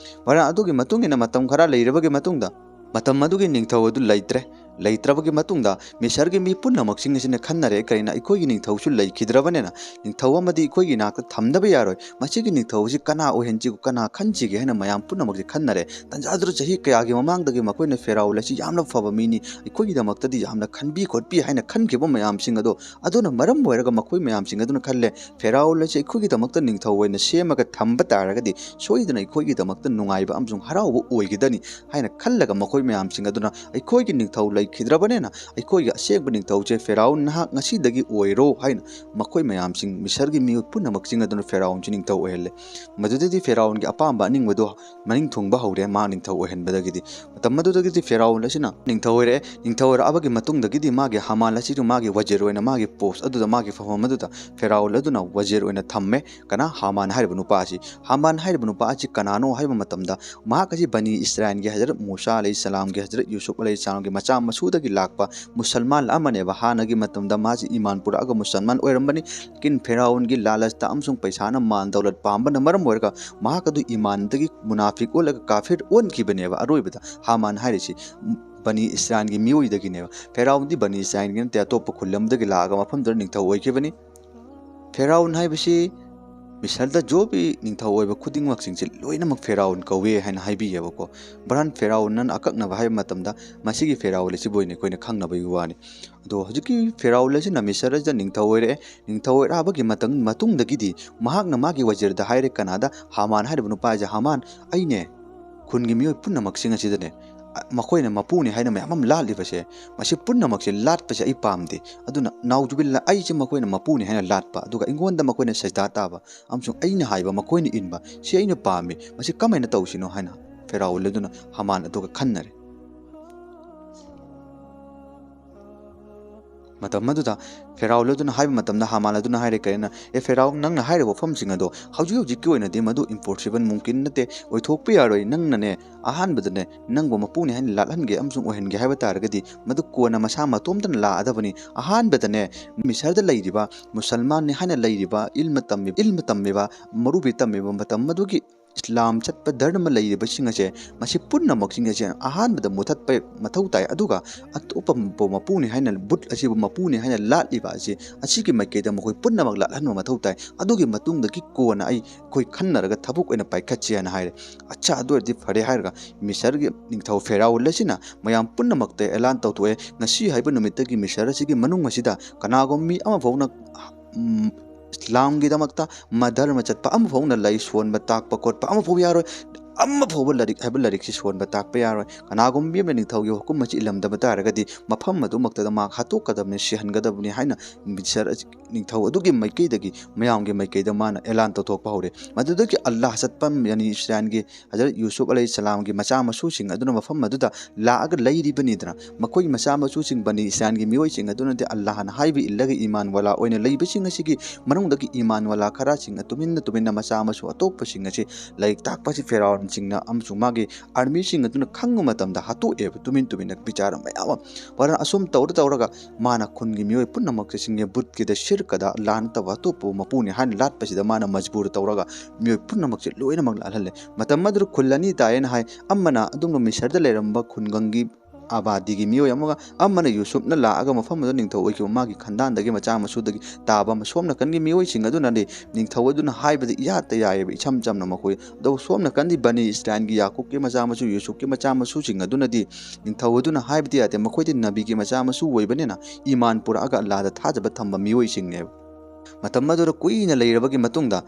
ꯃꯔꯝ ꯑꯗꯨꯒꯤ ꯃꯇꯨꯡ ꯏꯟꯅ ꯃꯇꯝ ꯈꯔ ꯂꯩꯔꯕꯒꯤ ꯃꯇꯨꯡꯗ, ꯃꯇꯝ ꯑꯗꯨꯒꯤ ꯅꯤꯡꯊꯧ ꯑꯗꯨ ꯂꯩꯇ꯭ꯔꯦ꯫ ꯂꯩꯇ꯭ꯔꯕꯒꯤ ꯃꯇꯨꯡꯗ ꯃꯤꯁꯔꯒꯤ ꯃꯤ ꯄꯨꯝꯅꯃꯛꯁꯤꯡ ꯑꯁꯤꯅ ꯈꯟꯅꯔꯦ, ꯀꯔꯤꯅ ꯑꯩꯈꯣꯏꯒꯤ ꯅꯤꯡꯊꯧꯁꯨ ꯂꯩꯈꯤꯗ꯭ꯔꯕꯅꯤꯅ ꯅꯤꯡꯊꯧ ꯑꯃꯗꯤ ꯑꯩꯈꯣꯏꯒꯤ ꯏꯅꯥꯛꯇ ꯊꯝꯗꯕ ꯌꯥꯔꯣꯏ, ꯃꯁꯤꯒꯤ ꯅꯤꯡꯊꯧ ꯑꯁꯤ ꯀꯅꯥ ꯑꯣꯏꯍꯟꯁꯤꯒꯦ, ꯀꯅꯥ ꯈꯟꯁꯤꯒꯦ ꯍꯥꯏꯅ ꯃꯌꯥꯝ ꯄꯨꯝꯅꯃꯛꯁꯤ ꯈꯟꯅꯔꯦ꯫ ꯇꯟꯖꯥꯗꯨꯗ ꯆꯍꯤ ꯀꯌꯥꯒꯤ ꯃꯃꯥꯡꯗꯒꯤ ꯃꯈꯣꯏꯅ ꯐꯦꯔꯥꯎꯜ ꯑꯁꯤ ꯌꯥꯝꯅ ꯐꯕ ꯃꯤꯅꯤ, ꯑꯩꯈꯣꯏꯒꯤꯗꯃꯛꯇꯗꯤ ꯌꯥꯝꯅ ꯈꯟꯕꯤ ꯈꯣꯠꯄꯤ ꯍꯥꯏꯅ ꯈꯟꯈꯤꯕ ꯃꯌꯥꯝꯁꯤꯡ ꯑꯗꯣ, ꯑꯗꯨꯅ ꯃꯔꯝ ꯑꯣꯏꯔꯒ ꯃꯈꯣꯏ ꯃꯌꯥꯝꯁꯤꯡ ꯑꯗꯨꯅ ꯈꯜꯂꯦ, ꯐꯦꯔꯥꯎꯜ ꯑꯁꯤ ꯑꯩꯈꯣꯏꯒꯤꯗꯃꯛꯇ ꯅꯤꯡꯊꯧ ꯑꯣꯏꯅ ꯁꯦꯝꯃꯒ ꯊꯝꯕ ꯇꯥꯔꯒꯗꯤ ꯁꯣꯏꯗꯅ ꯑꯩꯈꯣꯏꯒꯤꯗꯃꯛꯇ ꯅꯨꯡꯉꯥꯏꯕ ꯑꯃꯁꯨꯡ ꯍꯔꯥꯎꯕ ꯑꯣꯏꯒꯗꯅꯤ ꯍꯥꯏꯅ ꯈꯜꯂꯒ ꯃꯈꯣꯏ ꯃꯌꯥꯝꯁꯤꯡ ꯑꯗꯨꯅ ꯑꯩꯈꯣꯏꯒꯤ ꯅꯤꯡꯊꯧ ꯂꯩꯈꯤꯗ꯭ꯔꯕꯅꯤꯅ ꯑꯩꯈꯣꯏꯒꯤ ꯑꯁꯦꯡꯕ ꯅꯤꯡꯊꯧꯁꯦ ꯐꯦꯔꯥꯎꯟ ꯅꯍꯥꯛ ꯉꯁꯤꯗꯒꯤ ꯑꯣꯏꯔꯣ ꯍꯥꯏꯅ ꯃꯈꯣꯏ ꯃꯌꯥꯝꯁꯤꯡ, ꯃꯤꯁꯔꯒꯤ ꯃꯤꯑꯣꯏ ꯄꯨꯝꯅꯃꯛꯁꯤꯡ ꯑꯗꯨꯅ ꯐꯦꯔꯥꯎꯟꯁꯤ ꯅꯤꯡꯊꯧ ꯑꯣꯏꯍꯜꯂꯦ꯫ ꯃꯗꯨꯗꯗꯤ ꯐꯦꯔꯥꯎꯟꯒꯤ ꯑꯄꯥꯝꯕ ꯑꯅꯤꯡꯕꯗꯣ ꯃꯅꯤꯡ ꯊꯨꯡꯕ ꯍꯧꯔꯦ꯫ ꯃꯥ ꯅꯤꯡꯊꯧ ꯑꯣꯏꯍꯟꯕꯗꯒꯤꯗꯤ ꯃꯇꯝ ꯑꯗꯨꯗꯒꯤꯗꯤ ꯐꯦꯔꯥꯎꯟ ꯑꯁꯤꯅ ꯅꯤꯡꯊꯧ ꯑꯣꯏꯔꯛꯑꯦ꯫ ꯅꯤꯡꯊꯧ ꯑꯣꯏꯔꯛꯑꯕꯒꯤ ꯃꯇꯨꯡꯗꯒꯤꯗꯤ ꯃꯥꯒꯤ ꯍꯥꯃꯥꯟ ꯑꯁꯤꯁꯨ ꯃꯥꯒꯤ ꯋꯖꯤꯔ ꯑꯣꯏꯅ ꯃꯥꯒꯤ ꯄꯣꯁ ꯑꯗꯨꯗ, ꯃꯥꯒꯤ ꯐꯝꯐꯝ ꯑꯗꯨꯗ ꯐꯦꯔꯥꯎꯟ ꯑꯗꯨꯅ ꯋꯖꯤꯔ ꯑꯣꯏꯅ ꯊꯝꯃꯦ꯫ ꯀꯅꯥ? ꯍꯥꯃꯥꯟ ꯍꯥꯏꯔꯤꯕ ꯅꯨꯄꯥ ꯑꯁꯤ꯫ ꯍꯥꯃꯥꯟ ꯍꯥꯏꯔꯤꯕ ꯅꯨꯄꯥ ꯑꯁꯤ ꯀꯅꯥꯅꯣ ꯍꯥꯏꯕ ꯃꯇꯝꯗ, ꯃꯍꯥꯛ ꯑꯁꯤ ꯕꯅꯤ ꯏꯁꯔꯥꯏꯜꯒꯤ ꯍꯖꯔꯠ ꯃꯨꯁꯥ ꯑꯂꯩꯍꯤ ꯁꯂꯥꯝꯒꯤ, ꯍꯖꯔꯠ ꯌꯨꯁꯨꯞ ꯑꯂꯩꯍꯤ ꯁꯂꯥꯝꯒꯤ ꯃꯆꯥ ꯃꯁꯨꯗꯒꯤ ꯂꯥꯛꯄ ꯃꯨꯁꯜꯃꯥꯟ ꯑꯃꯅꯦꯕ꯫ ꯍꯥꯟꯅꯒꯤ ꯃꯇꯝꯗ ꯃꯥꯁꯤ ꯏꯃꯥꯟ ꯄꯨꯔꯛꯑꯒ ꯃꯨꯁꯜꯃꯥꯟ ꯑꯣꯏꯔꯝꯕꯅꯤ꯫ ꯂꯦꯀꯤꯟ ꯐꯦꯔꯥꯎꯟꯒꯤ ꯂꯥꯂꯆꯇ ꯑꯃꯁꯨꯡ ꯄꯩꯁꯥꯅ ꯃꯥꯜ ꯗꯧꯂꯠ ꯄꯥꯝꯕꯅ ꯃꯔꯝ ꯑꯣꯏꯔꯒ ꯃꯍꯥꯛ ꯑꯗꯨ ꯏꯃꯥꯟꯗꯒꯤ ꯃꯨꯅꯥꯐꯤꯛ ꯑꯣꯜꯂꯒ ꯀꯥꯐꯤꯔ ꯑꯣꯟꯈꯤꯕꯅꯦꯕ꯫ ꯑꯔꯣꯏꯕꯗ ꯍꯥꯃꯥꯟ ꯍꯥꯏꯔꯤꯁꯤ ꯕꯅꯤ ꯏꯁꯔꯥꯏꯜꯒꯤ ꯃꯤꯑꯣꯏꯗꯒꯤꯅꯦꯕ꯫ ꯐꯦꯔꯥꯎꯟꯗꯤ ꯕꯅꯤ ꯏꯁꯔꯥꯏꯜꯒꯤ ꯅꯠꯇꯦ, ꯑꯇꯣꯞꯄ ꯈꯨꯜ ꯑꯃꯗꯒꯤ ꯂꯥꯛꯑꯒ ꯃꯐꯝꯗꯨꯗ ꯅꯤꯡꯊꯧ ꯑꯣꯏꯈꯤꯕꯅꯤ꯫ ꯐꯦꯔꯥꯎꯟ ꯍꯥꯏꯕꯁꯤ ꯃꯤꯁꯔꯗ ꯖꯣꯕꯤ ꯅꯤꯡꯊꯧ ꯑꯣꯏꯕ ꯈꯨꯗꯤꯡꯃꯛꯁꯤꯡꯁꯦ ꯂꯣꯏꯅꯃꯛ ꯐꯦꯔꯥꯎꯟ ꯀꯧꯋꯦ ꯍꯥꯏꯅ ꯍꯥꯏꯕꯤꯌꯦꯕꯀꯣ꯫ ꯕ꯭ꯔꯍꯟ ꯐꯦꯔꯥꯎꯟꯅ ꯑꯀꯛꯅꯕ ꯍꯥꯏꯕ ꯃꯇꯝꯗ ꯃꯁꯤꯒꯤ ꯐꯦꯔꯥꯎꯟ ꯑꯁꯤꯕꯨ ꯑꯣꯏꯅ ꯑꯩꯈꯣꯏꯅ ꯈꯪꯅꯕꯒꯤ ꯋꯥꯅꯤ꯫ ꯑꯗꯣ ꯍꯧꯖꯤꯛꯀꯤ ꯐꯦꯔꯥꯎꯟ ꯑꯁꯤꯅ ꯃꯤꯁꯔ ꯑꯁꯤꯗ ꯅꯤꯡꯊꯧ ꯑꯣꯏꯔꯛꯑꯦ꯫ ꯅꯤꯡꯊꯧ ꯑꯣꯏꯔꯛꯑꯕꯒꯤ ꯃꯇꯝ-, ꯃꯇꯨꯡꯗꯒꯤꯗꯤ ꯃꯍꯥꯛꯅ ꯃꯥꯒꯤ ꯋꯖꯤꯔꯗ ꯍꯥꯏꯔꯦ, ꯀꯅꯥꯗ? ꯍꯥꯃꯥꯟ ꯍꯥꯏꯔꯤꯕ ꯅꯨꯄꯥ ꯑꯁꯦ, "ꯍꯥꯃꯥꯟ, ꯑꯩꯅꯦ ꯈꯨꯟꯒꯤ ꯃꯤꯑꯣꯏ ꯄꯨꯝꯅꯃꯛꯁꯤꯡ ꯑꯁꯤꯗꯅꯦ, ꯑ, ꯃꯈꯣꯏꯅ ꯃꯄꯨꯅꯤ ꯍꯥꯏꯅ ꯃꯌꯥꯝ ꯑꯃ ꯂꯥꯠꯂꯤꯕꯁꯦ, ꯃꯁꯤ ꯄꯨꯝꯅꯃꯛꯁꯦ ꯂꯥꯠꯄꯁꯦ ꯑꯩ ꯄꯥꯝꯗꯦ꯫ ꯑꯗꯨꯅ ꯅꯥꯎꯖꯨꯕꯤꯜꯂꯥ, ꯑꯩꯁꯦ ꯃꯈꯣꯏꯅ ꯃꯄꯨꯅꯤ ꯍꯥꯏꯅ ꯂꯥꯠꯄ, ꯑꯗꯨꯒ ꯑꯩꯉꯣꯟꯗ ꯃꯈꯣꯏꯅ ꯁꯖꯗꯥ ꯇꯥꯕ ꯑꯃꯁꯨꯡ ꯑꯩꯅ ꯍꯥꯏꯕ ꯃꯈꯣꯏꯅ ꯏꯟꯕ, ꯁꯤ ꯑꯩꯅ ꯄꯥꯝꯃꯤ꯫ ꯃꯁꯤ ꯀꯃꯥꯏꯅ ꯇꯧꯁꯤꯅꯣ?" ꯍꯥꯏꯅ ꯐꯦꯔꯥꯎꯟ ꯑꯗꯨꯅ ꯍꯥꯃꯥꯟ ꯑꯗꯨꯒ ꯈꯟꯅꯔꯦ꯫ ꯃꯇꯝ ꯑꯗꯨꯗ ꯐꯦꯔꯥꯎꯟ ꯑꯗꯨꯅ ꯍꯥꯏꯕ ꯃꯇꯝꯗ ꯍꯥꯃꯥꯟ ꯑꯗꯨꯅ ꯍꯥꯏꯔꯦ, ꯀꯔꯤꯅ, "ꯑꯦ ꯐꯦꯔꯥꯎꯟ, ꯅꯪꯅ ꯍꯥꯏꯔꯤꯕ ꯋꯥꯐꯝꯁꯤꯡ ꯑꯗꯣ ꯍꯧꯖꯤꯛ ꯍꯧꯖꯤꯛꯀꯤ ꯑꯣꯏꯅꯗꯤ ꯃꯗꯨ ꯏꯝꯄꯣꯁꯤꯕꯜ, ꯃꯨꯝꯀꯤꯟ ꯅꯠꯇꯦ, ꯑꯣꯏꯊꯣꯛꯄ ꯌꯥꯔꯣꯏ꯫ ꯅꯪꯅꯅꯦ, ꯑꯍꯥꯟꯕꯗꯅꯦ, ꯅꯪꯕꯨ ꯃꯄꯨꯅꯤ ꯍꯥꯏꯅ ꯂꯥꯠꯍꯟꯒꯦ ꯑꯃꯁꯨꯡ ꯑꯣꯏꯍꯟꯒꯦ ꯍꯥꯏꯕ ꯇꯥꯔꯒꯗꯤ ꯃꯗꯨ ꯀꯣꯟꯅ ꯃꯁꯥ ꯃꯇꯣꯝꯇꯅ ꯂꯥꯛꯑꯗꯕꯅꯤ꯫ ꯑꯍꯥꯟꯕꯗꯅꯦ, ꯃꯤꯁꯔꯗ ꯂꯩꯔꯤꯕ ꯃꯨꯁꯜꯃꯥꯟꯅꯤ ꯍꯥꯏꯅ ꯂꯩꯔꯤꯕ, ꯏꯜꯃ ꯇꯝꯃꯤ-, ꯏꯜꯃ ꯇꯝꯃꯤꯕ, ꯃꯔꯨꯕꯤ ꯇꯝꯃꯤꯕ ꯃꯇꯝ ꯑꯗꯨꯒꯤ ꯏꯁꯂꯥꯝ ꯆꯠꯄ ꯙꯔꯃ ꯂꯩꯔꯤꯕꯁꯤꯡ ꯑꯁꯦ, ꯃꯁꯤ ꯄꯨꯝꯅꯃꯛꯁꯤꯡ ꯑꯁꯦ ꯑꯍꯥꯟꯕꯗ ꯃꯨꯊꯠꯄ ꯃꯊꯧ ꯇꯥꯏ꯫ ꯑꯗꯨꯒ ꯑꯇꯣꯞꯄ ꯃꯄꯨꯅꯤ ꯍꯥꯏꯅ, ꯕꯨꯠ ꯑꯁꯤꯕꯨ ꯃꯄꯨꯅꯤ ꯍꯥꯏꯅ ꯂꯥꯠꯂꯤꯕ ꯑꯁꯤ, ꯑꯁꯤꯒꯤ ꯃꯥꯏꯀꯩꯗ ꯃꯈꯣꯏ ꯄꯨꯝꯅꯃꯛ ꯂꯥꯠꯍꯟꯕ ꯃꯊꯧ ꯇꯥꯏ꯫ ꯑꯗꯨꯒꯤ ꯃꯇꯨꯡꯗꯒꯤ ꯀꯣꯟꯅ ꯑꯩ, ꯑꯩꯈꯣꯏ ꯈꯟꯅꯔꯒ ꯊꯕꯛ ꯑꯣꯏꯅ ꯄꯥꯏꯈꯠꯁꯤ ꯍꯥꯏꯅ ꯍꯥꯏꯔꯦ꯫ ꯑꯠꯆꯥ, ꯑꯗꯨ ꯑꯣꯏꯔꯗꯤ ꯐꯔꯦ ꯍꯥꯏꯔꯒ ꯃꯤꯁꯔꯒꯤ ꯅꯤꯡꯊꯧ ꯐꯦꯔꯥꯎꯜ ꯑꯁꯤꯅ ꯃꯌꯥꯝ ꯄꯨꯝꯅꯃꯛꯇ ꯑꯦꯂꯥꯟ ꯇꯧꯊꯣꯛꯑꯦ, ꯉꯁꯤ ꯍꯥꯏꯕ ꯅꯨꯃꯤꯠꯇꯒꯤ ꯃꯤꯁꯔ ꯑꯁꯤꯒꯤ ꯃꯅꯨꯡ ꯑꯁꯤꯗ ꯀꯅꯥꯒꯨꯝꯕ ꯃꯤ ꯑꯃ ꯐꯥꯎꯅ, ꯎꯝ, ꯏꯁꯂꯥꯝꯒꯤꯗꯃꯛꯇ ꯃ-, ꯙꯔꯃ ꯆꯠꯄ ꯑꯃ ꯐꯥꯎꯅ, ꯂꯥꯏ ꯁꯣꯟꯕ ꯇꯥꯛꯄ ꯈꯣꯠꯄ ꯑꯃ ꯐꯥꯎ ꯌꯥꯔꯣꯏ꯫ ꯑꯃ ꯐꯥꯎꯕ ꯂꯥꯏꯔꯤꯛ ꯍꯥꯏꯕ ꯂꯥꯏꯔꯤꯛꯁꯤ ꯁꯣꯟꯕ ꯇꯥꯛꯄ ꯌꯥꯔꯣꯏ꯫ ꯀꯅꯥꯒꯨꯝꯕ ꯑꯃꯅ ꯅꯤꯡꯊꯧꯒꯤ ꯍꯨꯀꯨꯝ ꯑꯁꯤ ꯏꯜꯂꯝꯗꯕ ꯇꯥꯔꯒꯗꯤ ꯃꯐꯝ ꯑꯗꯨꯃꯛꯇꯗ ꯃꯍꯥꯛ ꯍꯥꯠꯇꯣꯛꯀꯗꯕꯅꯤ, ꯁꯤꯍꯟꯒꯗꯕꯅꯤ ꯍꯥꯏꯅ ꯃꯤꯁꯔ ꯑꯁꯤ, ꯅꯤꯡꯊꯧ ꯑꯗꯨꯒꯤ ꯃꯥꯏꯀꯩꯗꯒꯤ, ꯃꯌꯥꯝꯒꯤ ꯃꯥꯏꯀꯩꯗ ꯃꯥꯅ ꯑꯦꯂꯥꯟ ꯇꯧꯊꯣꯛꯄ ꯍꯧꯔꯦ꯫ ꯃꯗꯨꯗꯒꯤ ꯑꯜꯂꯥꯍ ꯆꯠꯄ ꯕꯅꯤ ꯏꯁꯔꯥꯏꯜꯒꯤ ꯍꯖꯔꯠ ꯌꯨꯁꯨꯐ ꯑꯂꯩꯍꯤꯁꯁꯂꯥꯝꯒꯤ ꯃꯆꯥ ꯃꯁꯨꯁꯤꯡ ꯑꯗꯨꯅ ꯃꯐꯝ ꯑꯗꯨꯗ ꯂꯥꯛꯑꯒ ꯂꯩꯔꯤꯕꯅꯤꯗꯅ, ꯃꯈꯣꯏꯒꯤ ꯃꯆꯥ ꯃꯁꯨꯁꯤꯡ, ꯕꯅꯤ ꯏꯁꯔꯥꯏꯜꯒꯤ ꯃꯤꯑꯣꯏꯁꯤꯡ ꯑꯗꯨꯅꯗꯤ ꯑꯜꯂꯥꯍꯅ ꯍꯥꯏꯕ ꯏꯜꯂꯒ ꯏꯃꯥꯟ ꯋꯥꯂꯥ ꯑꯣꯏꯅ ꯂꯩꯕꯁꯤꯡ ꯑꯁꯤꯒꯤ ꯃꯅꯨꯡꯗꯒꯤ ꯏꯃꯥꯟ ꯋꯥꯂꯥ ꯈꯔꯁꯤꯡꯅ ꯇꯨꯃꯤꯟꯅ ꯇꯨꯃꯤꯟꯅ ꯃꯆꯥ ꯃꯁꯨ ꯑꯇꯣꯞꯄꯁꯤꯡ ꯑꯁꯤ ꯂꯥꯏꯔꯤꯛ ꯇꯥꯛꯄꯁꯤ ꯐꯦꯔꯥꯎꯟꯁꯤꯡꯅ ꯑꯃꯁꯨꯡ ꯃꯥꯒꯤ ꯑꯥꯔꯃꯤꯁꯤꯡ ꯑꯗꯨꯅ ꯈꯪꯕ ꯃꯇꯝꯗ ꯍꯥꯠꯇꯣꯛꯑꯦꯕ, ꯇꯨꯃꯤꯟ ꯇꯨꯃꯤꯟꯅ ꯕꯤꯆꯥꯔ ꯃꯌꯥꯝ ꯑꯃ꯫ ꯋꯥꯔ ꯑꯁꯨꯝ ꯇꯧꯔ ꯇꯧꯔꯒ ꯃꯥꯅ ꯈꯨꯟꯒꯤ ꯃꯤꯑꯣꯏ ꯄꯨꯝꯅꯃꯛꯁꯦ ꯁꯤꯡꯉꯦ, ꯕꯨꯠꯀꯤꯗ, ꯁꯤꯔꯀꯗ, ꯑꯜꯂꯥꯍ ꯅꯠꯇꯕ ꯑꯇꯣꯞꯄ ꯃꯄꯨꯅꯤ ꯍꯥꯏꯅ ꯂꯥꯠꯄꯁꯤꯗ ꯃꯥꯅ ꯃꯖꯕꯨꯔ ꯇꯧꯔꯒ ꯃꯤꯑꯣꯏ ꯄꯨꯝꯅꯃꯛꯁꯦ ꯂꯣꯏꯅꯃꯛ ꯂꯥꯠꯍꯜꯂꯦ꯫ ꯃꯇꯝ ꯑꯗꯨꯗ ꯈꯨꯜ ꯑꯅꯤ ꯇꯥꯏꯌꯦꯅ ꯍꯥꯏ꯫ ꯑꯃꯅ ꯑꯗꯨꯝꯕ ꯃꯤꯁꯔꯗ ꯂꯩꯔꯝꯕ ꯈꯨꯡꯒꯪꯒꯤ ꯑꯕꯥꯗꯤꯒꯤ ꯃꯤꯑꯣꯏ ꯑꯃꯒ, ꯑꯃꯅ ꯌꯨꯁꯨꯞꯅ ꯂꯥꯛꯑꯒ ꯃꯐꯝ ꯑꯗꯨꯗ ꯅꯤꯡꯊꯧ ꯑꯣꯏꯈꯤꯕ ꯃꯥꯒꯤ ꯈꯟꯗꯥꯟꯗꯒꯤ ꯃꯆꯥ ꯃꯁꯨꯗꯒꯤ ꯇꯥꯕ꯫ ꯁꯣꯝ ꯅꯥꯀꯟꯒꯤ ꯃꯤꯑꯣꯏꯁꯤꯡ ꯑꯗꯨꯅꯗꯤ ꯅꯤꯡꯊꯧ ꯑꯗꯨꯅ ꯍꯥꯏꯕꯗ ꯏꯌꯥꯗ ꯌꯥꯏꯑꯕ, ꯏꯆꯝ ꯆꯝꯅ ꯃꯈꯣꯏ꯫ ꯑꯗꯨꯒ ꯁꯣꯝ ꯅꯥꯀꯟꯗꯤ ꯕꯅꯤ ꯏꯁꯔꯥꯏꯜꯒꯤ ꯌꯥꯀꯨꯕꯀꯤ ꯃꯆꯥ ꯃꯁꯨ, ꯌꯨꯁꯨꯞꯀꯤ ꯃꯆꯥ ꯃꯁꯨꯁꯤꯡ ꯑꯗꯨꯅꯗꯤ ꯅꯤꯡꯊꯧ ꯑꯗꯨꯅ ꯍꯥꯏꯕꯗꯤ ꯌꯥꯗꯦ, ꯃꯈꯣꯏꯗꯤ ꯅꯕꯤꯒꯤ ꯃꯆꯥ ꯃꯁꯨ ꯑꯣꯏꯕꯅꯤꯅ ꯏꯃꯥꯟ ꯄꯨꯔꯛꯑꯒ ꯑꯜꯂꯥꯗ ꯊꯥꯖꯕ ꯊꯝꯕ ꯃꯤꯑꯣꯏꯁꯤꯡꯅꯦꯕ꯫ ꯃꯇꯝ ꯑꯗꯨꯗ ꯀꯨꯏꯅ ꯂꯩꯔꯕꯒꯤ ꯃꯇꯨꯡꯗ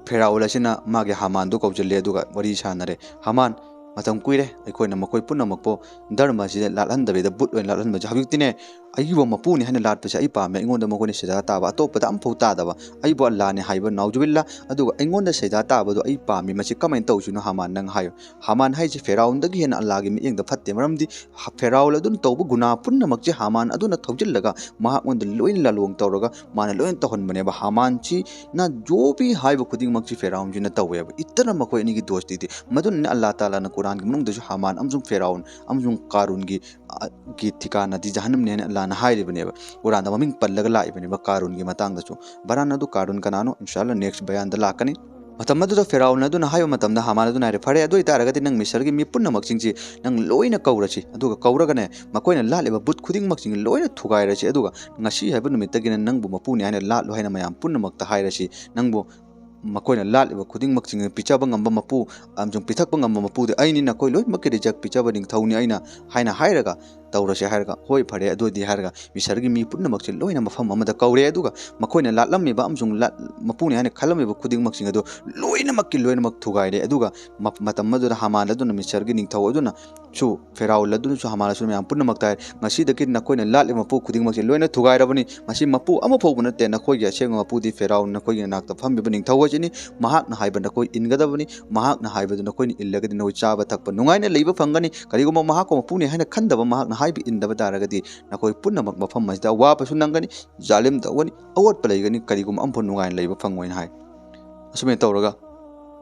ꯐꯦꯔꯥꯎꯜ ꯑꯁꯤꯅ ꯃꯥꯒꯤ ꯍꯥꯃꯥꯟꯗꯨ ꯀꯧꯁꯤꯜꯂꯦ, ꯑꯗꯨꯒ ꯋꯥꯔꯤ ꯁꯥꯟꯅꯔꯦ꯫ "ꯍꯥꯃꯥꯟ, ꯃꯇꯝ ꯀꯨꯏꯔꯦ ꯑꯩꯈꯣꯏꯅ ꯃꯈꯣꯏ ꯄꯨꯝꯅꯃꯛꯄꯨ ꯙꯔꯃ ꯑꯁꯤꯗ ꯂꯥꯠꯍꯟꯗꯕꯤꯗ ꯕꯨꯠ ꯑꯣꯏꯅ ꯂꯥꯠꯍꯟꯕꯁꯦ꯫ ꯍꯧꯖꯤꯛꯇꯤꯅꯦ, ꯑꯩꯕꯨ ꯃꯄꯨꯅꯤ ꯍꯥꯏꯅ ꯂꯥꯠꯄꯁꯦ ꯑꯩ ꯄꯥꯝꯃꯦ꯫ ꯑꯩꯉꯣꯟꯗ ꯃꯈꯣꯏꯅ ꯁꯤꯗꯥ ꯇꯥꯕ, ꯑꯇꯣꯞꯄꯗ ꯑꯃꯐꯥꯎ ꯇꯥꯗꯕ, ꯑꯩꯕꯨ ꯑꯜꯂꯥꯅꯦ ꯍꯥꯏꯕ, ꯅꯥꯎꯖꯨꯕꯤꯜꯂꯥ, ꯑꯗꯨꯒ ꯑꯩꯉꯣꯟꯗ ꯁꯤꯗꯥ ꯇꯥꯕꯗꯣ ꯑꯩ ꯄꯥꯝꯃꯤ꯫ ꯃꯁꯤ ꯀꯃꯥꯏꯅ ꯇꯧꯁꯤꯅꯣ, ꯍꯥꯃꯥꯟ, ꯅꯪ ꯍꯥꯏꯌꯨ"꯫ ꯍꯥꯃꯥꯟ ꯍꯥꯏꯁꯦ ꯐꯦꯔꯥꯎꯟꯗꯒꯤ ꯍꯦꯟꯅ ꯑꯜꯂꯥꯒꯤ ꯃꯤꯠꯌꯦꯡꯗ ꯐꯠꯇꯦ, ꯃꯔꯝꯗꯤ ꯍ-, ꯐꯦꯔꯥꯎꯟ ꯑꯗꯨꯅ ꯇꯧꯕ ꯒꯨꯅꯥ ꯄꯨꯝꯅꯃꯛꯁꯦ ꯍꯥꯃꯥꯟ ꯑꯗꯨꯅ ꯊꯧꯖꯤꯜꯂꯒ ꯃꯍꯥꯛꯉꯣꯟꯗ ꯂꯣꯏꯅ ꯂꯥꯂꯣꯡ ꯇꯧꯔꯒ ꯃꯥꯅ ꯂꯣꯏꯅ ꯇꯧꯍꯟꯕꯅꯦꯕ꯫ ꯍꯥꯃꯥꯟꯁꯤꯅ ꯖꯣꯕꯤ ꯍꯥꯏꯕ ꯈꯨꯗꯤꯡꯃꯛꯁꯤ ꯐꯦꯔꯥꯎꯟꯁꯤꯅ ꯇꯧꯋꯦꯕ꯫ ꯏꯇꯅ ꯃꯈꯣꯏ ꯑꯅꯤꯒꯤ ꯗꯣꯁꯇꯤꯗꯤ꯫ ꯃꯗꯨꯅꯅꯦ ꯑꯜꯂꯥ ꯇꯥꯂꯥꯅ ꯀꯨꯔꯥꯟꯒꯤ ꯃꯅꯨꯡꯗꯁꯨ ꯍꯥꯃꯥꯟ ꯑꯃꯁꯨꯡ ꯐꯦꯔꯥꯎꯟ ꯑꯃꯁꯨꯡ ꯀꯥꯔꯨꯟꯒꯤ, ꯑ, ꯒꯤ ꯊꯤꯀꯥꯅꯗꯤ ꯖꯍꯟꯅꯝꯅꯤ ꯍꯥꯏꯅ ꯑꯜꯂꯥꯅ ꯍꯥꯏꯔꯤꯕꯅꯦꯕ꯫ ꯀꯨꯔꯥꯟꯗ ꯃꯃꯤꯡ ꯄꯜꯂꯒ ꯂꯥꯛꯏꯕꯅꯦꯕ ꯀꯥꯔꯨꯟꯒꯤ ꯃꯇꯥꯡꯗꯁꯨ꯫ ꯕꯔꯥꯟ ꯑꯗꯨ ꯀꯥꯔꯨꯟ ꯀꯅꯥꯅꯣ? ꯏꯟꯁꯥ ꯑꯜꯂꯥ next ꯕꯌꯥꯟꯗ ꯂꯥꯛꯀꯅꯤ꯫ ꯃꯇꯝ ꯑꯗꯨꯗ ꯐꯦꯔꯥꯎꯟ ꯑꯗꯨꯅ ꯍꯥꯏꯕ ꯃꯇꯝꯗ ꯍꯥꯃꯥꯟ ꯑꯗꯨꯅ ꯍꯥꯏꯔꯦ, "ꯐꯔꯦ, ꯑꯗꯨ ꯑꯣꯏꯇꯥꯔꯒꯗꯤ ꯅꯪ ꯃꯤꯁꯔꯒꯤ ꯃꯤ ꯄꯨꯝꯅꯃꯛꯁꯤꯡꯁꯤ ꯅꯪ ꯂꯣꯏꯅ ꯀꯧꯔꯁꯤ, ꯑꯗꯨꯒ ꯀꯧꯔꯒꯅꯦ, ꯃꯈꯣꯏꯅ ꯂꯥꯠꯂꯤꯕ ꯕꯨꯠ ꯈꯨꯗꯤꯡꯃꯛꯁꯤꯡ ꯂꯣꯏꯅ ꯊꯨꯒꯥꯏꯔꯁꯤ, ꯑꯗꯨꯒ ꯉꯁꯤ ꯍꯥꯏꯕ ꯅꯨꯃꯤꯠꯇꯒꯤꯅ ꯅꯪꯕꯨ ꯃꯄꯨꯅꯤ ꯍꯥꯏꯅ ꯂꯥꯠꯂꯨ ꯍꯥꯏꯅ ꯃꯌꯥꯝ ꯄꯨꯝꯅꯃꯛꯇ ꯍꯥꯏꯔꯁꯤ꯫ ꯅꯪꯕꯨ ꯃꯈꯣꯏꯅ ꯂꯥꯠꯂꯤꯕ ꯈꯨꯗꯤꯡꯃꯛꯁꯤꯡ ꯄꯤꯖꯕ ꯉꯝꯕ ꯃꯄꯨ ꯑꯃꯁꯨꯡ ꯄꯤꯊꯛꯄ ꯉꯝꯕ ꯃꯄꯨꯗꯤ ꯑꯩꯅꯤ, ꯅꯈꯣꯏ ꯂꯣꯏꯅꯃꯛꯀꯤ ꯔꯤꯖꯛ ꯄꯤꯖꯕ ꯅꯤꯡꯊꯧꯅꯤ ꯑꯩꯅ" ꯍꯥꯏꯅ ꯍꯥꯏꯔꯒ, "ꯇꯧꯔꯁꯦ" ꯍꯥꯏꯔꯒ, "ꯍꯣꯏ, ꯐꯔꯦ, ꯑꯗꯨ ꯑꯣꯏꯗꯤ" ꯍꯥꯏꯔꯒ ꯃꯤꯁꯔꯒꯤ ꯃꯤ ꯄꯨꯝꯅꯃꯛꯁꯦ ꯂꯣꯏꯅ ꯃꯐꯝ ꯑꯃꯗ ꯀꯧꯔꯦ꯫ ꯑꯗꯨꯒ ꯃꯈꯣꯏꯅ ꯂꯥꯠꯂꯝꯃꯤꯕ ꯑꯃꯁꯨꯡ ꯂꯥꯠ-, ꯃꯄꯨꯅꯤ ꯍꯥꯏꯅ ꯈꯜꯂꯝꯃꯤꯕ ꯈꯨꯗꯤꯡꯃꯛꯁꯤꯡ ꯑꯗꯨ ꯂꯣꯏꯅꯃꯛꯀꯤ ꯂꯣꯏꯅꯃꯛ ꯊꯨꯒꯥꯏꯔꯦ꯫ ꯑꯗꯨꯒ ꯃ-, ꯃꯇꯝ ꯑꯗꯨꯗ ꯍꯥꯃꯥꯟ ꯑꯗꯨꯅ ꯃꯤꯁꯔꯒꯤ ꯅꯤꯡꯊꯧ ꯑꯗꯨꯅꯁꯨ, ꯐꯦꯔꯥꯎꯟ ꯑꯗꯨꯅꯁꯨ ꯍꯥꯃꯥꯟ ꯑꯗꯨꯁꯨ ꯃꯌꯥꯝ ꯄꯨꯝꯅꯃꯛꯇ ꯍꯥꯏꯔꯦ, "ꯉꯁꯤꯗꯒꯤ ꯅꯈꯣꯏꯅ ꯂꯥꯠꯂꯤꯕ ꯃꯄꯨ ꯈꯨꯗꯤꯡꯃꯛꯁꯦ ꯂꯣꯏꯅ ꯊꯨꯒꯥꯏꯔꯕꯅꯤ꯫ ꯃꯁꯤ ꯃꯄꯨ ꯑꯃ ꯐꯥꯎꯕ ꯅꯠꯇꯦ꯫ ꯅꯈꯣꯏꯒꯤ ꯑꯁꯦꯡꯕ ꯃꯄꯨꯗꯤ ꯐꯦꯔꯥꯎꯟ, ꯅꯈꯣꯏꯒꯤ ꯅꯥꯛꯇ ꯐꯝꯃꯤꯕ ꯅꯤꯡꯊꯧ ꯑꯁꯤꯅꯤ꯫ ꯃꯍꯥꯛꯅ ꯍꯥꯏꯕ ꯅꯈꯣꯏ ꯏꯟꯒꯗꯕꯅꯤ꯫ ꯃꯍꯥꯛꯅ ꯍꯥꯏꯕꯗꯨ ꯅꯈꯣꯏꯅ ꯏꯜꯂꯒꯗꯤ ꯅꯈꯣꯏ ꯆꯥꯕ ꯊꯛꯄ ꯅꯨꯡꯉꯥꯏꯅ ꯂꯩꯕ ꯐꯪꯒꯅꯤ꯫ ꯀꯔꯤꯒꯨꯝꯕ ꯃꯍꯥꯛꯄꯨ ꯃꯄꯨꯅꯤ ꯍꯥꯏꯅ ꯈꯟꯗꯕ, ꯃꯍꯥꯛꯅ ꯍꯥꯏꯕ ꯏꯟꯗꯕ ꯇꯥꯔꯒꯗꯤ ꯅꯈꯣꯏ ꯄꯨꯝꯅꯃꯛ ꯃꯐꯝ ꯑꯁꯤꯗ ꯑꯋꯥꯕꯁꯨ ꯅꯪꯒꯅꯤ, ꯖꯥꯂꯤꯝ ꯇꯧꯒꯅꯤ, ꯑꯋꯣꯠꯄ ꯂꯩꯒꯅꯤ, ꯀꯔꯤꯒꯨꯝꯕ ꯑꯃꯐꯥꯎ ꯅꯨꯡꯉꯥꯏꯅ ꯂꯩꯕ ꯐꯪꯉꯣꯏꯅ" ꯍꯥꯏ꯫ ꯑꯁꯨꯃꯥꯏꯅ ꯇꯧꯔꯒ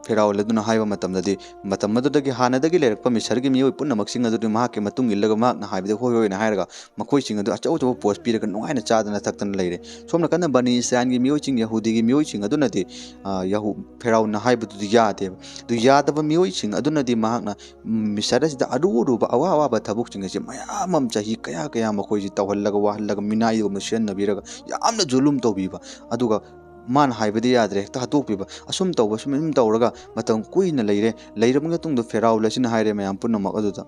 ꯐꯦꯔꯥꯎꯟ ꯑꯗꯨꯅ ꯍꯥꯏꯕ ꯃꯇꯝꯗꯗꯤ, ꯃꯇꯝ ꯑꯗꯨꯗꯒꯤ ꯍꯥꯟꯅꯗꯒꯤ ꯂꯩꯔꯛꯄ ꯃꯤꯁꯔꯒꯤ ꯃꯤꯑꯣꯏ ꯄꯨꯝꯅꯃꯛꯁꯤꯡ ꯑꯗꯨꯗꯤ ꯃꯍꯥꯛꯀꯤ ꯃꯇꯨꯡ ꯏꯜꯂꯒ ꯃꯍꯥꯛꯅ ꯍꯥꯏꯕꯗ "ꯍꯣꯏ, ꯍꯣꯏꯅ" ꯍꯥꯏꯔꯒ ꯃꯈꯣꯏꯁꯤꯡ ꯑꯗꯨ ꯑꯆꯧ ꯑꯆꯧꯕ ꯄꯣꯁ ꯄꯤꯔꯒ ꯅꯨꯡꯉꯥꯏꯅ ꯆꯥꯗꯅ ꯊꯛꯇꯅ ꯂꯩꯔꯦ꯫ ꯁꯣꯝ ꯅꯥꯀꯟꯗ ꯕꯅꯤ ꯏꯁꯔꯥꯏꯜꯒꯤ ꯃꯤꯑꯣꯏꯁꯤꯡ, ꯌꯍꯨꯗꯤꯒꯤ ꯃꯤꯑꯣꯏꯁꯤꯡ ꯑꯗꯨꯅꯗꯤ, ꯑ, ꯌꯍꯨ-, ꯐꯦꯔꯥꯎꯟꯅ ꯍꯥꯏꯕꯗꯨꯗꯤ ꯌꯥꯗꯦꯕ꯫ ꯑꯗꯨ ꯌꯥꯗꯕ ꯃꯤꯑꯣꯏꯁꯤꯡ ꯑꯗꯨꯅꯗꯤ ꯃꯍꯥꯛꯅ, ꯎꯝ, ꯃꯤꯁꯔ ꯑꯁꯤꯗ ꯑꯔꯨ ꯑꯔꯨꯕ ꯑꯋꯥ ꯑꯋꯥꯕ ꯊꯕꯛꯁꯤꯡ ꯑꯁꯤ ꯃꯌꯥꯝ ꯑꯃ ꯆꯍꯤ ꯀꯌꯥ ꯀꯌꯥ ꯃꯈꯣꯏꯁꯤ ꯇꯧꯍꯜꯂꯒ, ꯋꯥꯍꯜꯂꯒ, ꯃꯤꯅꯥꯏꯒꯨꯝꯅ ꯁꯤꯖꯤꯟꯅꯕꯤꯔꯒ ꯌꯥꯝꯅ ꯖꯨꯂꯨꯝ ꯇꯧꯕꯤꯕ, ꯑꯗꯨꯒ ꯃꯥꯅ ꯍꯥꯏꯕꯗꯤ ꯌꯥꯗ꯭ꯔꯦ, ꯍꯦꯛꯇ ꯍꯥꯠꯇꯣꯛꯄꯤꯕ, ꯑꯁꯨꯝ ꯇꯧꯕ, ꯁꯨꯝ ꯁꯨꯝ ꯇꯧꯔꯒ ꯃꯇꯝ ꯀꯨꯏꯅ ꯂꯩꯔꯦ꯫ ꯂꯩꯔꯕ ꯃꯇꯨꯡꯗ ꯐꯦꯔꯥꯎꯟ ꯑꯁꯤꯅ ꯍꯥꯏꯔꯦ ꯃꯌꯥꯝ ꯄꯨꯝꯅꯃꯛ ꯑꯗꯨꯗ,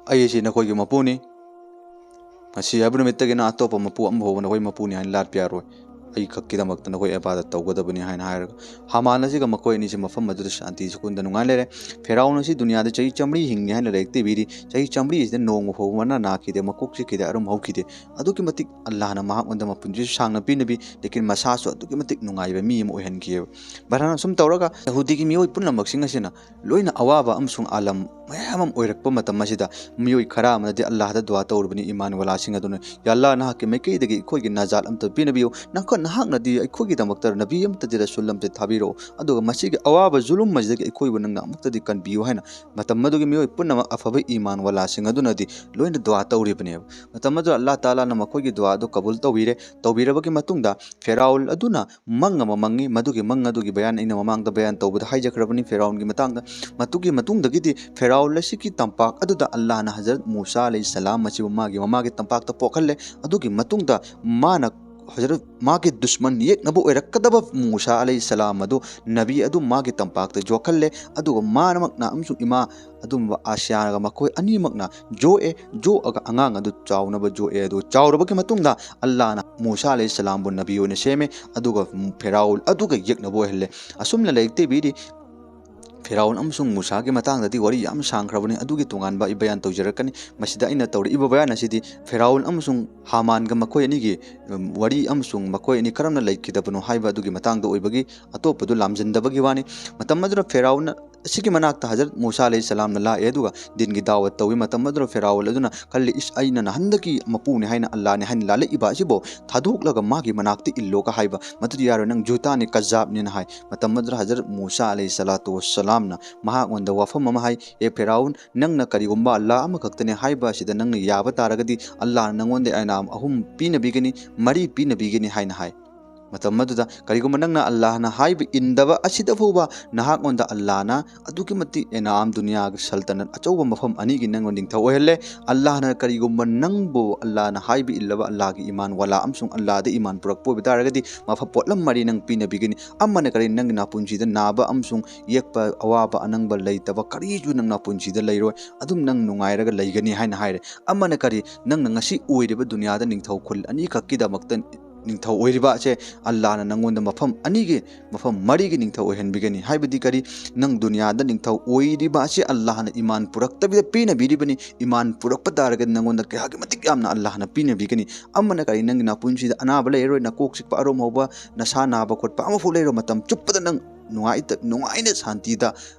"ꯑꯩ ꯑꯁꯤ ꯅꯈꯣꯏꯒꯤ ꯃꯄꯨꯅꯤ꯫ ꯉꯁꯤ ꯍꯥꯏꯕ ꯅꯨꯃꯤꯠꯇꯒꯤꯅ ꯑꯇꯣꯞꯄ ꯃꯄꯨ ꯑꯃ ꯐꯥꯎꯕ ꯅꯈꯣꯏ ꯃꯄꯨꯅꯤ ꯍꯥꯏꯅ ꯂꯥꯠꯄ ꯌꯥꯔꯣꯏ꯫ ꯑꯩ ꯈꯛꯀꯤꯗꯃꯛꯇ ꯅꯈꯣꯏ ꯏꯕꯥꯗꯠ ꯇꯧꯒꯗꯕꯅꯤ" ꯍꯥꯏꯅ ꯍꯥꯏꯔꯒ ꯍꯥꯃꯥꯟ ꯑꯁꯤꯒ ꯃꯈꯣꯏ ꯑꯅꯤꯁꯦ ꯃꯐꯝ ꯑꯗꯨꯗ ꯁꯥꯟꯇꯤ ꯁꯨꯀꯨꯟꯗ ꯅꯨꯡꯉꯥꯏ ꯂꯩꯔꯦ꯫ ꯐꯦꯔꯥꯎꯟ ꯑꯁꯤ ꯗꯨꯅꯤꯌꯥꯗ ꯆꯍꯤ ꯆꯥꯝꯃꯔꯤ ꯍꯤꯡꯅꯤ ꯍꯥꯏꯅ ꯂꯥꯏꯔꯤꯛꯇ ꯏꯕꯤꯔꯤ꯫ ꯆꯍꯤ ꯆꯥꯝꯃꯔꯤ ꯑꯁꯤꯗ ꯅꯣꯡꯃ ꯐꯥꯎꯕ ꯃꯅꯥ ꯅꯥꯈꯤꯗꯦ, ꯃꯀꯣꯛ ꯆꯤꯛꯈꯤꯗꯦ, ꯑꯔꯨꯝ ꯍꯧꯈꯤꯗꯦ꯫ ꯑꯗꯨꯛꯀꯤ ꯃꯇꯤꯛ ꯑꯜꯂꯥꯍꯅ ꯃꯍꯥꯛꯉꯣꯟꯗ ꯃꯄꯨꯟꯁꯤꯁꯨ ꯁꯥꯡꯅ ꯄꯤꯅꯕꯤ, ꯂꯦꯀꯤꯟ ꯃꯁꯥꯁꯨ ꯑꯗꯨꯛꯀꯤ ꯃꯇꯤꯛ ꯅꯨꯡꯉꯥꯏꯕ ꯃꯤ ꯑꯃ ꯑꯣꯏꯍꯟꯈꯤꯑꯕ꯫ ꯕꯍꯔꯍꯥꯜ, ꯑꯁꯨꯝ ꯇꯧꯔꯒ ꯌꯍꯨꯗꯤꯒꯤ ꯃꯤꯑꯣꯏ ꯄꯨꯝꯅꯃꯛꯁꯤꯡ ꯑꯁꯤꯅ ꯂꯣꯏꯅ ꯑꯋꯥꯕ ꯑꯃꯁꯨꯡ ꯑꯥꯂꯝ ꯃꯌꯥꯝ ꯑꯃ ꯑꯣꯏꯔꯛꯄ ꯃꯇꯝ ꯑꯁꯤꯗ, ꯃꯤꯑꯣꯏ ꯈꯔ ꯑꯃꯅꯗꯤ ꯑꯜꯂꯥꯍꯗ ꯗꯨꯋꯥ ꯇꯧꯔꯕꯅꯤ, ꯏꯃꯥꯟ ꯋꯥꯂꯥꯁꯤꯡ ꯑꯗꯨꯅ, "ꯌꯥ ꯑꯜꯂꯥꯍ, ꯅꯍꯥꯛꯀꯤ ꯃꯥꯏꯀꯩꯗꯒꯤ ꯑꯩꯈꯣꯏꯒꯤ ꯅꯖꯥꯠ ꯑꯝꯇ ꯄꯤꯅꯕꯤꯌꯨ, ꯅꯈꯨꯠ ꯅꯍꯥꯛꯅꯗꯤ ꯑꯩꯈꯣꯏꯒꯤꯗꯃꯛꯇ ꯅꯕꯤ ꯑꯃꯠꯇꯗꯤ, ꯔꯁꯨꯜ ꯑꯃꯠꯇꯗꯤ ꯊꯥꯕꯤꯔꯛꯎ, ꯑꯗꯨꯒ ꯃꯁꯤꯒꯤ ꯑꯋꯥꯕ ꯖꯨꯂꯨꯝ ꯑꯁꯤꯗꯒꯤ ꯑꯩꯈꯣꯏꯕꯨ ꯅꯪꯅ ꯑꯃꯨꯛꯇꯗꯤ ꯀꯟꯕꯤꯌꯨ" ꯍꯥꯏꯅ ꯃꯇꯝ ꯑꯗꯨꯒꯤ ꯃꯤꯑꯣꯏ ꯄꯨꯝꯅꯃꯛ, ꯑꯐꯕ ꯏꯃꯥꯟ ꯋꯥꯂꯥꯁꯤꯡ ꯑꯗꯨꯅꯗꯤ ꯂꯣꯏꯅ ꯗꯨꯋꯥ ꯇꯧꯔꯤꯕꯅꯦꯕ꯫ ꯃꯇꯝ ꯑꯗꯨꯗ ꯑꯜꯂꯥꯍ ꯇꯥꯂꯥꯅ ꯃꯈꯣꯏꯒꯤ ꯗꯨꯋꯥ ꯑꯗꯨ ꯀꯕꯨꯜ ꯇꯧꯕꯤꯔꯦ꯫ ꯇꯧꯕꯤꯔꯕꯒꯤ ꯃꯇꯨꯡꯗ ꯐꯦꯔꯥꯎꯜ ꯑꯗꯨꯅ ꯃꯪ ꯑꯃ ꯃꯪꯉꯤ꯫ ꯃꯗꯨꯒꯤ ꯃꯪ ꯑꯗꯨꯒꯤ ꯕꯌꯥꯟ ꯑꯩꯅ ꯃꯃꯥꯡꯗ ꯕꯌꯥꯟ ꯇꯧꯕꯗ ꯍꯥꯏꯖꯈ꯭ꯔꯕꯅꯤ ꯐꯦꯔꯥꯎꯟꯒꯤ ꯃꯇꯥꯡꯗ꯫ ꯃꯗꯨꯒꯤ ꯃꯇꯨꯡꯗꯒꯤꯗꯤ ꯐꯦꯔꯥꯎꯜ ꯑꯁꯤꯒꯤ ꯇꯝꯄꯥꯛ ꯑꯗꯨꯗ ꯑꯜꯂꯥꯍꯅ ꯍꯖꯔꯠ ꯃꯨꯁꯥ ꯑꯂꯩꯍꯤ ꯁꯂꯥꯝ ꯑꯁꯤꯕꯨ ꯃꯥꯒꯤ ꯃꯃꯥꯒꯤ ꯇꯝꯄꯥꯛꯇ ꯄꯣꯛꯍꯜꯂꯦ꯫ ꯑꯗꯨꯒꯤ ꯃꯇꯨꯡꯗ ꯃꯥꯅ ꯍꯖꯔꯠ, ꯃꯥꯒꯤ ꯗꯨꯁꯃꯟ ꯌꯦꯛꯅꯕ ꯑꯣꯏꯔꯛꯀꯗꯕ ꯃꯨꯁꯥ ꯑꯂꯩꯍꯤ ꯁꯂꯥꯝ ꯑꯗꯨ, ꯅꯕꯤ ꯑꯗꯨ ꯃꯥꯒꯤ ꯇꯝꯄꯥꯛꯇ ꯌꯣꯛꯍꯜꯂꯦ꯫ ꯑꯗꯨꯒ ꯃꯥꯅꯃꯛꯅ ꯑꯃꯁꯨꯡ ꯏꯃꯥ ꯑꯗꯨꯝꯕ ꯑꯁꯤꯌꯥꯒ ꯃꯈꯣꯏ ꯑꯅꯤꯃꯛꯅ ꯌꯣꯛꯑꯦ꯫ ꯌꯣꯛꯑꯒ ꯑꯉꯥꯡ ꯑꯗꯨ ꯆꯥꯎꯅꯕ ꯌꯣꯛꯑꯦ꯫ ꯑꯗꯨ ꯆꯥꯎꯔꯕꯒꯤ ꯃꯇꯨꯡꯗ ꯑꯜꯂꯥꯍꯅ ꯃꯨꯁꯥ ꯑꯂꯩꯍꯤ ꯁꯂꯥꯝꯕꯨ ꯅꯕꯤ ꯑꯣꯏꯅ ꯁꯦꯝꯃꯦ꯫ ꯑꯗꯨꯒ ꯐꯦꯔꯥꯎꯜ ꯑꯗꯨꯒ ꯌꯦꯛꯅꯕ ꯑꯣꯏꯍꯜꯂꯦ꯫ ꯑꯁꯨꯝꯅ ꯂꯥꯏꯔꯤꯛꯇ ꯏꯕꯤꯔꯤ, ꯐꯦꯔꯥꯎꯟ ꯑꯃꯁꯨꯡ ꯃꯨꯁꯥꯒꯤ ꯃꯇꯥꯡꯗꯗꯤ ꯋꯥꯔꯤ ꯌꯥꯝ ꯁꯥꯡꯈ꯭ꯔꯕꯅꯤ꯫ ꯑꯗꯨꯒꯤ ꯇꯣꯉꯥꯟꯕ ꯑꯩ ꯕꯌꯥꯟ ꯇꯧꯖꯔꯛꯀꯅꯤ꯫ ꯃꯁꯤꯗ ꯑꯩꯅ ꯇꯧꯔꯛꯏꯕ ꯕꯌꯥꯟ ꯑꯁꯤꯗꯤ ꯐꯦꯔꯥꯎꯟ ꯑꯃꯁꯨꯡ ꯍꯥꯃꯥꯟꯒ ꯃꯈꯣꯏ ꯑꯅꯤꯒꯤ, ꯎꯝ, ꯋꯥꯔꯤ ꯑꯃꯁꯨꯡ ꯃꯈꯣꯏ ꯑꯅꯤ ꯀꯔꯝꯅ ꯂꯩꯈꯤꯗꯕꯅꯣ ꯍꯥꯏꯕ ꯑꯗꯨꯒꯤ ꯃꯇꯥꯡꯗ ꯑꯣꯏꯕꯒꯤ, ꯑꯇꯣꯞꯄꯗꯨ ꯂꯥꯝꯖꯤꯟꯗꯕꯒꯤ ꯋꯥꯅꯤ꯫ ꯃꯇꯝ ꯑꯗꯨꯗ ꯐꯦꯔꯥꯎꯟ ꯑꯁꯤꯒꯤ ꯃꯅꯥꯛꯇ ꯍꯖꯔꯠ ꯃꯨꯁꯥ ꯑꯂꯩꯍꯤ ꯁꯂꯥꯝꯅ ꯂꯥꯛꯑꯦ, ꯑꯗꯨꯒ ꯗꯤꯟꯒꯤ ꯗꯥꯋꯠ ꯇꯧꯏ꯫ ꯃꯇꯝ ꯑꯗꯨꯗ ꯐꯦꯔꯥꯎꯟ ꯑꯗꯨꯅ ꯈꯜꯂꯤ, "ꯏꯁ, ꯑꯩꯅ ꯅꯍꯥꯟꯗꯒꯤ ꯃꯄꯨꯅꯤ ꯍꯥꯏꯅ, ꯑꯜꯂꯥꯍꯅꯤ ꯍꯥꯏꯅ ꯂꯥꯠꯂꯛꯏꯕ ꯑꯁꯤꯕꯨ ꯊꯥꯗꯣꯛꯂꯒ ꯃꯥꯒꯤ ꯃꯅꯥꯛꯇ ꯏꯜꯂꯣꯒ ꯍꯥꯏꯕ, ꯃꯗꯨꯗꯤ ꯌꯥꯔꯣꯏ, ꯅꯪ ꯖꯨꯇꯥꯅꯤ, ꯀꯖꯥꯕꯅꯤꯅ" ꯍꯥꯏ꯫ ꯃꯇꯝ ꯑꯗꯨꯗ ꯍꯖꯔꯠ ꯃꯨꯁꯥ ꯑꯂꯩꯍꯤ ꯁꯂꯥꯇꯨ ꯋꯁꯁꯂꯥꯝꯅ ꯃꯍꯥꯛꯉꯣꯟꯗ ꯋꯥꯐꯝ ꯑꯃ ꯍꯥꯏ, "ꯑꯦ ꯐꯦꯔꯥꯎꯟ, ꯅꯪꯅ ꯀꯔꯤꯒꯨꯝꯕ ꯑꯜꯂꯥꯍ ꯑꯃꯈꯛꯇꯅꯤ ꯍꯥꯏꯕ ꯑꯁꯤꯗ ꯅꯪꯅ ꯌꯥꯕ ꯇꯥꯔꯒꯗꯤ, ꯑꯜꯂꯥꯍꯅ ꯅꯪꯉꯣꯟꯗ ꯏꯅꯥꯝ ꯑꯍꯨꯝ ꯄꯤꯅꯕꯤꯒꯅꯤ, ꯃꯔꯤ ꯄꯤꯅꯕꯤꯒꯅꯤ" ꯍꯥꯏꯅ ꯍꯥꯏ꯫ ꯃꯇꯝ ꯑꯗꯨꯗ ꯀꯔꯤꯒꯨꯝꯕ ꯅꯪꯅ ꯑꯜꯂꯥꯍꯅ ꯍꯥꯏꯕ ꯏꯟꯗꯕ ꯑꯁꯤꯗ ꯐꯥꯎꯕ ꯅꯍꯥꯛꯉꯣꯟꯗ ꯑꯜꯂꯥꯍꯅ ꯑꯗꯨꯛꯀꯤ ꯃꯇꯤꯛ ꯏꯅꯥꯝ, ꯗꯨꯅꯤꯌꯥꯒꯤ ꯁꯜꯇꯅꯠ ꯑꯆꯧꯕ ꯃꯐꯝ ꯑꯅꯤꯒꯤ ꯅꯪꯉꯣꯟꯗ ꯅꯤꯡꯊꯧ ꯑꯣꯏꯍꯜꯂꯦ꯫ ꯑꯜꯂꯥꯍꯅ ꯀꯔꯤꯒꯨꯝꯕ ꯅꯪꯕꯨ ꯑꯜꯂꯥꯍꯅ ꯍꯥꯏꯕ ꯏꯜꯂꯕ, ꯑꯜꯂꯥꯍꯒꯤ ꯏꯃꯥꯟ ꯋꯥꯂꯥ ꯑꯃꯁꯨꯡ ꯑꯜꯂꯥꯍꯗ ꯏꯃꯥꯟ ꯄꯨꯔꯛꯄ ꯑꯣꯏꯕ ꯇꯥꯔꯒꯗꯤ, ꯃꯐꯝ ꯄꯣꯠꯂꯝ ꯃꯔꯤ ꯅꯪ ꯄꯤꯅꯕꯤꯒꯅꯤ꯫ ꯑꯃꯅ ꯀꯔꯤ? ꯅꯪꯒꯤ ꯅꯥꯄꯨꯟꯁꯤꯗ ꯅꯥꯕ ꯑꯃꯁꯨꯡ ꯌꯦꯛꯄ, ꯑꯋꯥꯕ ꯑꯅꯪꯕ ꯂꯩꯇꯕ ꯀꯔꯤꯁꯨ ꯅꯪ ꯅꯥꯄꯨꯟꯁꯤꯗ ꯂꯩꯔꯣꯏ꯫ ꯑꯗꯨꯝ ꯅꯪ ꯅꯨꯡꯉꯥꯏꯔꯒ ꯂꯩꯒꯅꯤ ꯍꯥꯏꯅ ꯍꯥꯏꯔꯦ꯫ ꯑꯃꯅ ꯀꯔꯤ? ꯅꯪꯅ ꯉꯁꯤ ꯑꯣꯏꯔꯤꯕ ꯗꯨꯅꯤꯌꯥꯗ ꯅꯤꯡꯊꯧ ꯈꯨꯜ ꯑꯅꯤꯈꯛꯀꯤꯗꯃꯛꯇ ꯅꯤꯡꯊꯧ ꯑꯣꯏꯔꯤꯕ ꯑꯁꯦ, ꯑꯜꯂꯥꯍꯅ ꯅꯪꯉꯣꯟꯗ ꯃꯐꯝ ꯑꯅꯤꯒꯤ, ꯃꯐꯝ ꯃꯔꯤꯒꯤ ꯅꯤꯡꯊꯧ ꯑꯣꯏꯍꯟꯕꯤꯒꯅꯤ꯫ ꯍꯥꯏꯕꯗꯤ ꯀꯔꯤ? ꯅꯪ ꯗꯨꯅꯤꯌꯥꯗ ꯅꯤꯡꯊꯧ ꯑꯣꯏꯔꯤꯕ ꯑꯁꯤ ꯑꯜꯂꯥꯍꯅ ꯏꯃꯥꯟ ꯄꯨꯔꯛꯇꯕꯤꯗ ꯄꯤꯅꯕꯤꯔꯤꯕꯅꯤ꯫ ꯏꯃꯥꯟ ꯄꯨꯔꯛꯄ ꯇꯥꯔꯒꯗꯤ ꯅꯪꯉꯣꯟꯗ ꯀꯌꯥꯒꯤ ꯃꯇꯤꯛ ꯌꯥꯝꯅ ꯑꯜꯂꯥꯍꯅ ꯄꯤꯅꯕꯤꯒꯅꯤ꯫ ꯑꯃꯅ ꯀꯔꯤ? ꯅꯪꯒꯤ ꯅꯥꯄꯨꯟꯁꯤꯗ ꯑꯅꯥꯕ ꯂꯩꯔꯔꯣꯏ, ꯅꯀꯣꯛ ꯆꯤꯛꯄ, ꯑꯔꯨꯝ ꯍꯧꯕ, ꯅꯁꯥ ꯅꯥꯕ ꯈꯣꯠꯄ ꯑꯃꯐꯥꯎ ꯂꯩꯔꯣꯏ꯫ ꯃꯇꯝ ꯆꯨꯞꯄꯗ ꯅꯪ ꯅꯨꯡꯉꯥꯏꯇ-, ꯅꯨꯡꯉꯥꯏꯅ ꯁꯥꯟꯇꯤꯗ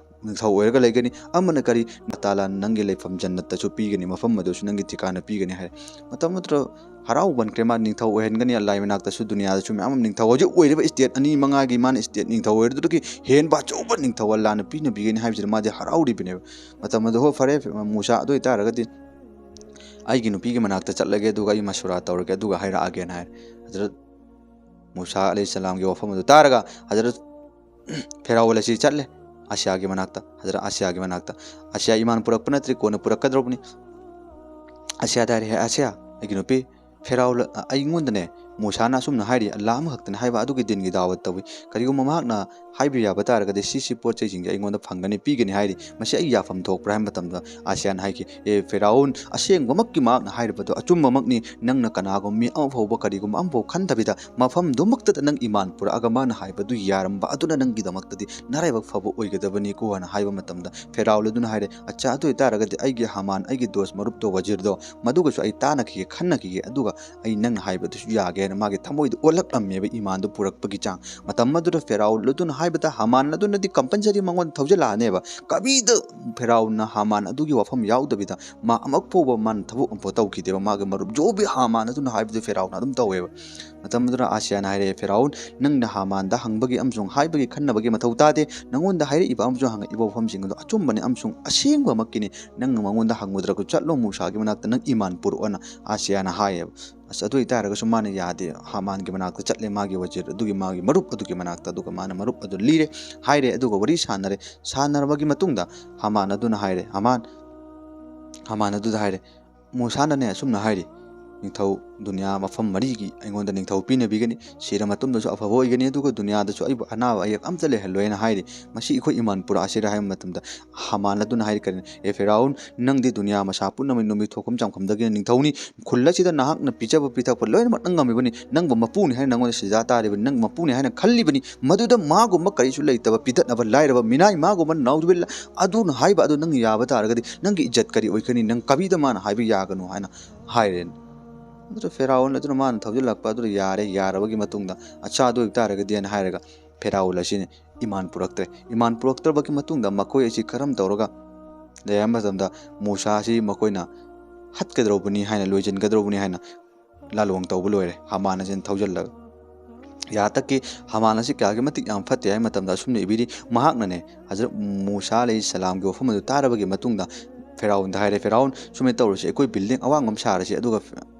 ꯅꯤꯡꯊꯧ ꯑꯣꯏꯔꯒ ꯂꯩꯒꯅꯤ, ꯑꯃꯅ ꯀꯔꯤ, ꯅꯇꯥꯂꯥꯟ ꯅꯪꯒꯤ ꯂꯩꯐꯝ ꯖꯟꯅꯠꯇꯁꯨ ꯄꯤꯒꯅꯤ, ꯃꯐꯝ ꯑꯗꯨꯁꯨ ꯅꯪꯒꯤ ꯊꯤꯀꯥꯅ ꯄꯤꯒꯅꯤ ꯍꯥꯏꯔꯦ꯫ ꯃꯇꯝ ꯑꯗꯨꯗ ꯍꯔꯥꯎ ꯄꯟꯈ꯭ꯔꯦ꯫ ꯃꯥ ꯅꯤꯡꯊꯧ ꯑꯣꯏꯍꯟꯒꯅꯤ, ꯑꯜꯂꯥꯍꯒꯤ ꯃꯅꯥꯛꯇꯁꯨ ꯗꯨꯅꯤꯌꯥꯗꯁꯨ ꯃꯌꯥꯝ ꯑꯃ ꯅꯤꯡꯊꯧ ꯍꯧꯖꯤꯛ ꯑꯣꯏꯔꯤꯕ ꯁ꯭ꯇꯦꯠ ꯑꯅꯤ ꯃꯉꯥꯒꯤ ꯃꯥꯅ ꯁ꯭ꯇꯦꯠ ꯅꯤꯡꯊꯧ ꯑꯣꯏꯔꯗꯨꯗꯒꯤ ꯍꯦꯟꯕ ꯑꯆꯧꯕ ꯅꯤꯡꯊꯧ ꯑꯜꯂꯥꯍꯅ ꯄꯤꯅꯕꯤꯒꯅꯤ ꯍꯥꯏꯕꯁꯤꯗ ꯃꯥꯗꯤ ꯍꯔꯥꯎꯔꯤꯕꯅꯦꯕ꯫ ꯃꯇꯝ ꯑꯗꯨ, "ꯍꯣꯏ, ꯐꯔꯦ, ꯃꯨꯁꯥ, ꯑꯗꯨ ꯑꯣꯏꯇꯥꯔꯒꯗꯤ ꯑꯩꯒꯤ ꯅꯨꯄꯤꯒꯤ ꯃꯅꯥꯛꯇ ꯆꯠꯂꯒꯦ, ꯑꯗꯨꯒ ꯑꯩ ꯃꯁꯨꯔꯥ ꯇꯧꯔꯒꯦ, ꯑꯗꯨꯒ ꯍꯥꯏꯔꯛꯑꯒꯦꯅ" ꯍꯥꯏꯔꯦ꯫ ꯍꯖꯔꯠ ꯃꯨꯁꯥ ꯑꯂꯩꯍꯤꯁꯁꯂꯥꯝꯒꯤ ꯋꯥꯐꯝ ꯑꯗꯨ ꯇꯥꯔꯒ ꯍꯖꯔꯠ ꯐꯦꯔꯥꯎꯜ ꯑꯁꯤ ꯆꯠꯂꯦ ꯑꯁꯤꯌꯥꯒꯤ ꯃꯅꯥꯛꯇ꯫ ꯍꯖꯔꯠ ꯑꯁꯤꯌꯥꯒꯤ ꯃꯅꯥꯛꯇ, ꯑꯁꯤꯌꯥ ꯏꯃꯥꯟ ꯄꯨꯔꯛꯄ ꯅꯠꯇ꯭ꯔꯤ, ꯀꯣꯟꯅ ꯄꯨꯔꯛꯀꯗꯧꯔꯕꯅꯤ꯫ ꯑꯁꯤꯌꯥꯗ ꯍꯥꯏꯔꯦ, "ꯍꯦ ꯑꯁꯤꯌꯥ, ꯑꯩꯒꯤ ꯅꯨꯄꯤ, ꯐꯦꯔꯥꯎꯜ, ꯑ, ꯑꯩꯉꯣꯟꯗꯅꯦ, ꯃꯨꯁꯥꯅ ꯑꯁꯨꯝꯅ ꯍꯥꯏꯔꯤ, ꯑꯜꯂꯥꯍ ꯑꯃꯈꯛꯇꯅꯤ ꯍꯥꯏꯕ ꯑꯗꯨꯒꯤ ꯗꯤꯟꯒꯤ ꯗꯥꯋꯠ ꯇꯧꯏ꯫ ꯀꯔꯤꯒꯨꯝꯕ ꯃꯍꯥꯛꯅ ꯍꯥꯏꯕ ꯌꯥꯕ ꯇꯥꯔꯒꯗꯤ ꯁꯤ, ꯁꯤ ꯄꯣꯠ ꯆꯩꯁꯤꯡꯁꯦ ꯑꯩꯉꯣꯟꯗ ꯐꯪꯒꯅꯤ, ꯄꯤꯒꯅꯤ ꯍꯥꯏꯔꯤ꯫ ꯃꯁꯤ ꯑꯩ ꯌꯥꯐꯝ ꯊꯣꯛꯄ꯭ꯔꯥ?" ꯍꯥꯏꯕ ꯃꯇꯝꯗ ꯑꯁꯤꯌꯥꯅ ꯍꯥꯏꯈꯤ, "ꯑꯦ ꯐꯦꯔꯥꯎꯟ, ꯑꯁꯦꯡꯕꯃꯛꯀꯤ ꯃꯍꯥꯛꯅ ꯍꯥꯏꯔꯤꯕꯗꯣ ꯑꯆꯨꯝꯕꯃꯛꯅꯤ꯫ ꯅꯪꯅ ꯀꯅꯥꯒꯨꯝꯕ ꯃꯤ ꯑꯃ ꯐꯥꯎꯕ, ꯀꯔꯤꯒꯨꯝꯕ ꯑꯃ ꯐꯥꯎ ꯈꯟꯗꯕꯤꯗ ꯃꯐꯝꯗꯨꯃꯛꯇꯗ ꯅꯪ ꯏꯃꯥꯟ ꯄꯨꯔꯛꯑꯒ ꯃꯥꯅ ꯍꯥꯏꯕꯗꯨ ꯌꯥꯔꯝꯕ ꯑꯗꯨꯅ ꯅꯪꯒꯤꯗꯃꯛꯇꯗꯤ ꯅꯔꯥꯏꯕꯛ ꯐꯕ ꯑꯣꯏꯒꯗꯕꯅꯤꯀꯣ" ꯍꯥꯏꯅ ꯍꯥꯏꯕ ꯃꯇꯝꯗ ꯐꯦꯔꯥꯎꯟ ꯑꯗꯨꯅ ꯍꯥꯏꯔꯦ, "ꯑꯠꯆꯥ, ꯑꯗꯨ ꯑꯣꯏꯇꯥꯔꯒꯗꯤ ꯑꯩꯒꯤ ꯍꯥꯃꯥꯟ, ꯑꯩꯒꯤ ꯗꯣꯁ ꯃꯔꯨꯞꯇꯣ, ꯋꯥꯖꯤꯔꯗꯣ, ꯃꯗꯨꯒꯁꯨ ꯑꯩ ꯇꯥꯟꯅꯈꯤꯒꯦ, ꯈꯟꯅꯈꯤꯒꯦ, ꯑꯗꯨꯒ ꯑꯩ ꯅꯪꯅ ꯍꯥꯏꯕꯗꯨꯁꯨ ꯌꯥꯒꯦ" ꯍꯥꯏꯅ ꯃꯥꯒꯤ ꯊꯃꯣꯏꯗ ꯑꯣꯜꯂꯛꯂꯝꯃꯦꯕ ꯏꯃꯥꯟꯗꯨ ꯄꯨꯔꯛꯄꯒꯤ ꯆꯥꯡ꯫ ꯃꯇꯝ ꯑꯗꯨꯗ ꯐꯦꯔꯥꯎꯟ ꯑꯗꯨꯅ ꯍꯥꯏꯕꯗ ꯍꯥꯃꯥꯟ ꯑꯗꯨꯅꯗꯤ ꯀꯝꯄꯜꯁꯔꯤ ꯃꯉꯣꯟꯗ ꯊꯧꯖꯤꯜꯂꯛꯑꯅꯦꯕ꯫ ꯀꯕꯤꯗ ꯐꯦꯔꯥꯎꯟꯅ ꯍꯥꯃꯥꯟ ꯑꯗꯨꯒꯤ ꯋꯥꯐꯝ ꯌꯥꯎꯗꯕꯤꯗ ꯃꯥ ꯑꯃꯨꯛ ꯐꯥꯎꯕ ꯃꯥꯅ ꯊꯕꯛ ꯑꯃꯐꯥꯎ ꯇꯧꯈꯤꯗꯦꯕ꯫ ꯃꯥꯒꯤ ꯃꯔꯨꯞ ꯖꯣꯕꯤ ꯍꯥꯃꯥꯟ ꯑꯗꯨꯅ ꯍꯥꯏꯕꯗꯨ ꯐꯦꯔꯥꯎꯟꯅ ꯑꯗꯨꯝ ꯇꯧꯋꯦꯕ꯫ ꯃꯇꯝ ꯑꯗꯨꯗ ꯑꯁꯤꯌꯥꯅ ꯍꯥꯏꯔꯛꯑꯦ, "ꯐꯦꯔꯥꯎꯟ, ꯅꯪꯅ ꯍꯥꯃꯥꯟꯗ ꯍꯪꯕꯒꯤ ꯑꯃꯁꯨꯡ ꯍꯥꯏꯕꯒꯤ ꯈꯟꯅꯕꯒꯤ ꯃꯊꯧ ꯇꯥꯗꯦ꯫ ꯅꯉꯣꯟꯗ ꯍꯥꯏꯔꯛꯏꯕ ꯑꯃꯁꯨꯡ ꯍꯪꯉꯛꯏꯕ ꯋꯥꯐꯝꯁꯤꯡ ꯑꯗꯨ ꯑꯆꯨꯝꯕꯅꯤ ꯑꯃꯁꯨꯡ ꯑꯁꯦꯡꯕꯃꯛꯀꯤꯅꯤ꯫ ꯅꯪꯅ ꯃꯉꯣꯟꯗ ꯍꯪꯉꯨꯗ꯭ꯔꯒꯁꯨ ꯆꯠꯂꯣ, ꯃꯨꯁꯥꯒꯤ ꯃꯅꯥꯛꯇ ꯅꯪ ꯏꯃꯥꯟ ꯄꯨꯔꯛꯑꯣꯅ" ꯑꯁꯤꯌꯥꯅ ꯍꯥꯏꯌꯦꯕ꯫ ꯑꯁ, ꯑꯗꯨ ꯑꯣꯏꯇꯥꯔꯒꯁꯨ ꯃꯥꯅ ꯌꯥꯗꯦ꯫ ꯍꯥꯃꯥꯟꯒꯤ ꯃꯅꯥꯛꯇ ꯆꯠꯂꯦ, ꯃꯥꯒꯤ ꯋꯥꯖꯤꯔ ꯑꯗꯨꯒꯤ, ꯃꯥꯒꯤ ꯃꯔꯨꯞ ꯑꯗꯨꯒꯤ ꯃꯅꯥꯛꯇ, ꯑꯗꯨꯒ ꯃꯥꯅ ꯃꯔꯨꯞ ꯑꯗꯨ ꯂꯤꯔꯦ, ꯍꯥꯏꯔꯦ, ꯑꯗꯨꯒ ꯋꯥꯔꯤ ꯁꯥꯟꯅꯔꯦ꯫ ꯁꯥꯟꯅꯔꯕꯒꯤ ꯃꯇꯨꯡꯗ ꯍꯥꯃꯥꯟ ꯑꯗꯨꯅ ꯍꯥꯏꯔꯦ, ꯍꯥꯃꯥꯟ, ꯍꯥꯃꯥꯟ ꯑꯗꯨꯗ ꯍꯥꯏꯔꯦ, "ꯃꯨꯁꯥꯅꯅꯦ ꯑꯁꯨꯝꯅ ꯍꯥꯏꯔꯤ, ꯅꯤꯡꯊꯧ, ꯗꯨꯅꯤꯌꯥ ꯃꯐꯝ ꯃꯔꯤꯒꯤ ꯑꯩꯉꯣꯟꯗ ꯅꯤꯡꯊꯧ ꯄꯤꯅꯕꯤꯒꯅꯤ, ꯁꯤꯔ ꯃꯇꯨꯡꯗꯁꯨ ꯑꯐꯕ ꯑꯣꯏꯒꯅꯤ, ꯑꯗꯨꯒ ꯗꯨꯅꯤꯌꯥꯗꯁꯨ ꯑꯩꯕꯨ ꯑꯅꯥꯕ ꯑꯌꯦꯛ ꯑꯝꯇ ꯂꯩꯍꯜꯂꯣꯏꯅ ꯍꯥꯏꯔꯤ꯫ ꯃꯁꯤ ꯑꯩꯈꯣꯏ ꯏꯃꯥꯟ ꯄꯨꯔꯛꯑꯁꯤꯔ?" ꯍꯥꯏꯕ ꯃꯇꯝꯗ ꯍꯥꯃꯥꯟ ꯑꯗꯨꯅ ꯍꯥꯏꯔꯤ, ꯀꯔꯤꯅꯣ? "ꯑꯦ ꯐꯦꯔꯥꯎꯟ, ꯅꯪꯗꯤ ꯗꯨꯅꯤꯌꯥ ꯃꯁꯥ ꯄꯨꯝꯅꯃꯛ ꯅꯨꯃꯤꯠ ꯊꯣꯛꯐꯝ ꯆꯪꯐꯝꯗꯒꯤ ꯅꯤꯡꯊꯧꯅꯤ꯫ ꯈꯨꯜ ꯑꯁꯤꯗ ꯅꯍꯥꯛꯅ ꯄꯤꯖꯕ ꯄꯤꯊꯛꯄ ꯂꯣꯏꯅꯃꯛ ꯅꯪ ꯉꯝꯃꯤꯕꯅꯤ꯫ ꯅꯪꯕꯨ ꯃꯄꯨꯅꯤ ꯍꯥꯏꯅ ꯅꯪꯉꯣꯟꯗ ꯁꯤꯖꯥ ꯇꯥꯔꯤꯕꯅꯤ, ꯅꯪ ꯃꯄꯨꯅꯤ ꯍꯥꯏꯅ ꯈꯜꯂꯤꯕꯅꯤ꯫ ꯃꯗꯨꯗ ꯃꯥꯒꯨꯝꯕ ꯀꯔꯤꯁꯨ ꯂꯩꯇꯕ, ꯄꯤꯗꯠꯅꯕ ꯂꯥꯏꯔꯕ ꯃꯤꯅꯥꯏ ꯃꯥꯒꯨꯝꯕ ꯅꯥꯎꯖꯨꯕꯤꯜꯂꯥ ꯑꯗꯨꯅ ꯍꯥꯏꯕ ꯑꯗꯨ ꯅꯪ ꯌꯥꯕ ꯇꯥꯔꯒꯗꯤ ꯅꯪꯒꯤ ꯏꯖꯠ ꯀꯔꯤ ꯑꯣꯏꯒꯅꯤ? ꯅꯪ ꯀꯕꯤꯗ ꯃꯥꯅ ꯍꯥꯏꯕ ꯌꯥꯒꯅꯨ" ꯍꯥꯏꯅ ꯍꯥꯏꯔꯦ꯫ ꯑꯗꯨꯗ ꯐꯦꯔꯥꯎꯟ ꯑꯗꯨꯅ ꯃꯥꯅ ꯊꯧꯖꯤꯜꯂꯛꯄ ꯑꯗꯨꯗ ꯌꯥꯔꯦ, ꯌꯥꯔꯕꯒꯤ ꯃꯇꯨꯡꯗ, "ꯑꯠꯆꯥ, ꯑꯗꯨ ꯑꯣꯏꯕ ꯇꯥꯔꯒꯗꯤꯅ" ꯍꯥꯏꯔꯒ ꯐꯦꯔꯥꯎꯟ ꯑꯁꯤꯅ ꯏꯃꯥꯟ ꯄꯨꯔꯛꯇ꯭ꯔꯦ꯫ ꯏꯃꯥꯟ ꯄꯨꯔꯛꯇ꯭ꯔꯕꯒꯤ ꯃꯇꯨꯡꯗ ꯃꯈꯣꯏ ꯑꯁꯤ ꯀꯔꯝ ꯇꯧꯔꯒ ꯂꯩ ꯍꯥꯏꯕ ꯃꯇꯝꯗ, ꯃꯨꯁꯥ ꯑꯁꯤ ꯃꯈꯣꯏꯅ ꯍꯥꯠꯀꯗꯧꯔꯕꯅꯤ ꯍꯥꯏꯅ, ꯂꯣꯏꯁꯤꯟꯒꯗꯧꯔꯕꯅꯤ ꯍꯥꯏꯅ ꯂꯥꯂꯣꯡ ꯇꯧꯕ ꯂꯣꯏꯔꯦ, ꯍꯥꯃꯥꯟ ꯑꯁꯤꯅ ꯊꯧꯖꯤꯜꯂꯒ꯫ ꯌꯥꯇꯛꯀꯤ ꯍꯥꯃꯥꯟ ꯑꯁꯤ ꯀꯌꯥꯒꯤ ꯃꯇꯤꯛ ꯌꯥꯝ ꯐꯠꯇꯦ ꯍꯥꯏꯕ ꯃꯇꯝꯗ ꯑꯁꯨꯝꯅ ꯏꯕꯤꯔꯤ, ꯃꯍꯥꯛꯅꯅꯦ ꯍꯖꯔꯠ ꯃꯨꯁꯥ ꯑꯂꯩꯍꯤ ꯁꯂꯥꯝꯒꯤ ꯋꯥꯐꯝ ꯑꯗꯨ ꯇꯥꯔꯕꯒꯤ ꯃꯇꯨꯡꯗ ꯐꯦꯔꯥꯎꯟꯗ ꯍꯥꯏꯔꯦ, "ꯐꯦꯔꯥꯎꯟ, ꯁꯨꯃꯥꯏꯅ ꯇꯧꯔꯁꯤ, ꯑꯩꯈꯣꯏ ꯕꯤꯜꯗꯤꯡ ꯑꯋꯥꯡꯕ ꯑꯃ ꯁꯥꯔꯁꯤ, ꯑꯗꯨꯒ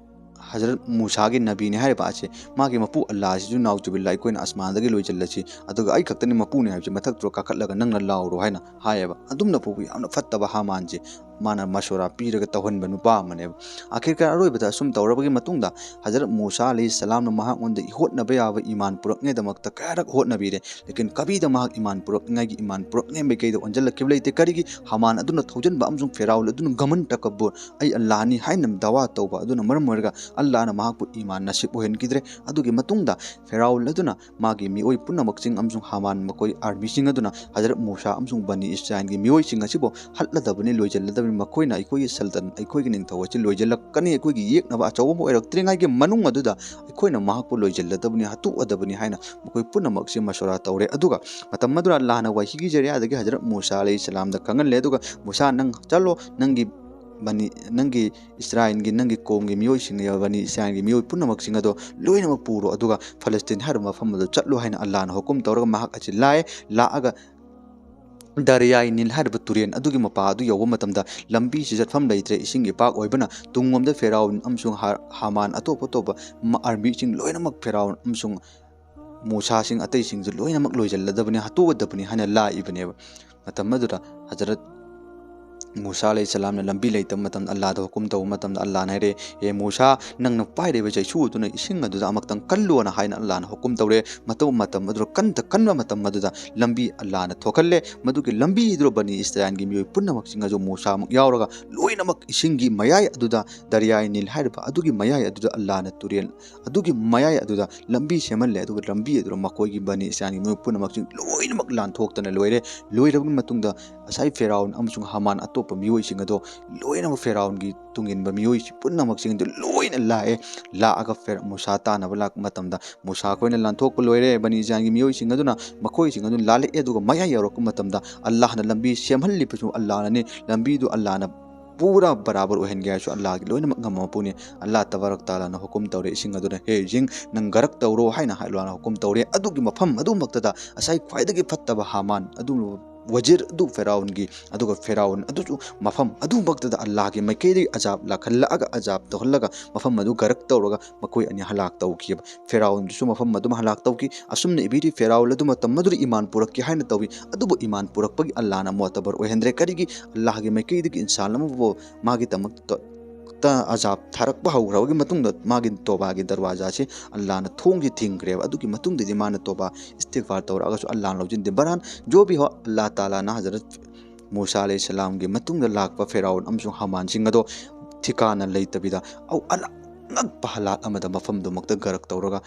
ꯍꯖꯔꯠ ꯃꯨꯁꯥꯒꯤ ꯅꯕꯤꯅꯤ ꯍꯥꯏꯔꯤꯕ ꯑꯁꯦ, ꯃꯥꯒꯤ ꯃꯄꯨ ꯑꯜꯂꯥꯍ ꯑꯁꯤꯁꯨ ꯅꯥꯎꯖꯨꯕꯤꯜꯂꯥ ꯑꯩꯈꯣꯏꯅ ꯑꯁꯃꯥꯟꯗꯒꯤ ꯂꯣꯏꯁꯤꯜꯂꯁꯤ, ꯑꯗꯨꯒ ꯑꯩ ꯈꯛꯇꯅꯤ ꯃꯄꯨꯅꯤ ꯍꯥꯏꯕꯁꯤ ꯃꯊꯛꯇꯨꯗ ꯀꯥꯈꯠꯂꯒ ꯅꯪꯅ ꯂꯥꯎꯔꯣ" ꯍꯥꯏꯅ ꯍꯥꯏꯌꯦꯕ꯫ ꯑꯗꯨꯝꯅ ꯐꯥꯎꯕ ꯌꯥꯝꯅ ꯐꯠꯇꯕ ꯍꯥꯃꯥꯟꯁꯦ ꯃꯥꯅ ꯃꯁꯣꯔꯥ ꯄꯤꯔꯒ ꯇꯧꯍꯟꯕ ꯅꯨꯄꯥ ꯑꯃꯅꯦꯕ꯫ ꯑꯈꯤꯔꯀꯥꯔ ꯑꯔꯣꯏꯕꯗ ꯑꯁꯨꯝ ꯇꯧꯔꯕꯒꯤ ꯃꯇꯨꯡꯗ ꯍꯖꯔꯠ ꯃꯨꯁꯥ ꯑꯂꯩꯍꯤ ꯁꯂꯥꯝꯅ ꯃꯍꯥꯛꯉꯣꯟꯗ ꯍꯣꯠꯅꯕ ꯌꯥꯕ ꯏꯃꯥꯟ ꯄꯨꯔꯛꯅꯉꯥꯏꯗꯃꯛꯇ ꯀꯌꯥꯔꯛ ꯍꯣꯠꯅꯕꯤꯔꯦ, ꯂꯦꯀꯤꯟ ꯀꯕꯤꯗ ꯃꯍꯥꯛ ꯏꯃꯥꯟ ꯄꯨꯔꯛꯅꯤꯡꯉꯥꯏꯒꯤ, ꯏꯃꯥꯟ ꯄꯨꯔꯛꯅꯤꯡꯉꯥꯏ ꯃꯥꯏꯀꯩꯗ ꯑꯣꯟꯁꯤꯜꯂꯛꯈꯤꯕ ꯂꯩꯇꯦ꯫ ꯀꯔꯤꯒꯤ? ꯍꯥꯃꯥꯟ ꯑꯗꯨꯅ ꯊꯧꯖꯤꯟꯕ ꯑꯃꯁꯨꯡ ꯐꯦꯔꯥꯎꯟ ꯑꯗꯨꯅ ꯒꯃꯟ ꯇꯀꯕꯨꯔ, "ꯑꯩ ꯑꯜꯂꯥꯍꯅꯤ" ꯍꯥꯏꯅ ꯗꯥꯋꯥ ꯇꯧꯕ ꯑꯗꯨꯅ ꯃꯔꯝ ꯑꯣꯏꯔꯒ ꯑꯜꯂꯥꯍꯅ ꯃꯍꯥꯛꯄꯨ ꯏꯃꯥꯟ ꯅꯁꯤꯕ ꯑꯣꯏꯍꯟꯈꯤꯗ꯭ꯔꯦ꯫ ꯑꯗꯨꯒꯤ ꯃꯇꯨꯡꯗ ꯐꯦꯔꯥꯎꯟ ꯑꯗꯨꯅ ꯃꯥꯒꯤ ꯃꯤꯑꯣꯏ ꯄꯨꯝꯅꯃꯛꯁꯤꯡ ꯑꯃꯁꯨꯡ ꯍꯥꯃꯥꯟ ꯃꯈꯣꯏ ꯑꯥꯔꯃꯤꯁꯤꯡ ꯑꯗꯨꯅ ꯍꯖꯔꯠ ꯃꯨꯁꯥ ꯑꯃꯁꯨꯡ ꯕꯅꯤ ꯏꯁꯔꯥꯏꯜꯒꯤ ꯃꯤꯑꯣꯏꯁꯤꯡ ꯑꯁꯤꯕꯨ ꯍꯥꯠꯂꯗꯕꯅꯤ, ꯂꯣꯏꯁꯤꯜꯂꯗꯕꯅꯤ, ꯃꯈꯣꯏꯅ ꯑꯩꯈꯣꯏꯒꯤ ꯁꯜꯇꯟ, ꯑꯩꯈꯣꯏꯒꯤ ꯅꯤꯡꯊꯧ ꯑꯁꯤ ꯂꯣꯏꯁꯤꯜꯂꯛꯀꯅꯤ, ꯑꯩꯈꯣꯏꯒꯤ ꯌꯦꯛꯅꯕ ꯑꯆꯧꯕ ꯑꯃ ꯑꯣꯏꯔꯛꯇ꯭ꯔꯤꯉꯩꯒꯤ ꯃꯅꯨꯡ ꯑꯗꯨꯗ ꯑꯩꯈꯣꯏꯅ ꯃꯍꯥꯛꯄꯨ ꯂꯣꯏꯁꯤꯜꯂꯗꯕꯅꯤ, ꯍꯥꯠꯇꯣꯛꯑꯗꯕꯅꯤ ꯍꯥꯏꯅ ꯃꯈꯣꯏ ꯄꯨꯝꯅꯃꯛꯁꯤ ꯃꯁꯣꯔꯥ ꯇꯧꯔꯦ꯫ ꯑꯗꯨꯒ ꯃꯇꯝ ꯑꯗꯨꯗ ꯑꯜꯂꯥꯍꯅ ꯋꯥꯍꯤꯒꯤ ꯖꯔꯤꯌꯥꯗꯒꯤ ꯍꯖꯔꯠ ꯃꯨꯁꯥ ꯑꯂꯩꯍꯤ ꯁꯂꯥꯝꯗ ꯈꯪꯍꯜꯂꯦ꯫ ꯑꯗꯨꯒ, "ꯃꯨꯁꯥ, ꯅꯪ ꯆꯠꯂꯣ, ꯅꯪꯒꯤ ꯕꯅꯤ, ꯅꯪꯒꯤ ꯏꯁꯔꯥꯏꯜꯒꯤ, ꯅꯪꯒꯤ ꯀꯣꯝꯒꯤ ꯃꯤꯑꯣꯏꯁꯤꯡ, ꯕꯅꯤ ꯏꯁꯔꯥꯏꯜꯒꯤ ꯃꯤꯑꯣꯏ ꯄꯨꯝꯅꯃꯛꯁꯤꯡ ꯑꯗꯣ ꯂꯣꯏꯅꯃꯛ ꯄꯨꯔꯣ, ꯑꯗꯨꯒ ꯐꯂꯁꯇꯤꯟ ꯍꯥꯏꯔꯤꯕ ꯃꯐꯝ ꯑꯗꯨ ꯆꯠꯂꯣ" ꯍꯥꯏꯅ ꯑꯜꯂꯥꯍꯅ ꯍꯨꯀꯨꯝ ꯇꯧꯔꯒ ꯃꯍꯥꯛ ꯑꯁꯤ ꯂꯥꯛꯑꯦ꯫ ꯂꯥꯛꯑꯒ ꯗꯔꯤꯌꯥꯏ ꯅꯤꯜ ꯍꯥꯏꯔꯤꯕ ꯇꯨꯔꯦꯜ ꯑꯗꯨꯒꯤ ꯃꯄꯥ ꯑꯗꯨ ꯌꯧꯕ ꯃꯇꯝꯗ ꯂꯝꯕꯤꯁꯤ ꯆꯠꯐꯝ ꯂꯩꯇ꯭ꯔꯦ, ꯏꯁꯤꯡ ꯏꯄꯥꯛ ꯑꯣꯏꯕꯅ꯫ ꯇꯨꯡꯂꯣꯝꯗ ꯐꯦꯔꯥꯎꯟ ꯑꯃꯁꯨꯡ ꯍꯥ-, ꯍꯥꯃꯥꯟ, ꯑꯇꯣꯞ ꯑꯇꯣꯞꯄ ꯃ-, ꯑꯥꯔꯃꯤꯁꯤꯡ ꯂꯣꯏꯅꯃꯛ ꯐꯦꯔꯥꯎꯟ ꯑꯃꯁꯨꯡ ꯃꯨꯁꯥꯁꯤꯡ ꯑꯇꯩꯁꯤꯡꯁꯨ ꯂꯣꯏꯅꯃꯛ ꯂꯣꯏꯁꯤꯜꯂꯗꯕꯅꯤ, ꯍꯥꯠꯇꯣꯛꯑꯗꯕꯅꯤ ꯍꯥꯏꯅ ꯂꯥꯛꯏꯕꯅꯦꯕ꯫ ꯃꯇꯝ ꯑꯗꯨꯗ ꯍꯖꯔꯠ ꯃꯨꯁꯥ ꯑꯂꯩꯍꯤ ꯁꯂꯥꯝꯅ ꯂꯝꯕꯤ ꯂꯩꯇꯕ ꯃꯇꯝꯗ ꯑꯜꯂꯥꯍꯗ ꯍꯨꯀꯨꯝ ꯇꯧꯕ ꯃꯇꯝꯗ ꯑꯜꯂꯥꯍꯅ ꯍꯥꯏꯔꯦ, "ꯍꯦ ꯃꯨꯁꯥ, ꯅꯪꯅ ꯄꯥꯏꯔꯤꯕ ꯆꯩꯁꯨ ꯑꯗꯨꯅ ꯏꯁꯤꯡ ꯑꯗꯨꯗ ꯑꯃꯨꯛꯇꯪ ꯀꯜꯂꯣꯅ" ꯍꯥꯏꯅ ꯑꯜꯂꯥꯍꯅ ꯍꯨꯀꯨꯝ ꯇꯧꯔꯦ꯫ ꯃꯇꯝ, ꯃꯇꯝ ꯑꯗꯨꯗ ꯀꯟꯗ ꯀꯟꯕ ꯃꯇꯝ ꯑꯗꯨꯗ ꯂꯝꯕꯤ ꯑꯜꯂꯥꯍꯅ ꯊꯣꯛꯍꯜꯂꯦ꯫ ꯃꯗꯨꯒꯤ ꯂꯝꯕꯤ ꯑꯗꯨꯗ ꯕꯅꯤ ꯏꯁꯔꯥꯏꯜꯒꯤ ꯃꯤꯑꯣꯏ ꯄꯨꯝꯅꯃꯛꯁꯤꯡ ꯑꯗꯨ ꯃꯨꯁꯥꯃꯛ ꯌꯥꯎꯔꯒ ꯂꯣꯏꯅꯃꯛ ꯏꯁꯤꯡꯒꯤ ꯃꯌꯥꯏ ꯑꯗꯨꯗ, ꯗꯔꯤꯌꯥꯏ ꯅꯤꯜ ꯍꯥꯏꯔꯤꯕ ꯑꯗꯨꯒꯤ ꯃꯌꯥꯏ ꯑꯗꯨꯗ ꯑꯜꯂꯥꯍꯅ ꯇꯨꯔꯦꯜ ꯑꯗꯨꯒꯤ ꯃꯌꯥꯏ ꯑꯗꯨꯗ ꯂꯝꯕꯤ ꯁꯦꯝꯍꯜꯂꯦ꯫ ꯑꯗꯨꯒ ꯂꯝꯕꯤ ꯑꯗꯨꯗ ꯃꯈꯣꯏꯒꯤ ꯕꯅꯤ ꯏꯁꯔꯥꯏꯜꯒꯤ ꯃꯤꯑꯣꯏ ꯄꯨꯝꯅꯃꯛꯁꯤꯡ ꯂꯣꯏꯅꯃꯛ ꯂꯥꯟꯊꯣꯛꯇꯅ ꯂꯣꯏꯔꯦ꯫ ꯂꯣꯏꯔꯕ ꯃꯇꯨꯡꯗ ꯉꯁꯥꯏ ꯐꯦꯔꯥꯎꯟ ꯑꯃꯁꯨꯡ ꯍꯥꯃꯥꯟ, ꯑꯇꯣꯞꯄ ꯃꯤꯑꯣꯏꯁꯤꯡ ꯑꯗꯣ ꯂꯣꯏꯅꯃꯛ ꯐꯦꯔꯥꯎꯟꯒꯤ ꯇꯨꯡ ꯏꯟꯕ ꯃꯤꯑꯣꯏ ꯄꯨꯝꯅꯃꯛꯁꯤꯡ ꯑꯗꯨ ꯂꯣꯏꯅ ꯂꯥꯛꯑꯦ꯫ ꯂꯥꯛꯑꯒ ꯐꯦꯔ-, ꯃꯨꯁꯥ ꯇꯥꯟꯅꯕ ꯂꯥꯛꯄ ꯃꯇꯝꯗ ꯃꯨꯁꯥ ꯑꯩꯈꯣꯏꯅ ꯂꯥꯟꯊꯣꯛꯄ ꯂꯣꯏꯔꯦ꯫ ꯕꯅꯤ ꯏꯁꯔꯥꯏꯜꯒꯤ ꯃꯤꯑꯣꯏꯁꯤꯡ ꯑꯗꯨꯅ ꯃꯈꯣꯏꯁꯤꯡ ꯑꯗꯨ ꯂꯥꯜꯂꯛꯑꯦ꯫ ꯑꯗꯨꯒ ꯃꯌꯥꯏ ꯌꯧꯔꯛꯄ ꯃꯇꯝꯗ ꯑꯜꯂꯥꯍꯅ ꯂꯝꯕꯤ ꯁꯦꯝꯍꯜꯂꯤꯕꯁꯨ ꯑꯜꯂꯥꯍꯅꯅꯤ꯫ ꯂꯝꯕꯤꯗꯨ ꯑꯜꯂꯥꯍꯅ ꯄꯨꯔꯥ ꯕꯔꯥꯕꯔ ꯑꯣꯏꯍꯟꯒꯦ ꯍꯥꯏꯔꯁꯨ ꯑꯜꯂꯥꯍꯒꯤ ꯂꯣꯏꯅꯃꯛ ꯉꯝꯕ ꯃꯄꯨꯅꯤ꯫ ꯑꯜꯂꯥꯍ ꯇꯕꯥꯔꯛ ꯇꯥꯂꯥꯅ ꯍꯨꯀꯨꯝ ꯇꯧꯔꯦ, ꯏꯁꯤꯡ ꯑꯗꯨꯅ, "ꯍꯦ ꯏꯁꯤꯡ, ꯅꯪ ꯒꯔꯛ ꯇꯧꯔꯣ" ꯍꯥꯏꯅ ꯑꯜꯂꯥꯍꯅ ꯍꯨꯀꯨꯝ ꯇꯧꯔꯦ꯫ ꯑꯗꯨꯒꯤ ꯃꯐꯝ ꯑꯗꯨꯃꯛꯇꯗ ꯉꯁꯥꯏ ꯈ꯭ꯋꯥꯏꯗꯒꯤ ꯐꯠꯇꯕ ꯍꯥꯃꯥꯟ ꯑꯗꯨ, ꯋꯖꯤꯔ ꯑꯗꯨ ꯐꯦꯔꯥꯎꯟꯒꯤ, ꯑꯗꯨꯒ ꯐꯦꯔꯥꯎꯟ ꯑꯗꯨꯁꯨ ꯃꯐꯝ ꯑꯗꯨꯃꯛꯇꯗ ꯑꯜꯂꯥꯍꯒꯤ ꯃꯥꯏꯀꯩꯗꯒꯤ ꯑꯖꯥꯕ ꯂꯥꯛꯍꯜꯂꯛꯑꯒ, ꯑꯖꯥꯕ ꯇꯧꯍꯜꯂꯒ ꯃꯐꯝ ꯑꯗꯨ ꯒꯔꯛ ꯇꯧꯔꯒ ꯃꯈꯣꯏ ꯑꯅꯤ ꯍꯂꯥꯛ ꯇꯧꯈꯤꯕ꯫ ꯐꯦꯔꯥꯎꯟꯗꯨꯁꯨ ꯃꯐꯝ ꯑꯗꯨꯝ ꯍꯂꯥꯛ ꯇꯧꯈꯤ꯫ ꯑꯁꯨꯝꯅ ꯏꯕꯤꯔꯤ, ꯐꯦꯔꯥꯎꯟ ꯑꯗꯨ ꯃꯇꯝ ꯑꯗꯨꯗ ꯏꯃꯥꯟ ꯄꯨꯔꯛꯀꯦ ꯍꯥꯏꯅ ꯇꯧꯏ, ꯑꯗꯨꯕꯨ ꯏꯃꯥꯟ ꯄꯨꯔꯛꯄꯒꯤ ꯑꯜꯂꯥꯍꯅ ꯃꯣꯇꯕꯔ ꯑꯣꯏꯍꯟꯗ꯭ꯔꯦ꯫ ꯀꯔꯤꯒꯤ? ꯑꯜꯂꯥꯍꯒꯤ ꯃꯥꯏꯀꯩꯗꯒꯤ ꯏꯟꯁꯥꯟ ꯑꯃꯕꯨ ꯃꯥꯒꯤꯗꯃꯛꯇ ꯑꯖꯥꯕ ꯊꯥꯔꯛꯄ ꯍꯧꯈ꯭ꯔꯕꯒꯤ ꯃꯇꯨꯡꯗ ꯃꯥꯒꯤ ꯇꯣꯕꯥꯒꯤ ꯗꯔꯋꯥꯖꯥꯁꯤ ꯑꯜꯂꯥꯍꯅ ꯊꯣꯡꯁꯤ ꯊꯤꯡꯈ꯭ꯔꯦꯕ꯫ ꯑꯗꯨꯒꯤ ꯃꯇꯨꯡꯗꯗꯤ ꯃꯥꯅ ꯇꯣꯕꯥ ꯏꯁꯇꯤꯒꯐꯥꯔ ꯇꯧꯔꯛꯑꯒꯁꯨ ꯑꯜꯂꯥꯍꯅ ꯂꯧꯁꯤꯟꯗꯦ꯫ ꯕꯍꯔꯍꯥꯜ, ꯖꯣ ꯚꯤ ꯍꯣ, ꯑꯜꯂꯥꯍ ꯇꯥꯂꯥꯅ ꯍꯖꯔꯠ ꯃꯨꯁꯥ ꯑꯂꯩꯍꯤꯁꯁꯂꯥꯝꯒꯤ ꯃꯇꯨꯡꯗ ꯂꯥꯛꯄ ꯐꯦꯔꯥꯎꯟ ꯑꯃꯁꯨꯡ ꯍꯥꯃꯥꯟꯁꯤꯡ ꯑꯗꯣ ꯊꯤꯀꯥꯅ ꯂꯩꯇꯕꯤꯗ ꯑꯉꯛꯄ ꯍꯥꯂꯥꯠ ꯑꯃꯗ ꯃꯐꯝꯗꯨꯃꯛꯇ ꯒꯔꯛ ꯇꯧꯔꯒ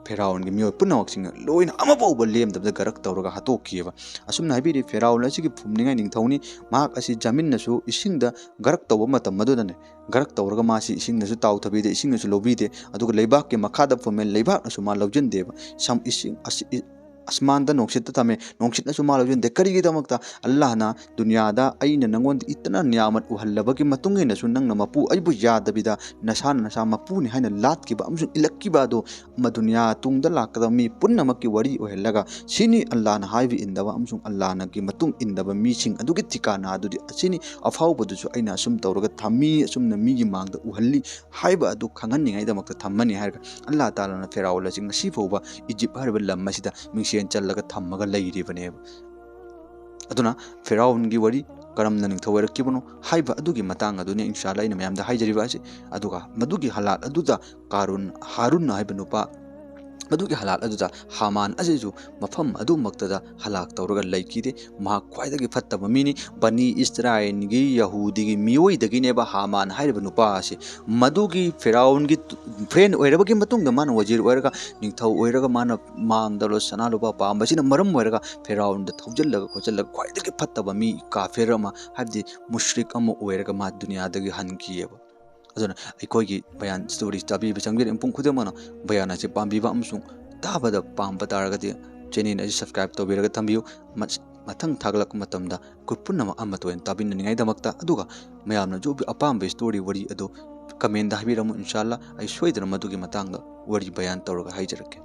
ꯐꯦꯔꯥꯎꯟꯒꯤ ꯃꯤꯑꯣꯏ ꯄꯨꯝꯅꯃꯛꯁꯤꯡ ꯂꯣꯏꯅ ꯑꯃꯐꯥꯎꯕ ꯂꯦꯝꯗꯕꯗ ꯒꯔꯛ ꯇꯧꯔꯒ ꯍꯥꯠꯇꯣꯛꯈꯤꯑꯕ꯫ ꯑꯁꯨꯝꯅ ꯍꯥꯏꯕꯤꯔꯤ, ꯐꯦꯔꯥꯎꯟ ꯑꯁꯤꯒꯤ ꯐꯨꯝꯅꯤꯡꯉꯥꯏ ꯅꯤꯡꯊꯧꯅꯤ꯫ ꯃꯍꯥꯛ ꯑꯁꯤ ꯖꯃꯤꯟꯅꯁꯨ ꯏꯁꯤꯡꯗ ꯒꯔꯛ ꯇꯧꯕ ꯃꯇꯝ ꯑꯗꯨꯗꯅꯦ, ꯒꯔꯛ ꯇꯧꯔꯒ ꯃꯥꯁꯤ ꯏꯁꯤꯡꯅꯁꯨ ꯇꯥꯎꯊꯕꯤꯗꯦ, ꯏꯁꯤꯡꯅꯁꯨ ꯂꯧꯕꯤꯗꯦ, ꯑꯗꯨꯒ ꯂꯩꯕꯥꯛꯀꯤ ꯃꯈꯥꯗ ꯐꯨꯝꯃꯦ, ꯂꯩꯕꯥꯛꯅꯁꯨ ꯃꯥ ꯂꯧꯁꯤꯟꯗꯦꯕ꯫ ꯁꯝ-, ꯏꯁꯤꯡ ꯑꯁꯤ, ꯏ-, ꯑꯁꯃꯥꯟꯗ ꯅꯨꯡꯁꯤꯠꯇ ꯊꯝꯃꯦ, ꯅꯨꯡꯁꯤꯠꯅꯁꯨ ꯃꯥ ꯂꯧꯁꯤꯟꯗꯦ꯫ ꯀꯔꯤꯒꯤꯗꯃꯛꯇ? ꯑꯜꯂꯥꯍꯅ ꯗꯨꯅꯤꯌꯥꯗ ꯑꯩꯅ ꯅꯪꯉꯣꯟꯗ ꯏꯇꯅ ꯅꯤꯌꯥꯃꯠ ꯎꯍꯜꯂꯕꯒꯤ ꯃꯇꯨꯡ ꯏꯟꯅꯁꯨ ꯅꯪꯅ ꯃꯄꯨ, ꯑꯩꯕꯨ ꯌꯥꯗꯕꯤꯗ ꯅꯁꯥꯅ ꯅꯁꯥ ꯃꯄꯨꯅꯤ ꯍꯥꯏꯅ ꯂꯥꯠꯈꯤꯕ ꯑꯃꯁꯨꯡ ꯏꯜꯂꯛꯈꯤꯕ ꯑꯗꯨ, ꯃꯗꯨꯅꯤꯌꯥ ꯇꯨꯡꯗ ꯂꯥꯛꯀꯗꯕ ꯃꯤ ꯄꯨꯝꯅꯃꯛꯀꯤ ꯋꯥꯔꯤ ꯑꯣꯏꯍꯜꯂꯒ, ꯁꯤꯅꯤ ꯑꯜꯂꯥꯍꯅ ꯍꯥꯏꯕ ꯏꯟꯗꯕ ꯑꯃꯁꯨꯡ ꯑꯜꯂꯥꯍꯅꯒꯤ ꯃꯇꯨꯡ ꯏꯟꯗꯕ ꯃꯤꯁꯤꯡ ꯑꯗꯨꯒꯤ ꯊꯤꯀꯥꯅꯥ ꯑꯗꯨꯗꯤ ꯑꯁꯤꯅꯤ꯫ ꯑꯐꯥꯎꯕꯗꯨꯁꯨ ꯑꯩꯅ ꯑꯁꯨꯝ ꯇꯧꯔꯒ ꯊꯝꯃꯤ, ꯑꯁꯨꯝꯅ ꯃꯤꯒꯤ ꯃꯥꯡꯗ ꯎꯍꯜꯂꯤ ꯍꯥꯏꯕ ꯑꯗꯨ ꯈꯪꯍꯟꯅꯤꯡꯉꯥꯏꯗꯃꯛꯇ ꯊꯝꯃꯅꯤ ꯍꯥꯏꯔꯒ, ꯑꯜꯂꯥꯍ ꯇꯥꯂꯥꯅ ꯐꯦꯔꯥꯎꯟ ꯑꯁꯤ ꯉꯁꯤ ꯐꯥꯎꯕ ꯏꯖꯤꯞ ꯍꯥꯏꯔꯤꯕ ꯂꯝ ꯑꯁꯤꯗ ꯃꯤꯡꯁꯦꯟ ꯆꯜꯂꯒ ꯊꯝꯃꯒ ꯂꯩꯔꯤꯕꯅꯦꯕ꯫ ꯑꯗꯨꯅ ꯐꯦꯔꯥꯎꯟꯒꯤ ꯋꯥꯔꯤ ꯀꯔꯝꯅ ꯅꯤꯡꯊꯧ ꯑꯣꯏꯔꯛꯈꯤꯕꯅꯣ ꯍꯥꯏꯕ ꯑꯗꯨꯒꯤ ꯃꯇꯥꯡ ꯑꯗꯨꯅꯤ ꯏꯟꯁꯥ ꯑꯜꯂꯥꯍ ꯑꯩꯅ ꯃꯌꯥꯝꯗ ꯍꯥꯏꯖꯔꯤꯕ ꯑꯁꯤ꯫ ꯑꯗꯨꯒ ꯃꯗꯨꯒꯤ ꯍꯥꯂꯥꯠ ꯑꯗꯨꯗ ꯀꯥꯔꯨꯟ, ꯍꯥꯔꯨꯟ ꯍꯥꯏꯕ ꯅꯨꯄꯥ ꯃꯗꯨꯒꯤ ꯍꯥꯂꯥꯠ ꯑꯗꯨꯗ ꯍꯥꯃꯥꯟ ꯑꯁꯤꯁꯨ ꯃꯐꯝ ꯑꯗꯨꯃꯛꯇꯗ ꯍꯥꯂꯥꯛ ꯇꯧꯔꯒ ꯂꯩꯈꯤꯗꯦ꯫ ꯃꯍꯥꯛ ꯈ꯭ꯋꯥꯏꯗꯒꯤ ꯐꯠꯇꯕ ꯃꯤꯅꯤ꯫ ꯕꯅꯤ ꯏꯁꯔꯥꯏꯜꯒꯤ ꯌꯍꯨꯗꯤꯒꯤ ꯃꯤꯑꯣꯏꯗꯒꯤꯅꯦꯕ ꯍꯥꯃꯥꯟ ꯍꯥꯏꯔꯤꯕ ꯅꯨꯄꯥ ꯑꯁꯤ꯫ ꯃꯗꯨꯒꯤ ꯐꯤꯔꯥꯎꯟꯒꯤ friend ꯑꯣꯏꯔꯕꯒꯤ ꯃꯇꯨꯡꯗ ꯃꯥꯅ ꯋꯖꯤꯔ ꯑꯣꯏꯔꯒ, ꯅꯤꯡꯊꯧ ꯑꯣꯏꯔꯒ, ꯃꯥꯅ ꯃꯥꯡꯗ ꯂꯣ ꯁꯅꯥ ꯂꯨꯄꯥ ꯄꯥꯝꯕꯁꯤꯅ ꯃꯔꯝ ꯑꯣꯏꯔꯒ ꯐꯤꯔꯥꯎꯟꯗ ꯊꯧꯖꯤꯜꯂꯒ ꯈꯣꯠꯆꯜꯂꯒ ꯈ꯭ꯋꯥꯏꯗꯒꯤ ꯐꯠꯇꯕ ꯃꯤ, ꯀꯥꯐꯤꯔ ꯑꯃ, ꯍꯥꯏꯕꯗꯤ ꯃꯨꯁ꯭ꯔꯤꯛ ꯑꯃ ꯑꯣꯏꯔꯒ ꯃꯥ ꯗꯨꯅꯤꯌꯥꯗꯒꯤ ꯍꯟꯈꯤꯑꯕ꯫ ꯑꯗꯨꯅ ꯑꯩꯈꯣꯏꯒꯤ ꯕꯌꯥꯟ story ꯇꯥꯕꯤꯕ ꯆꯪꯕꯤꯔꯤꯕ ꯃꯤꯄꯨꯝ ꯈꯨꯗꯤꯡꯃꯛꯅ ꯕꯌꯥꯟ ꯑꯁꯤ ꯄꯥꯝꯕꯤꯕ ꯑꯃꯁꯨꯡ ꯇꯥꯕꯗ ꯄꯥꯝꯕ ꯇꯥꯔꯒꯗꯤ channel ꯑꯁꯤ subscribe ꯇꯧꯕꯤꯔꯒ ꯊꯝꯕꯤꯌꯨ꯫ ꯃꯁ-, ꯃꯊꯪ ꯊꯥꯒꯠꯂꯛꯄ ꯃꯇꯝꯗ ꯑꯩꯈꯣꯏ ꯄꯨꯝꯅꯃꯛ ꯑꯃꯠꯇ ꯑꯣꯏꯅ ꯇꯥꯕꯤꯅꯅꯤꯡꯉꯥꯏꯗꯃꯛꯇ꯫ ꯑꯗꯨꯒ ꯃꯌꯥꯝꯅ ꯖꯣꯕꯤ ꯑꯄꯥꯝꯕ story ꯋꯥꯔꯤ ꯑꯗꯨ comment ꯍꯥꯏꯕꯤꯔꯝꯃꯨ, ꯏꯟꯁꯥꯜꯂꯥ ꯑꯩ ꯁꯣꯏꯗꯅ ꯃꯗꯨꯒꯤ ꯃꯇꯥꯡꯗ ꯋꯥꯔꯤ ꯕꯌꯥꯟ ꯇꯧꯔꯒ ꯍꯥꯏꯖꯔꯛꯀꯦ꯫